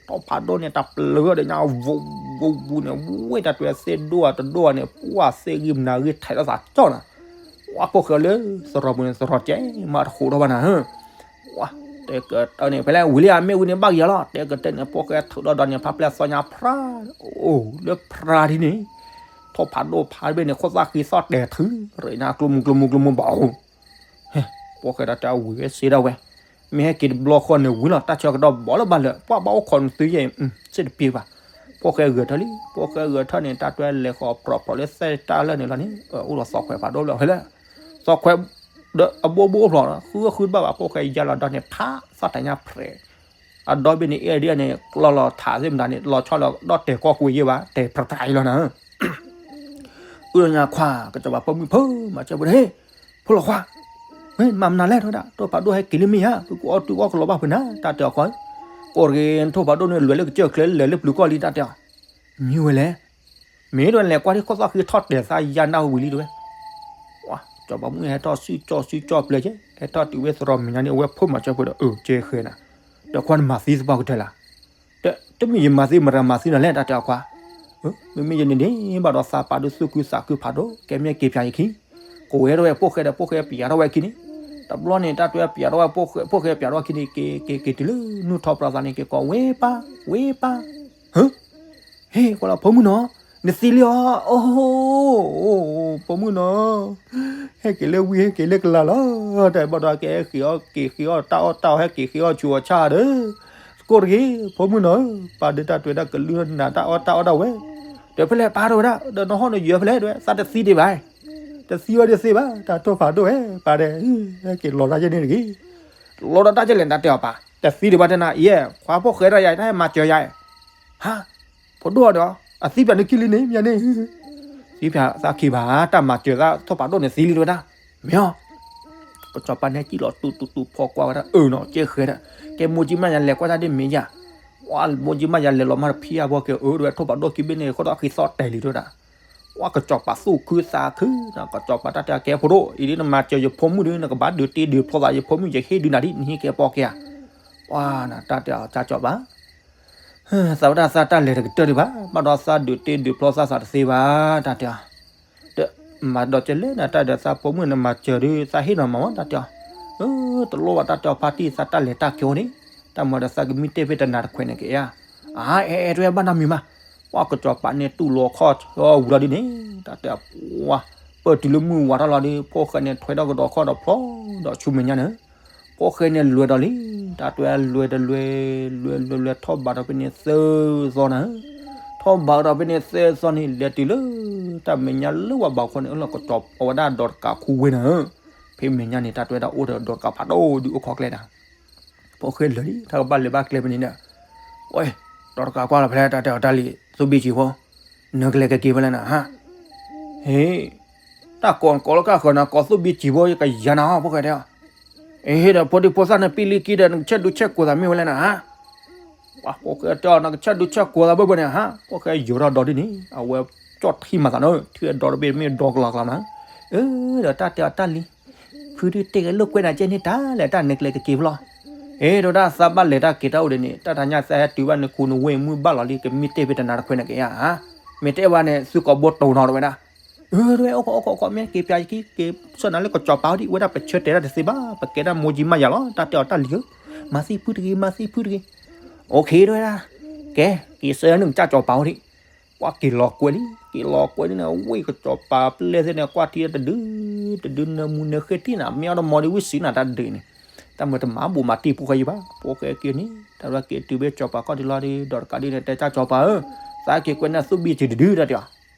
ထိၣ်ဖးဒိၣ်န့ၣ် တၢ်ပျၢၤဒီးညါ ဝူးဝူးဝူးန့ၣ် ဝ့ၢ်တၢ်တွဲသ့ၣ်ဒိၣ်ဧါတဒိၣ်ဧါန့ၣ် ပှၤသ့ၣ်ဂံၢ်မနၤဂံၢ်ထံးထီၣ်သးကၠီနၤ, ပှၤဖိၣ်ဃဲလၢသရိာ်ပူၤန့ၣ် သရိာ်ကဲမးတဃိးထီၣ်ဘၣ်နၤ, ပှၤတဲကတၢၢ်န့ၣ် ဖဲလဲၣ် ဝံၤလံဧါ မ့ၢ်ဝံၤန့ၣ် ဘၣ်ကယၤလီၤ တဲကတၢၢ်န့ၣ် ဖိၣ်ဃဲထုးထီၣ်ဒီးန့ၣ် ဖးပျဲၢ်သီညါဖြါ, အိၣ်လၢဖြါဒ်န့ၣ်, ထိၣ်ဖးဒိၣ်ဖးတဘ့ၣ်န့ၣ် ခိၣ်သၣ်ဃံသီၣ်တဲာ်ထုး ရ့ၣ်ညါကျိမုၢ်ကျိမုၢ်ကျိမုၢ်ဘၣ်ဧိၤ ဖိၣ်ဃဲတၢ်တဲဝံၤဝဲစ့ဒၣ်ဝဲ, မ့ၢ်ဟဲက့ၤတဘျီဃီန့ၣ်ဝံၤလီၤ တၢ်ဆၢကတီၢ်ဘီလၢဘၣ်လၢာ် ပှၤဘၣ်အိၣ်ခိးနသုယဲၢ် စ့တပ့ၤဘၣ်, ဖိၣ်ဃဲဂဲၤထၢၣ်လံ ဖိၣ်ဃဲဂဲၤထၢၣ်န့ၣ် တၢ်တွဲလဲၤဃီၤပြီၤပြီၤလၢသဲတၢ်လၢာ်န့ၣ်လီၤန့ၣ် အိၣ်ဒီးသီခွဲးဖးဒိၣ်လၢဖဲလဲၣ်, သီခွဲး ဒီးအဘိဘိအိၣ်ဖျိး ဃုအဃုတဘၣ်ဘၣ် ဖိၣ်ဃဲယါလီၤဒီးန့ၣ် ဖးသီၣ်တၢ်ညါဖြဲး အဒီဘ့ၣ်န့ၣ် အဲၣ်ဒိးန့ၣ် ကျီလီၤထးသ့ၣ်မတၤန့ၣ် လီၤဆီလီၤဒီးတဲာ်ကီကွံာ်ယဲၢ်ဘၣ် တဲာ်ဖြးဖြးအံၤလီၤနၤ အုၣ်လီၤညါခွါ ကစီၤပၤပိာ်မုၣ်ဖိ မၤစၢၤဖိဒီး ဟ့ၣ် ဖိလီၤခွါ မၤမနုၤလဲၣ် တဲဝဲဒၣ် ထိၣ်ဖးဒိၣ်ဟဲက့ၤလံမ့ၢ်ဧါ ဖုကအီၣ်တုၤအီၣ်ကလီဘၣ်ဖုနၤ တၢ်တဲအီၤခီ ကိးတဂ့ၤ ထိၣ်ဖးဒိၣ်န့ၣ် လဲၤလၢကစၢၢ်ချၢ လဲၤလၢပျုၤကီၢ်လံ တၢ်တဲအီၤ မ့ၢ်ဝဲလဲၣ် မ့ၢ်တလဲၤကွၢ်ဒ်ခိၣ်သီၣ်ဃံထီၣ်တဲာ်သးယါနၢ်ဝံၤလံတဝဲ ကစီၤပၤမုၣ်ဟဲထီၣ်စုကၠီစုကၠီပျဲၢ်က့ ဟဲထီၣ်တုၤဝဲသရိာ်မဲာ်ညါန့ၣ် အဝဲဖိမၤစၢၤဖိဒီး အၢ ကဲဃဲနၤ ဒီးခွါနမၤသံသပှၢ်ကတၢၢ်လၢ တ တမ့ၢ်ယမၤသ့မတၤမၤသ့နၤလဲၣ် တၢ်တဲအီၤခွါ, မ့မ့ၢ်ယန့ၣ်န့ၣ် ဘၣ်ဒီးသးပာ်ဒုးသူၣ်ခုသးခုဖးဒိၣ် ကဲမ့ၢ်က့ၤပၠးယခံ, ကိးဝဲဒၣ်ဝဲဖိၣ်ဃဲဒီး ဖိၣ်ဃဲပၠးထီၣ်ဝဲခံန့ၣ်, တဘျီန့ၣ် တၢ်တဲပၠးထီၣ်ဝဲ ဖိၣ်ဃဲပၠးထီၣ်ဝဲခံန့ၣ် က့ၤက့ၤက့ၤတုၤလၢနူၢ်ထီၣ်ပြးသးန့ၣ် က့ၤကိးဝဲပၢ် ဝဲပၢ်, ဟ့ၣ် ကွၢ်လီၤ ဖိမုၣ်နီၤ, နသံလံအီၤ, အိၣ် ဖိမုၣ်နီၤ, ဟဲက့ၤလၢဝံဟဲက့ၤလၢကလၤလီၤ, တၢ်ဘၣ်ဒီးကဟဲက့ၤအီၣ်က့ၤဃ့အီၣ်တၢ်အီၣ်တၢ်အီ ဟဲက့ၤဃ့အီၣ်ဆူးအီၣ်ဆၣ်ဒီး, ကိၢ်တဂ့ၤ, ဖိမုၣ်နီၤ, ပၢ်ဒုးတၢ်တဲဝဲဒၣ်ကလုၢ်နၤတၢ်အီၣ်တၢ်အီဒၣ်ဝဲ, တဲဖဲလဲၣ်ပၢ်တဲဝဲဒၣ် ဒီးနဟီၣ်နယၢၤဖဲလဲၣ်တဲဝဲ သးတသံဒံးဘၣ်, တသံဝဲဒံးသ့ဘၣ် တၢ်တိၢ်ဖးဒိၣ်ဝဲ ပၢ်တဲ, ဟဲက့ၤလီၤတၢ်ယဲန့ၣ်တဂ့ၤ, လီၤဒီးတၢ်ယဲလဲၣ် တၢ်တဲအီၤပၢ် တသံဒံးဘၣ်တဲနၤ ယဲ ခွါဖိၣ်ဃဲဒီးယၤ တၢ်ဟဲမၤစၢၤယၤ ဟါ, ဖိဒိၣ်ဒီး အသံပၠးနခံလံန့ၣ် မ့ၢ်န့ၣ်, သံပၠးသးခံဘၣ် တၢ်မၤစၢၤသးထီၣ်ဖးဒိၣ်န့ၣ်သံလံတဲဝဲဒၣ်, မ့ၢ်အီၤ, ကစီၤပၤန့ၣ်စံၣ်လီၤတူတူတူဖီကွၢ်ဝဲဒၣ် အၢနီၤ ကဲဃဲဒၣ်, ကဲမိၢ်ကၠံမးယၤလဲၤကွၢ်တၢ်ဒ်မ့ၢ်ယၤ, ဝဲမိၢ်ကၠံမးယၤလဲၤလီၤမးတဖံအဘီကဲအၢတဲဝဲ ထီၣ်ဖးဒိၣ်ခံဘ့ၣ်န့ၣ် ဃီဒီးအဃံသီတဲာ်လံတဲဝဲဒၣ် ဝဲကစီၤပၤသူၣ်ခုသးခုနီၤ ကစီၤပၤတၢ်တဲအကဲဖိဒိၣ် အံၤဒ်နမၤစၢၤယဖိမုၣ်ဒီး နကဘၣ်ဒုးတ့ဒုးဖျီသးယဖိမုၣ် ယဟ့ၣ်ဒုးနၤဒ် နဟ့ၣ်ကဲပီကဲဧါ, ပှၤနတၢ်တဲအီၤကၢ်ကစီၤပၤ, သးဝဲဒၣ်သးတၢ်လဲၤတကတၢၢ်ဒံးဘၣ် ဘၣ်ဒီးသးဒုးတ့ဒုးဖျီသးသးတသ့ဘၣ် တၢ်တဲအီၤ, တမၤဒီးကလဲၣ်နတၢ်ဒီးသးဖိမုၣ်နမၤစၢၤဒီး သးဟ့ၣ်နီၤမၤမး တၢ်တဲအီၤ, တလိၣ်ဘၣ် တၢ်တဲအီၤ ဖါတံၢ်သးတၢ်လဲၤတၢ်ကဲအိၣ်န့ၣ်, တၢ်မၤဒီးသးကမံတ့ၢ်ဖဲတနၤတခွဲးန့ၣ်က့ၤဧါ, အါ အဲ အဲ တဲဝဲဘၣ်နီတမံၤမး, ပှၤကစီၤပၤန့ၣ်တူၢ်လိာ်ခီၣ်ဆၢဝံၤလီၤဒ်န့ၣ် တၢ်တဲအီၤ ပှၤ ပၢၢ်တုၤလၢမုၢ်ဝါထီၣ်လီၤဒီး ဖိၣ်ဃဲန့ၣ်ထွဲထီၣ်ကဒီးခီၣ်ဒီးဖျီဒီးဆူမဲာ်ညါန့ၣ်, ဖိၣ်ဃဲန့ၣ်လွဲၤဒီးလံ, တၢ်တဲလွဲၤတလွဲၤ, လွဲၤလွဲၤလွဲၤထီၣ်ဘးဒီးဖဲန့ၣ်သၢသီနၤ, ထီၣ်ဘးဒီးဖဲန့ၣ်သၢသီန့ၣ် လဲၤတုၤလၢ တၢ်မဲာ်ညါလၢဝဲဘးခီန့ၣ် အလီၢ်ကစီၤပၤဝဲဒၣ်ဒီးတကးခူဝ့နၤ, ဖဲမဲာ်ညါန့ၣ် တၢ်တဲဝဲဒၣ်အိၣ်ဒီးဒီးတကးဖးဒိၣ်ဒုးအိၣ်ခီကျဲနၤ ဖိၣ်ဃဲလၢာ်လံ တၢ်ကဘၣ်လဲၤဘၣ်ကျဲဖဲန့ၣ်ဒီး, ဝဲ, ဒီးတကးကွၢ်လီၤဖဲလဲၣ် တၢ်တဲအီၤတၢ်လံၤ သူၣ်ဘံၣ်စံးဖိ, နကလဲၤကက့ၤဖဲလဲၣ်နၤဟါ, ဟ့, တၢ်ကိးကိးလၢကၢ်ဃၢၤနၤ ကိးသူၣ်ဘံၣ်စံးဖိ ယကယၤနၤအီၤ ဖိၣ်ဃဲတဲအီၤ, အဟ့ဒီးဖိဒံဖိသၣ်န့ၣ် ပံလံကံဒီး နကဆဲးဒူဆဲးကိးသးမ့ၢ်ဝဲလဲၣ်နၤဟါ, ပှၤဖိၣ်ဃဲတဲအီၤ နကဆဲးဒူဆဲးကိးသးဘၣ်ဘၣ်န့ၣ်ဟါ, ဖိၣ်ဃဲယိၤထီၣ်ဒီးဒ်န့ၣ် အဝဲကၠီၣ်ထံမၤသးနီၤ ထံဒီတဘ့ၣ်မ့ၢ်ဒီကလီၤကလီၤမး, အၢ ဒီးတၢ်တဲအီၤတၢ်လံၤ ဖုဒုးတဲက့ၤလိာ်ကွဲနၤကဲန့ၣ်တၢ်လဲၣ် တၢ်နကလဲၤကက့ၤဖဲလဲၣ်, အ့ ဒီးဒၣ်သးဘၣ်လဲၤတၢ်က့ၤတၢ်အိၣ်ဒ်န့ၣ် တၢ်တညါသးဟဲတုၤဘၣ်န့ၣ် ခူနဝ့ၢ်မုၢ်ဘၣ်လီၤလံ ကမံတ့ၢ်ဖဲတနၤတခွဲးန့ၣ်က့ၤဧါ, မ့ၢ်တဲဘၣ်န့ၣ် သုကိးဘိတိၤနီၤတဝဲဒၣ်, အၢ တဝဲ အိၣ်ခိးအိၣ်ခိးအိၣ်ခိး မ့ၢ်က့ၤပၠးယခံ က့ၤဆၢနၤလၢကစီၤပၤအိၣ်ဒံး ဝဲဒၣ်ပဆၢတဲာ်တၢ်တသ့ဘၣ် ပကဲဒၣ်မိၢ်ကၠံမးယၤလီၤ တၢ်တဲအီၤတၢ်လံၤဧၢ, မၤသံဖုတဂ့ၤ မၤသံဖုတဂ့ၤ, အိၣ်ခ့တဝဲဒၣ်, ကဲ က့ၤဆၢနုာ်ကစၢ်ကစီၤပၤအိၣ်ဒံး ပှၤက့ၤလီၤကွဲလံ က့ၤလီၤကွဲလံန့ၣ် ဝ့ၢ်ကစီၤပၤပျဲၢ်သ့ၣ်န့ၣ် ကွၢ်ထံတဒု တဒုနၢမူနၢဃ့ၢ်တံၢ်နၤ မ့ၢ်အီၤတမီၤဒံးဝံၣ်စံးနၤတၢ်ဒုးန့ၣ်, တၢ်မၤတမၤဘူးမၤတံၢ်ဖိၣ်ဃဲယံၤဘၣ် ဖိၣ်ဃဲက့ၤန့ၣ် တၢ်ဝဲက့ၤတုၤဖဲကစီၤပၤခီၣ်ထံးလီၤဒီး ဒီးတကးဒ်န့ၣ် တဲကစၢ်ကစီၤပၤဧၢ, သးက့ၤကွဲန့ၢ်သူၣ်ဘံၣ်စံးတဒု တၢ်တဲအီၤ,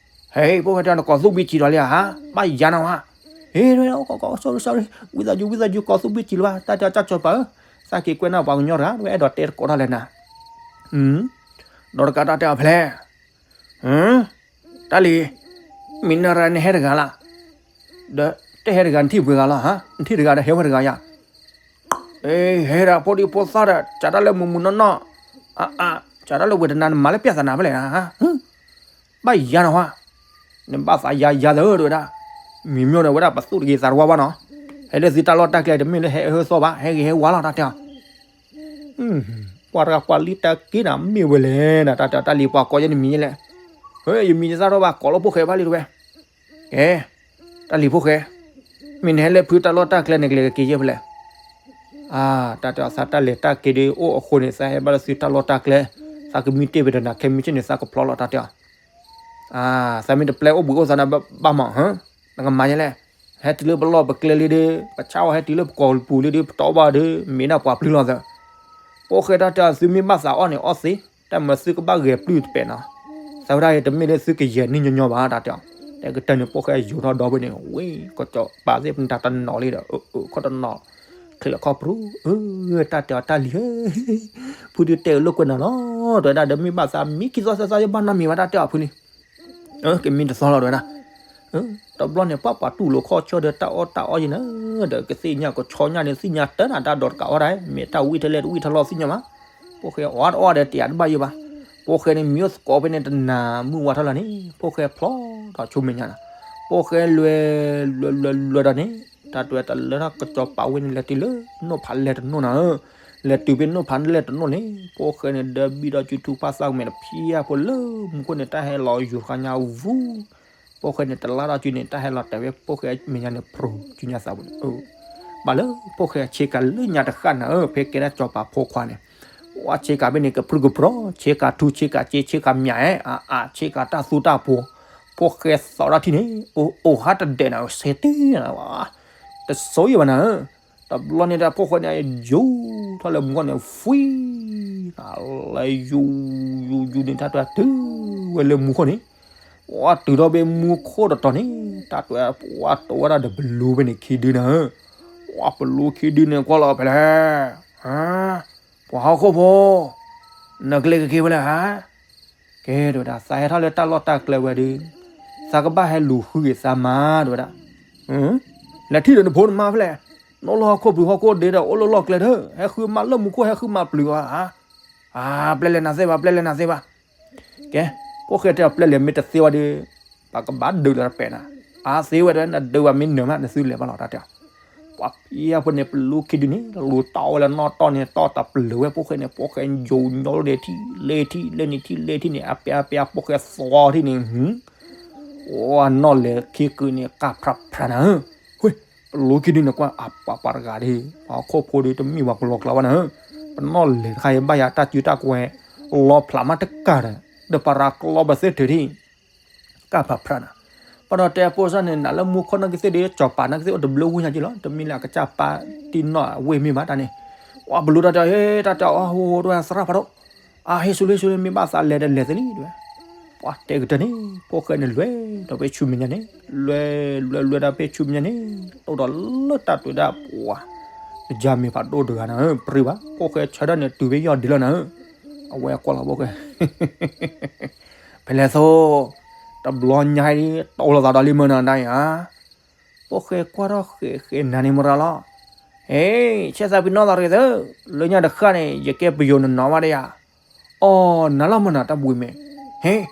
ဟဲ ဖိၣ်ဃဲတဲနကိးသူၣ်ဘံၣ်စံးဒီးလံဧါ ဘၣ်ယၤနၤဝဲ, ဟဲ အိၣ်ခိးခိး sorry sorry ဝံသးစူၤ ဝံသးစူၤ ကိးသူၣ်ဘံၣ်စံးလၢၤဘၣ် တၢ်တဲအီၤကစၢ်ကစီၤပၤဧၢ, သးက့ၤကွဲန့ၢ်ပှၤကညီတဂၤ တဝဲအဲၣ်ဒိးတဲတကိးတၢ်လဲၣ်နၤ ဒီးတကးတၢ်တဲအီၤဖဲလဲၣ်, တၢ်လံၤ, မံၤနရၤနဟဲတဂၤလၢ်, ဒီးတဟဲတဂၤနထံၣ်ပှဲၤဂၤလီၤ, နထံၣ်တဂၤဒီးဟဲဝဲတဂၤယၤ, ဟဲဒၣ်ဖိဒံဖိသၣ်ဒီး စးတၢ်လၢမုာ်မုာ်နီၢ်နီၢ်, အါအါ, စးတၢ်လၢဝဲတနၤနမၤလၢပျၢ်သးနၤဖဲလဲၣ်, ဘၣ်ယၤနၤဝဲ, နဘၣ်သးယၤယၤသၢတဝဲဒၣ်, မံၤမျိၣ်ဒီးဝဲဒၣ်ပသူၣ်တဂ့ၤသးတဝါဘၣ်နီၤ, ဟဲလၢသုတၢ်လီၢ်တၢ်ကျဲ တမ့ၢ်လၢဟဲအၢဟဲသီဘၣ် ဟဲဂ့ၤဟဲဝါလီၤတၢ်တဲအီၤ, ပှၤတဂၤပှၤလံတၢ်က့ၤနၤမ့ၢ်ဝဲလဲၣ်နၤ တၢ်တဲအီၤတၢ်လံၤပှၤကိးယဲန့ၣ်မံၤလဲၣ်, ယမံၤယသၣ်ထီၣ်ဘၣ်ကိးလၢဖိၣ်ဃဲဘၣ်လံတဝဲ, ကဲ, တၢ်လံၤဖိၣ်ဃဲ, မ့ၢ်နဟဲလၢဖုတၢ်လီၢ်တၢ်ကျဲန့ၣ် ကလဲၤကက့ၤယဲၢ်ဖဲလဲၣ်, အါ, တၢ်တဲအီၤသးတၢ်လဲၤတၢ်က့ၤဒီးအိၣ်အဃိန့ၣ် သးဟဲဘၣ်လၢသုတၢ်လီၢ်တၢ်ကျဲ, သးကမံတ့ၢ်ဖဲတနၤခဲမုၢ်ဆ့ၣ်န့ၣ် သးကဖျီလီၤတၢ်တဲအီၤ, အါ, သးမ့ၢ်တပျဲအိၣ်ဘှံးအိၣ်သါနၤဘၣ်မး, နကမၤယဲလဲၣ်, ဟဲတုၤလၢပလီၢ်ပကျဲလံဒီး ပဆါအီၣ်ဟဲတုၤလၢပကိာ်ပူၤလံဒီး ပတီၢ်ဘၣ်ဒီး မ့ၢ်ဒၣ်ပှၤပျုၢ်လီၤသး, ဖိၣ်ဃဲတၢ်တဲအီၤ သုမ့ၢ်ဘၣ်သးအီၣ်န့ၣ်အီၣ်သ့, တၢ်မၤသုကဘၣ်ဂဲၤပျုၢ်တပဲာ်နီၤ, သးဝဲဒၣ်တမ့ၢ်လၢသုကယဲၢ်န့ၢ်ညီညီဘၣ်တၢ်တဲအီၤ, တဲကတၢၢ်န့ၣ် ဖိၣ်ဃဲယိၤထီၣ်ဒီဘ့ၣ်န့ၣ် ဝ့ၢ်ကစီၤပၤသ့ၣ်ပနတၢ်တနီၤလံဒီး အၢ ခီၣ်တနီၤ, ချ့းလီၤခီၣ်ပြူၤ, အၢ တၢ်တဲအီၤတၢ်လံၤဧၢ, ဖုဒုးတဲအလိာ်ကွဲနၤလီၤ, တဲဝဲဒၣ်ဒီးမ့ၢ်ဘၣ်သးမံခံသီသၢသီယဘၣ်နီတမံၤဘၣ်တၢ်တဲအီၤဖုလံ ကမံတသီလီၤတဲဝဲဒၣ်, တဘျီန့ၣ် ပှၤပှၤတူၢ်လိာ်ခီၣ်ဆၢဒီးတၢ်အီၣ်တၢ်အီယဲန့ၣ်, ဒီးကသ့ၣ်ညါကဆီညါန့ၣ် သ့ၣ်ညါတၢ်နၤတၢ်ဒီးတကးအီၣ်တၢ်, မ့ၢ်တၢ်ဝံၣ်ထဲလဲၣ်တဝံၣ်ထဲလီၤသ့ၣ်ညါမး, ဖိၣ်ဃဲအီၣ်တအီၣ်ဒီးတယာ်တဘၣ်ယဲဘၣ်, ဖိၣ်ဃဲန့ၣ်မံအိၣ်သကိးဖဲန့ၣ်တနၤမုၢ်ဝါထီၣ်လီၤန့ၣ် ဖိၣ်ဃဲဖျီဒီးဆူမဲာ်ညါနၤ, ဖိၣ်ဃဲလွဲၤ လွဲၤလွဲၤလွဲၤဒီးန့ၣ်, တၢ်တဲဝဲတၢ်လၢတၢ်ကစီၤပၤဝဲန့ၣ်လဲၤတုၤလၢ နိၣ်ဖးလဲၢ်တနိၣ်နၤဧၢ, လဲၤတုၤဖဲနိၣ်ဖးလဲၢ်တနိၣ်န့ၣ် ဖိၣ်ဃဲန့ၣ် ဒၢဘံၣ်ဒီးစုထူပာ်သးကမဲာ်တဖျၢၣ်ဖိလၢမူခိၣ်န့ၣ် တၢ်ဟဲလီၤယူၤတခါညါဝူ ဖိၣ်ဃဲန့ၣ် တလါဒီးစုန့ၣ် တၢ်ဟဲလီၤတဲာ်ဝဲဖိၣ်ဃဲမဲာ်ညါန့ၣ် ဖြူစုညါသးပူၤန့ၣ် ဘၣ်လၢဖိၣ်ဃဲဆ့ကၤလၢညါတဃၣ်နၤဧၢ ဖဲကဲဒၣ်စီၤပၤဖိခွါန့ၣ် ဝဲဆ့ကၤဖဲန့ၣ် ကပြုၢ်ကပြီၤ ဆ့ကၤထူ ဆ့ကၤစ့ ဆ့ကၤမၠးအဲ အါအါ ဆ့ကၤတၢ်သူတၢ်ပှီၤ ဖိၣ်ဃဲသီးဒၣ်ထံၣ်န့ၣ် အိၣ်ဟးတဒဲးနၤ ဆဲးတ့ၢ်နၤ တစိယံၤဘၣ်နၤဧၢ တဘျီန့ၣ်တၢ်ဖိၣ်ဃဲန့ၣ် ယူၤထီၣ်လၢမူခိၣ်န့ၣ် ဖှံ လဲၤယူၤ ယူၤယူၤန့ၣ် တၢ်တဲတုၤဝဲလၢမူခိၣ်န့ၣ် ပှၤတုၤထီၣ်ဖဲမူခိၣ်တတီၤန့ၣ် တၢ်တဲပှၤတိဝဲဒၣ်ဒီးပလူဖဲန့ၣ်ခံဒုနၤဧၢ ပှၤပလူခံဒုန့ၣ်ကွၢ်လီၤဖဲလဲၣ် ပှၤဟီၣ်ခိၣ်ဖိ နကျဲကက့ၤဖဲလဲၣ်ဧါ ကဲတဲဝဲဒၣ် သးဟဲထီၣ်လၢတၢ်လီၢ်တၢ်ကျဲဝဲဒီး သးကဘၣ်ဟဲလူၤဃုက့ၤသးမါတဲဝဲဒၣ် လဲၤထံၣ်ဒီးနဖိနမါဖဲလဲၣ် နီၢ်လီၢ်ဟီၣ်ခိၣ်ပူၤဟီၣ်ခိၣ်ဒ့ဒီးအိၣ်လၢလီၢ်ကျဲဒီး ဟဲဃုမါလၢမူခိၣ်ဟဲဃုမါပျုၤအီၤဧါ အါ ပျဲလဲၤနၤသ့ဘၣ် ပျဲလဲၤနၤသ့ဘၣ် ကဲ ဖိၣ်ဃဲတဲအီၤ ပျဲလဲၤမ့ၢ်တသ့ဝဲဒီး ပကဘၣ်ဒုးလီၤတပဲာ်နၤ အါသ့ဝဲဒီး နဒုးဘၣ်မ့ၢ်နၢၤမး နသုလဲၤဘၣ်လီၤ တၢ်တဲအီၤ ပှၤဖံအဖိန့ၣ် ပလူခံဒုန့ၣ် လူၤတီဝဲလၢနီၢ်တီၢ်န့ၣ် တီၢ်တပျုၤဝဲ ဖိၣ်ဃဲန့ၣ် ဖိၣ်ဃဲယိၤညီလီၤဒီးထံၣ်လဲထံၣ် လဲန့ၣ်ထံၣ်လဲထံၣ်န့ၣ် အပျဲအပျဲ ဖိၣ်ဃဲသီထံၣ်န့ၣ် အိၣ်အနီၢ်လဲၤခံကုာ်န့ၣ် ကၢ်ဖြးဖြးနၤဧၢ ဝ့ၢ် ပလူခံဒုန့ၣ်ကွၢ် အပှၤပှၤတဂၤဒီး ပှၤဟီၣ်ခိၣ်ဖိဒီးတမ့ၢ်ပှၤကလီကျါဘၣ်နၤဧၢ ပနီၢ်လဲၤတခါအံၤဘၣ်ယၤတၢ်စုတၢ်ကဝဲၤ လီဖျးမးတကးဒီး ဒီးပရၤကျီပသ့ၣ်ထုးထံၣ် ကၢ်ဖးဖြးနၤ ဘၣ်ဒီးတဲအဖိစၢ်န့ၣ် နၤလၢမူခိၣ်နာ်က့သ့ၣ်ဒီး စီၤပၤနာ်က့သ့ၣ်အိၣ်တဘျုးဝ့ၢ်ညါက့လီၤ တမ့ၢ်လၢအကစၢ်ပာ်တံၢ်နီၢ်အဝ့ၢ်မ့ၢ်ဘၣ်တၢ်န့ၣ် ပှၤပလူတၢ်တဲအီၤ ဟ့ တၢ်တဲအီၤ ဟိဟိတဝဲသရၣ်ဖးဒိၣ် အဟ့ ဆူလ့ဆူလ့ မ့ၢ်ဘၣ်သးလဲၤဒီးလဲၤသ့လံတဝဲ ပှၤတဲကတၢၢ်န့ၣ် ဖိၣ်ဃဲန့ၣ်လဲၤဒီးဖဲဆူမဲာ်ညါန့ၣ် လဲၤလဲၤလဲၤဒီးဖဲဆူမဲာ်ညါန့ၣ် တိၢ်ဒီးလၢတၢ်တဲဝဲဒၣ်ပှၤ ပယါမ့ၢ်ဖးဒိၣ်တဂၤနၤ ပြံဘၣ် ဖိၣ်ဃဲဆၢထၢၣ်န့ၣ် တုၤဖဲယီၢ်ဒံးလီၤနၤ အဝဲကွၢ်လီၤဖိၣ်ဃဲ ဖဲလဲၣ်သိး တဘျီညါအံၤ တိၢ်လိာ်သးဒီးလံမ့ၢ်နီၤ နၤအံၤဧါ ဖိၣ်ဃဲကွၢ်ထီၣ်ဃဲးဃဲးနၤန့ၣ်မရၤလီၤ ဟ့ ဆဲးသးပ့ၤနီၣ်သးရ့ၣ်သၢ လၢညါတဃၣ်န့ၣ် ယကဲပယိၤနနီၤဘၣ်ဒီးယၤ အီ နၤလီၤမ့ၢ်နီၤ တၢ်ဘှံးမ့ၢ် ဟ့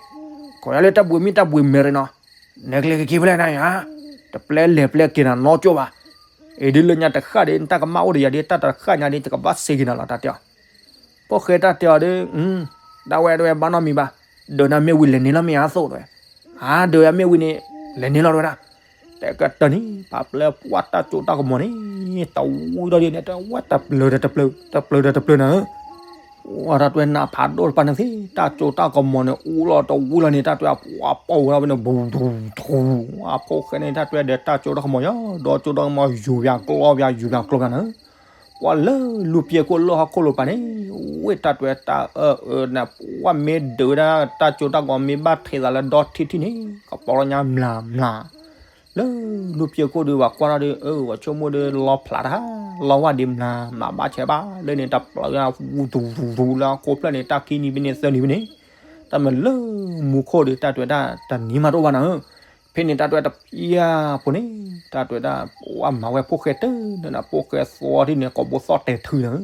ကိးယၤလၢတၢ်ဘှံးမ့ၢ်တၢ်ဘှံးမဲာ်ရ့ၣ်နီၤ နကျဲကက့ၤဖဲလဲၣ်နၤအံၤဧါ တပျဲလဲၤပျဲက့ၤနၤနီကၠိဘၣ် အံၤဒ်လၢညါတဃၣ်ဒီး နတၢ်ကမၣ်အိၣ်ဒီးယၤဒီး တၢ်တဃၣ်ညါဒီး ယကဘၣ်စ့က့ၤနၤလီၤ တၢ်တဲအီၤ ဖိၣ်ဃဲတၢ်တဲအီၤဒီး ဒၣ်ဝဲတဝဲဘၣ်နီတမံၤဘၣ် ဒုးနၤမ့ၢ်ဝံၤလဲၤန့ၢ်လီၤမ့ၢ်ဧါသိးတဝဲ အါ ဒုးယၤမ့ၢ်ဝံၤန့ၣ် လဲၤန့ၢ်လီၤတဝဲဒၣ် တဲကတၢၢ်န့ၣ် ပှၤပျဲပှၤတၢ်စိတၢ်ကမီၤန့ၣ် တဝံၤဒီးဒ်န့ၣ် တဝဲတပျၢၤဒီးတပျၢၤ တပျၢၤဒီးတပျၢၤနၤဧၢ ဝဲတၢ်တဝဲနးဖးဒိၣ်တပၤန့ၣ်သ့ တၢ်စိတၢ်ကမီၤန့ၣ် အူလီၤတဝံၤလီၤန့ၣ် တၢ်တဝဲပှၤပိာ်ဝဲဒၣ်ဝဲန့ၣ် ဘူးဘူးဘူး အဖိၣ်ဃဲန့ၣ် တၢ်တဝဲဒီးတၢ်စိတၢ်ကမီၤယီၤ ဒီးစိတၢ်ကမီၤယူၤပၠးကျီပၠး ယူၤပၠးကျီပၠးနၤဧၢ ပှၤလၢလူၤပျဲခိၣ်လၢဟီၣ်ခိၣ်လိၤပၤန့ၣ် ဝ့ၢ်တၢ်တဝဲတၢ်အၢအၢနၤ ပှၤမ့ၢ်ဒုးဝဲဒၣ်တၢ်စိတၢ်ကမီၤမ့ၢ်ဘၣ်ထံးသးလၢဒီထံထံၣ်န့ၣ် ကပီၤလီၤညါမျးမျး လၢလူၤပျဲခိၣ်ဒီး ပှၤကွၢ်ထီၣ်ဒီး အၢ ပှၤဆိကမိၣ်ဒီး လီဖျးတၢ် လီဝဲဒံးမျး မၤဘၣ်ဆဲးဘၣ် လၢန့ၣ်တပျၢၤဝူၤတူၤတူၤတူၤလၢအခိၣ်ဖျၢၣ်န့ၣ် တၢ်ခံနံၤဖဲန့ၣ် သၢနံၤဖဲန့ၣ် တၢ်မၤလၢမူခိၣ်ဒီး တၢ်တဝဲဒၣ်တနံၤမးတအိၣ်ဘၣ်နၤဧၢ ဖဲန့ၣ်တၢ်တဝဲတပျၢၤဖိန့ၣ် တၢ်တဝဲဒၣ် ပှၤမၤဝဲဖိၣ်ဃဲတၢ်နၤ ဖိၣ်ဃဲသီထံၣ်န့ၣ် ကဘိသီၣ်တဲာ်ထုနၤဧၢ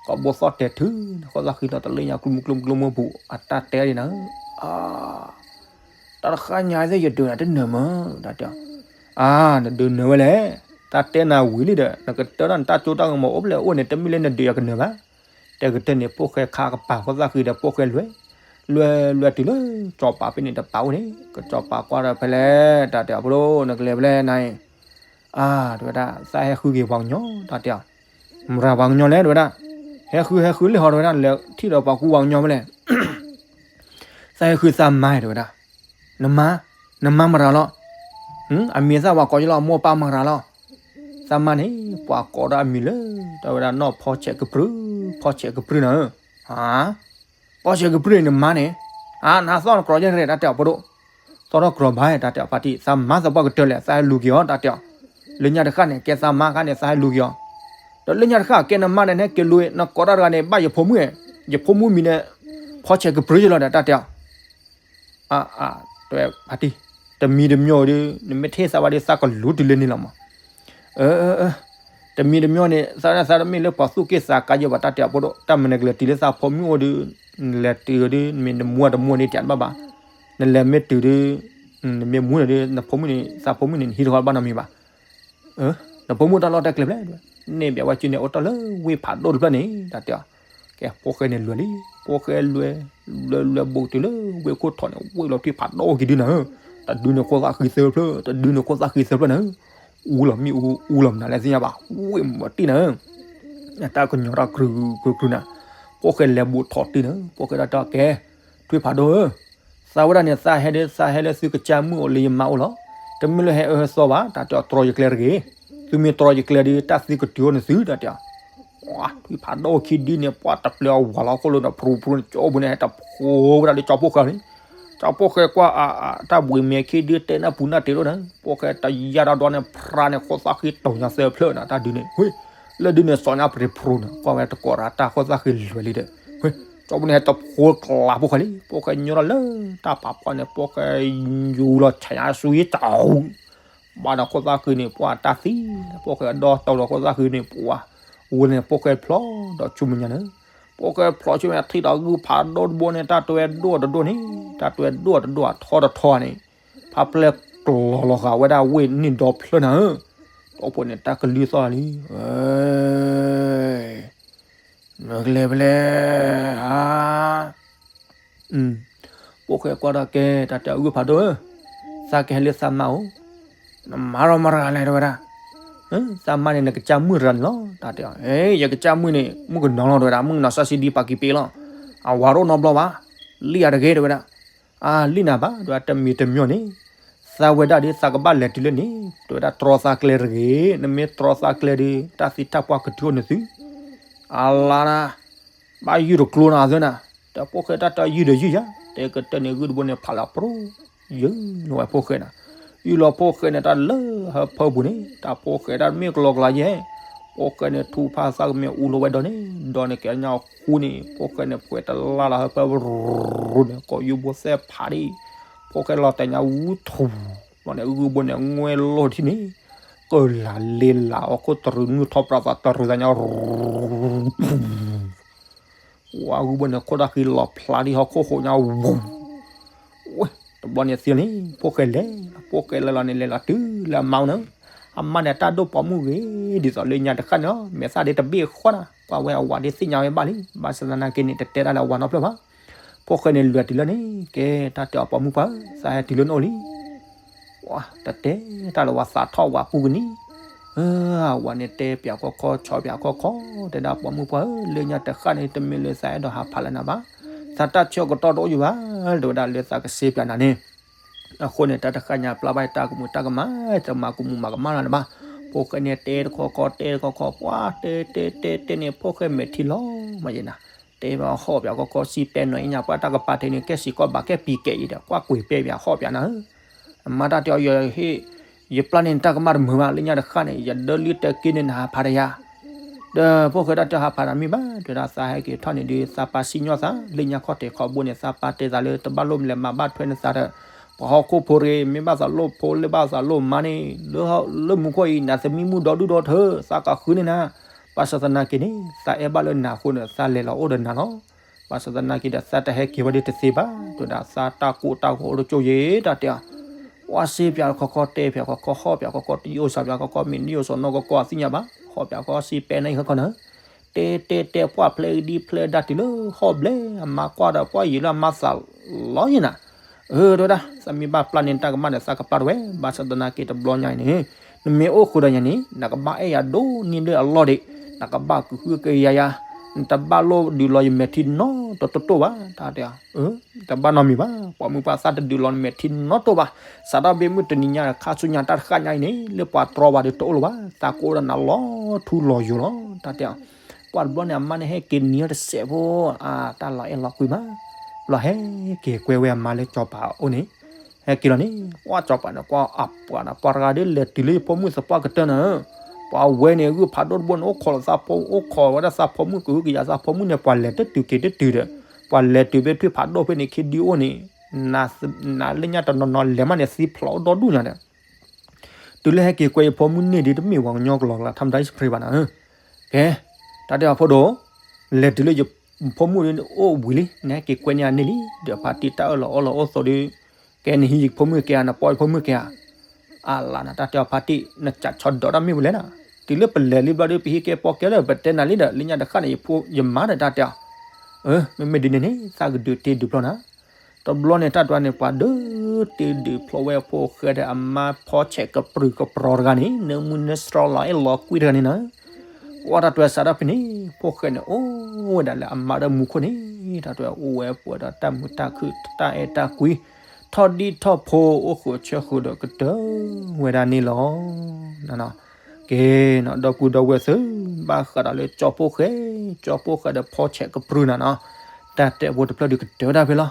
ကဘိသီၣ်တဲာ်ထုနၤ ဃိသးဃံလီၤတလၢညါ ကျိမုၢ်ကျိမုၢ်ကျိမုၢ်ပူၤ အတၢ်တဲဒ်နၤဧၢ အါ တၢ်တဃၣ်ညါသ့ၣ်ယဒုးနၤတနၢၤမး တၢ်တဲအီၤ အါ နဒုးနၢၤဝဲလဲၣ် တၢ်တဲနၤဝံၤလံဒီး နကတၢၢ်ဒီးနတၢ်စိတၢ်ကမီၤအိၣ်ဖဲလဲၣ်အိၣ်န့ၣ် တမ့ၢ်လၢနဒုးယၤကနၢၤဘၣ် တဲကတၢၢ်န့ၣ် ဖိၣ်ဃဲခါကပၤ ဃိသးဃံဒီးဖိၣ်ဃဲလွဲ လွဲလွဲတုၤလၢစီၤပၤဖဲန့ၣ်တပၤအိၣ်န့ၣ် ကစီၤပၤကွၢ်ဒီးဖဲလဲၣ် တၢ်တဲအီၤဖိဒိၣ် နကလဲၤဖဲလဲၣ်နၤအံၤ အါ တဝဲဒၣ် သးဟဲဃုက့ၤပှၤကညီ တၢ်တဲအီၤ မရၤပှၤကညီလဲၣ် တဝဲဒၣ် ဟဲဃု ဟဲဃုလၢဟီ တဝဲဒၣ် လဲၤထံၣ်ဒီးပှၤကူပှၤကညီဖဲလဲၣ် သးဟဲဃုသးမါ တဝဲဒၣ် နမါ နမါမရၤလီၤ အမံၤသၣ်ပှၤကိးယလီၤ မိၢ်ပၢ်မရၤလီၤ သးမါန့ၣ် ပှၤကိးဒီးအမံၤလၢ တဝဲဒၣ်နီၢ်ဖီဆဲးကပြုၢ် ဖီဆဲးကပြုၢ်နၤဧၢ ဖီဆဲးကပြုၢ်န့ၣ်နမါန့ၣ် အါ နသီၣ်နကြီယဲၢ်ရဲၣ် တၢ်တဲအီၤဖိဒိၣ် သီၣ်ထီၣ်ကြီဘၣ် တၢ်တဲအီၤ ဖါတံၢ် သးမါသပှၢ်ကတၢၢ်လဲၣ် သးဟဲလူၤက့ၤအီၤ တၢ်တဲအီၤ လၢညါတဃၣ်န့ၣ် ကဲသးမါအခါန့ၣ် သးဟဲလူၤက့ၤအီၤ ဒီးလၢညါတဃၣ်ကဲနမါန့ၣ် နဟဲက့ၤလူၤ နကိးတၢ်တဂၤန့ၣ် ဘၣ်ယဖိမုၣ် ယဖိမုၣ်မံၤန့ၣ် ဖီဆဲးကပြုၢ်ယလီၤဒီး တၢ်တဲအီၤ အါ အါ တဝဲဖါတံၢ် တမံၤတမံၤဒီး နမ့ၢ်ထဲသးဘၣ်ဒီး သးကလူၤတုၤလၢန့ၣ်လီၤမး အၢ အၢ တမံၤတမံၤန့ၣ် သးသးတမ့ၢ်လၢပှၤသူၣ်က့ၣ်သးကါယဲၢ်ဘၣ် တၢ်တဲအီၤဖိဒိၣ် တၢ်မနုၤကလဲၤတုၤလၢသးဖိမုၣ်အိၣ်ဒီး နလဲၤတုၤဒီး နမ့ၢ်နမူအတမူန့ၣ်တၢ်ဘၣ်ဘၣ် နလဲၤမ့ၢ်တုၤဒီး နမ့ၢ်မူန့ၣ်ဒီး နဖိမုၣ်န့ၣ် သးဖိမုၣ်န့ၣ် နဟံးတဃီဘၣ်နီတမံၤဘၣ် နဖိမုၣ်တၢ်လီၢ်တၢ်ကျဲဖဲလဲၣ် န့ၣ်ဘၣ်ဝဲကၠုန့ၣ် အိၣ်တ့ၢ်လၢဝ့ၢ်ဖးဒိၣ်တဖျၢၣ်န့ၣ် တၢ်တဲအီၤ. ကဲ ဖိၣ်ဃဲန့ၣ်လွဲၤလံ, ဖိၣ်ဃဲလွဲၤ, လွဲၤလွဲၤဘူးတုၤလၢဝ့ၢ်ခိၣ်ထီၣ်န့ၣ် ဝ့ၢ်လီၤထွံၣ်ဖးဒိၣ်ခံဒုနၤဧၢ, တဒုန့ၣ်ခိၣ်သၣ်ဃံသၢဖျၢၣ်, တဒုန့ၣ်ခိၣ်သၣ်ဃံသၢဖျၢၣ်နၤဧၢ, အူလီၤမ့ၣ်အူ အူလီၤမနုၤလဲၣ်သ့ၣ်ညါဘၣ်, ဝ့ၢ်မၤတံၢ်နၤဧၢ တၢ်ကညီၤတၢ်ကြုးကြုးကြုးနၤ, ဖိၣ်ဃဲလဲၤဘူးထီၣ်တုၤနၤ, ဖိၣ်ဃဲတၢ်တဲအီၤ ကဲ ထွံၣ်ဖးဒိၣ်ဧၢ, သးဝဲဒၣ်န့ၣ် သးဟဲဒ်သးဟဲလၢသုကစၢ်မုၣ်အိၣ်လၢယမါအိၣ်လီၤ, တမ့ၢ်လၢဟဲအၢဟဲသီဘၣ်, တၢ်တဲအီၤတြီယကျဲတဂ့ၤ, သုမ့ၢ်တြီယကျဲဒီး တၢ်သံကတုၤအိၣ်န့ၣ်သု တၢ်တဲအီၤ. ထွံၣ်ဖးဒိၣ်ခံဒုန့ၣ် ပှၤတပျဲအဝၤလီၤခိၣ်လိၤန့ၣ် ဖြူဖြူန့ၣ် ကၠိပူၤန့ၣ် ဟဲတဖိဝဲဒၣ်လၢကၠီဖိၣ်ဃဲန့ၣ်, ကၠီဖိၣ်ဃဲကွၢ်အ တၢ်ဘှံးမဲာ်ခံဒုတဲနၢ်ပူၤနၢ်တ့ၢ်ဒိၣ်နၤ, ဖိၣ်ဃဲတယၢ်တၢ်ဒွးန့ၣ် ဖြါန့ၣ် ခိၣ်သၣ်ဃံတိၤညါသၢဖျၢၣ်နၤ, တၢ်ဒုန့ၣ် ဝ့ၢ် လၢဒုန့ၣ် စီၤညါပရံးဖြူန့ၣ် ကွၢ်ဝဲတကိးရၤတၢ်ခိၣ်သၣ်ဃံလွဲၤလံဒီး, ဝ့ၢ် ကၠီပူၤန့ၣ် ဟဲတဖိကျးဖိၣ်ဃဲလံ, ဖိၣ်ဃဲညိထီၣ်လၢတၢ်ပာ်ဖီန့ၣ် ဖိၣ်ဃဲယူၤလီၤဆးညါဆူယတၢ် ဘၣ်ဒီးခိၣ်သၣ်ဃံန့ၣ် ပှၤတၢ်သံ, ဖိၣ်ဃဲဒီတီၤဒီးခိၣ်သၣ်ဃံန့ၣ် ပှၤဝဲန့ၣ် ဖိၣ်ဃဲဖျိးဒီးဆူမဲာ်ညါန့ၣ်, ဖိၣ်ဃဲဖျိးဆူမဲာ်ညါထံၣ်ဒီးဂုၢ်ဖးဒိၣ်တဘိန့ၣ် တၢ်တွဲဒိၣ်တဒိၣ်န့ၣ်, တၢ်တွဲဒိၣ်တဒိၣ်အထီတထီန့ၣ်, ဖးပျဲၢ်ကျီၤလီၤဃာ်ဝဲဒၣ်ဝ့ၢ်နံၣ်ဒီဖျၢၣ်နၤဧၢ, ကၠီဖိၣ်န့ၣ် တၢ်ကလုၢ်သီၣ်လံ နကလဲၤဖဲလဲၣ်ဧါ, ဖိၣ်ဃဲကွၢ်ဒီးကဲ တၢ်တဲအီၤ ဂုၢ်ဖးဒိၣ်ဧၢ, သးကဟဲလၢသးမါအိၣ်, နမါထီၣ်မတဂၤလဲၣ် တဲဝဲဒၣ်, သးမါန့ၣ် နကစၢ်မုၣ်တဂၤန့ၣ်လီၤ, တၢ်တဲအီၤ, ယကစၢ်မုၣ်န့ၣ် မုၣ်ကနီၤလီၤ တဲဝဲဒၣ်, မုၣ်ကနီၤစီဆှံဒ်ပာ်ကံၤပ့လီၤ, အဝၤတအိၣ်နီတဘျီဘၣ်, လံၣ်ယၤတဂ့ၤ တဲဝဲဒၣ်, အါ လံၣ်နၤဘၣ် တဲဝဲဒၣ်, တမံၤတမံၤန့ၣ် သးဝဲဒၣ်ဒီး သးကဘၣ်လဲၤတုၤလၢန့ၣ် တဲဝဲဒၣ် တြီသးကျဲတဂ့ၤ, နမ့ၢ်တြီသးကျဲဒီး တၢ်သံတၢ်ပှၢ်ကတုၤအိၣ်န့ၣ်သု, အလါနၤ, ဘၣ်ယုၢ်တကျိနၤသၢနၤ, တၢ်ဖိၣ်ဃဲတၢ်တဲအီၤ ယုၢ်ဒီးယုၢ်ယၤ, တဲကတၢၢ်န့ၣ် ဂုၢ်တဘိန့ၣ် ဖးလီၤပြိ ယုၢ်လီၤဝဲဖိၣ်ဃဲနၤ, ယုၢ်လီၤဖိၣ်ဃဲန့ၣ် တၢ်လၢဟၢဖၢပူၤန့ၣ် တၢ်ဖိၣ်ဃဲတၢ်မ့ၢ်ကလီကလီယဲၢ်, ဖိၣ်ဃဲန့ၣ် ထူဖးသးကမဲာ်အူလီၤဝဲဒီးန့ၣ်, ဒီးန့ၣ်ကဲညါဃူန့ၣ် ဖိၣ်ဃဲန့ၣ် ပှဲၤတလါလီၤဟၢဖၢပူၤန့ၣ် ကိးယုၢ်ဘိသဲၣ်ဖးဒံး, ဖိၣ်ဃဲလီၤတဲာ်ညါဝူထူ, ဘျီန့ၣ် ဂုၢ်ဘိန့ၣ် ငွဲၢ်လီၢ်ထံန့ၣ်, ကလၤလ့လၤအီၤခိၣ်တရူးနုာ်ထီၣ်ပြးသးတရူးသးညါ ဝါဂုၢ်ဘိန့ၣ် ခိၣ်တၢ်ဃံလီၤဖျါဒ်ဟီၣ်ခိၣ်ဃိးညါဝူ, ဝဲ, တဘျီန့ၣ်သ့လံ, ဖိၣ်ဃဲလဲၤ, ဖိၣ်ဃဲလဲၤလီၤန့ၣ် လဲၤလီၤတုၤလၢအမါအိၣ်န့ၣ်, အမါန့ၣ် တၢ်ဒိၣ်ပိာ်မုၣ်ဂ့ၤ, ဒ်သိးလၢညါတဃၣ်န့ၣ်လီၤ, မဲာ်သၣ်ဒ်တဘ့ၣ်ဃီနၤ, ကွၢ်ဝဲအဝၤဒ်သ့ၣ်ညါဝဲဘၣ်လံ, ဘၣ်ဆၣ်သနာ်က့န့ၣ် တတဲတၢ်လၢအဝၤနီတဖျၢၣ်ဘၣ်. ဖိၣ်ဃဲန့ၣ်လဲၤတုၤလၢန့ၣ်, ကဲ, တၢ်တဲအီၤပိာ်မုၣ်ပှၢ်ဧၢ, သးဟဲတုၤလၢနအိၣ်လံ ဝါ, တတဲတၢ်လၢၤဝဲ သးထီၣ်ဝဲပူၤကနံၣ်, အဝၤန့ၣ်တဲပၠးခီခီ ဆီပၠးခီခီ, တဲဒၣ်ပိာ်မုၣ်ပှၢ်ဧၢ, လၢညါတဃၣ်န့ၣ် တမ့ၢ်လၢသးအဲၣ်ဒိးဟးဖးလၢနၤဘၣ်, သးတၢ်ဆၢကတီၢ်တအိၣ်ယံၤဘၣ်, တဲဝဲဒၣ်လၢသးကစ့ပၠးနၤန့ၣ်, အဃိန့ၣ် တၢ်တဃၣ်ညါပျၢ်ဘၣ်တၢ်ကမူးတၢ်ကမၣ်, တမၤကမူးမၤကမၣ်လၢၤနၤဘၣ်. ဖိၣ်ဃဲန့ၣ်တဲတခီခီ တဲတခီခီ, ပှၢ်တဲတဲတဲတဲန့ၣ် ဖိၣ်ဃဲမဲာ်ထံလီၤမးယဲနၤ, တဲဘၣ်ဟီၣ်ပၠးခီခီ စံးပဲနွံညါ ပှၢ်တၢ်ကပၤထံးန့ၣ် ကဲစံးကီးဘၣ်ကဲပံၤကဲအံၤဒီး ကွၢ်ကွံာ်ပဲပၠးဟီၣ်ပၠးနၤဧၢ, အမါတၢ်တဲအီၤ ယဟ့ၣ်, ယပျၢ်န့ၢ်နတၢ်ကမၣ်တမုာ်ဘၣ်, လၢညါတဃၣ်န့ၣ် ယဒၢလံတဲက့န့ၣ် နဟးဖးတယၤ, ဒီးဖိၣ်ဃဲတၢ်တဲအီၤ ဟးဖးတမ့ၢ်ဘၣ်, တဲဝဲဒၣ် သးဟဲက့ၤထီၣ်န့ၣ်ဒီး သးပၢ်စံၣ်ညီၣ်သး, လၢညါခီၣ်ထံးခီၣ်ဘိန့ၣ် သးပၢ်တဲသးလၢ တဘၣ်လိၣ်လဲၤမၤဘၣ်ထွဲန့ၢ်သးဒီး ပှၤဟီၣ်ခိၣ်ဖိတဂ့ၤ, မ့ၢ်ဘၣ်သးလိၣ်ဖိ လၢဘၣ်သးလိၣ်မါန့ၣ်, လၢမူခိၣ်အံၤ နၤသမံမုၢ်ဒီဒူၣ်ဒီထၢ, သးကဃုန့ၢ်နၤ, ဘၣ်ဆၣ်သနာ်က့န့ၣ် သးအဲၣ်ဘၣ်လၢနၤအဃိန့ၣ် သးလဲၤလီၤအိၣ်ဒီးနၤလီၤ. ဘၣ်ဆၣ်သနာ်က့ဒီး သးတဟဲက့ၤဝဲဒၣ်တသ့ဘၣ်, တဲဝဲဒၣ် သးတၢ်ကိၢ်တၢ်ဂီၤအိၣ်တကၠိယဲၤ တၢ်တဲအီၤ, ပှၢ်စ့ပၠးခီခီ တဲပၠးခီခီ ဟီၣ်ပၠးခီခီ တယိၣ်စးပၠးခီခီ မ့ၢ်နယိၣ်စီၤနီၢ်ကီၢ်ကီၢ် အသ့ၣ်ညါဘၣ်, ဟီၣ်ပၠးခီခီ စံးပဲနွံဟီၣ်ခီနၤ တဲတဲတဲ ပှၢ်ဖျဲးဒ်ဖျဲးဒၣ်တုၤလၢဟီၣ်ဘျဲၣ်, အမါကွၢ်ဒီး ပှၢ်ယံာ်လၢအမါသးလီၤယဲၤနၤ, အၢ တဲဝဲဒၣ် သးမ့ၢ်ဘၣ်ပျၢ်န့ၢ်တၢ်ကမၣ်ဒီး သးကပျၢ်တဝဲ, ဘၣ်ဆၣ်သနာ်က့တဘျီညါအံၤန့ၣ် နမ့ၢ်အိၣ်ဃုာ်ဒီးယၤန့ၣ် နကဘၣ်အဲၣ်ယၤဒိၣ်န့ၢ်လၢအလီၢ်ဒံး, နကဘၣ်ကဟုကယာ်ယၤ, နတဘၣ်လိၣ်ဒုးလီၤယမဲာ်ထံနီတတိၢ်ဘၣ်, တၢ်တဲအီၤ တဘၣ်နီတမံၤဘၣ်, ပိာ်မုၣ်ပှၢ် သးတဒုးလီၤနမဲာ်ထံနီတိၢ်ဘၣ်, စးထီၣ်ဘ့ၣ်မုၢ်တနံၤညါဒီး ခါဆူညါတၢ်တဃၣ်ညါအံၤန့ၣ် လၢပှၤတြီဘၣ်ဒီးတအိၣ်လၢၤဘၣ်, သးကအိၣ်ဒီးနၤလီၤထူလီၤယိာ်လီၤ, တၢ်တဲအီၤ, ပှၢ်တဘျီန့ၣ် အမါန့ၣ်ဟဲက့ၤနံၤအီၤတစဲးဖိ, အါ တၢ်လီၤအဲၣ်လီၤကွံမး, ဘျီဟဲက့ၤကွဲဝဲအမါလၢစီၤပၤအအိၣ်န့ၣ်, ဟဲက့ၤလီၤန့ၣ် ပှၢ်စီၤပၤန့ၣ် ကွၢ်အပှၤန့ၣ် ပှၤတဂၤဒ်လဲၤတုၤလၢယဖိမုၣ်သပှၢ်ကတၢၢ်နၤ, ပှၤဝဲန့ၣ် ဂုၢ်ဖးဒိၣ်တဘိန့ၣ် အိၣ်ခိးလီၤသးဖိ, အိၣ်ခိးဝဲဒၣ်သးဖိမုၣ်ကဟုကယာ်သးဖိမုၣ်န့ၣ် ပှၤလဲၤတတုၤက့ၤတတုၤဒီး, ပှၤလဲၤတုၤဖဲထွံၣ်ဖးဒိၣ်ဖဲန့ၣ် ခံဒုအိၣ်န့ၣ်, နၤလၢညါတနီၤနီၤလဲၤမးန့ၣ် သံဖျိးအိၣ်ဒီဒူၣ်ညါဒီး တုၤလၢဟဲက့ၤကွဲယဖိမုၣ်န့ၢ်ဒ်တမ့ၢ်ပှၤကညီကလီၤကလး ထါမတၤအံၣ်စခရံဘၣ်နၤဧၢ, ကဲ, တၢ်တဲအီၤဖိဒိၣ်, လဲၤတုၤလၢယဖိမုၣ်အိၣ်ဝံၤလံ နဟဲက့ၤကွဲန့ၢ်အန့ၢ်လံ, ဒီးဖါတံၢ်တၢ်အၢၣ်လီၤအီလီၤအိၣ်သိးဒီး, ကဲနဟံးယဖိမုၣ်ကဲဧါ နပိာ်ယဖိမုၣ်ကဲဧါ, အါလါနၤ တၢ်တဲအီၤဖါတံၢ် နကးဆီဒီးတၢ်မ့ၢ်ဝဲလဲၣ်နၤ, တုၤလၢပလဲၤလံဘျီဒီး ပဟံးကဲပီၣ်ကဲလၢ ပတဲနၤလံဒီး လၢညါတဃၣ်န့ၣ် ယဖိယမါဒီးတၢ်တဲအီၤ, အၢ မ့မ့ၢ်ဒ်န့ၣ်န့ၣ် သးကဒုးတ့ဒုးဖျီနၤ. တဘျီန့ၣ် တၢ်တဝဲန့ၣ် ပှၤဒုးတ့ဒုးဖျီဝဲဖိၣ်ဃဲဒီး အမါဖီဆဲးကပြုၢ်ကပြီၤတဂၤန့ၣ် နၢမူနၢဆှီလီၤအဲၣ်လီၤကွံတဂၤန့ၣ်နီၤ. ကွၢ်တၢ်တဝဲစးထီၣ်ဖဲန့ၣ် ဖိၣ်ဃဲန့ၣ် အိၣ်ဝဲဒၣ်လၢအမါဒီးမူခိၣ်န့ၣ် တၢ်တဝဲအိၣ်ဝဲပှဲၤဒီးတၢ်မုာ်တၢ်ခုၣ် တၢ်အဲၣ်တၢ်ကွံ ထီၣ်ဒံၣ်ထီၣ်ဖိ အိၣ်ဃုာ်ဆၢဃုာ်ဒီးကတၢၢ်ဝဲဒၣ်န့ၣ်လီၤ. ကဲနီၤ ဒီပုၢ်ဒီဝဲၢ်သ့ၣ် ဘၣ်ဃးဒီးလၢကၠီဖိၣ်ဃဲ ကၠီဖိၣ်ဃဲဒီးဖီဆဲးကပြုၢ်နၤနီၤ, တၢ်တဲဖိတဖျၢၣ်ဒုးကတၢၢ်ဒၣ်ဖဲလီၤ.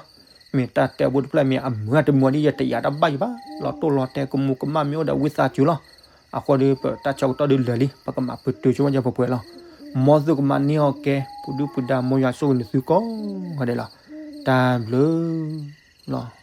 မ့ၢ်တၢ်တဲဖိတဖျၢၣ်မ့ၢ်အမုာ်တမုာ်ဒီး ယတယာ်တဘၣ်ယဘၣ် လီၤတိၢ်လီၤတဲ ကမူးကမၣ်မ့ၢ်အိၣ်ဒီးဝံသးစူၤလီၤ. အဃိဒီး ပတၢ်ဆၢကတီၢ်ဒုးလၢာ်လံ ပကမၤပတုာ်ဆိကမိၣ်ယၤပှဲၤပှဲၤလီၤ. မ်သုကမၤန့ၢ်အီၤကဲ ပူၤဒုၣ်ပူၤဒါ မ်ယွၤဆိၣ်ဂ့ၤနသုကိးဂၤဒဲးလီၤ. တၢ်ဘျုးလီၤ.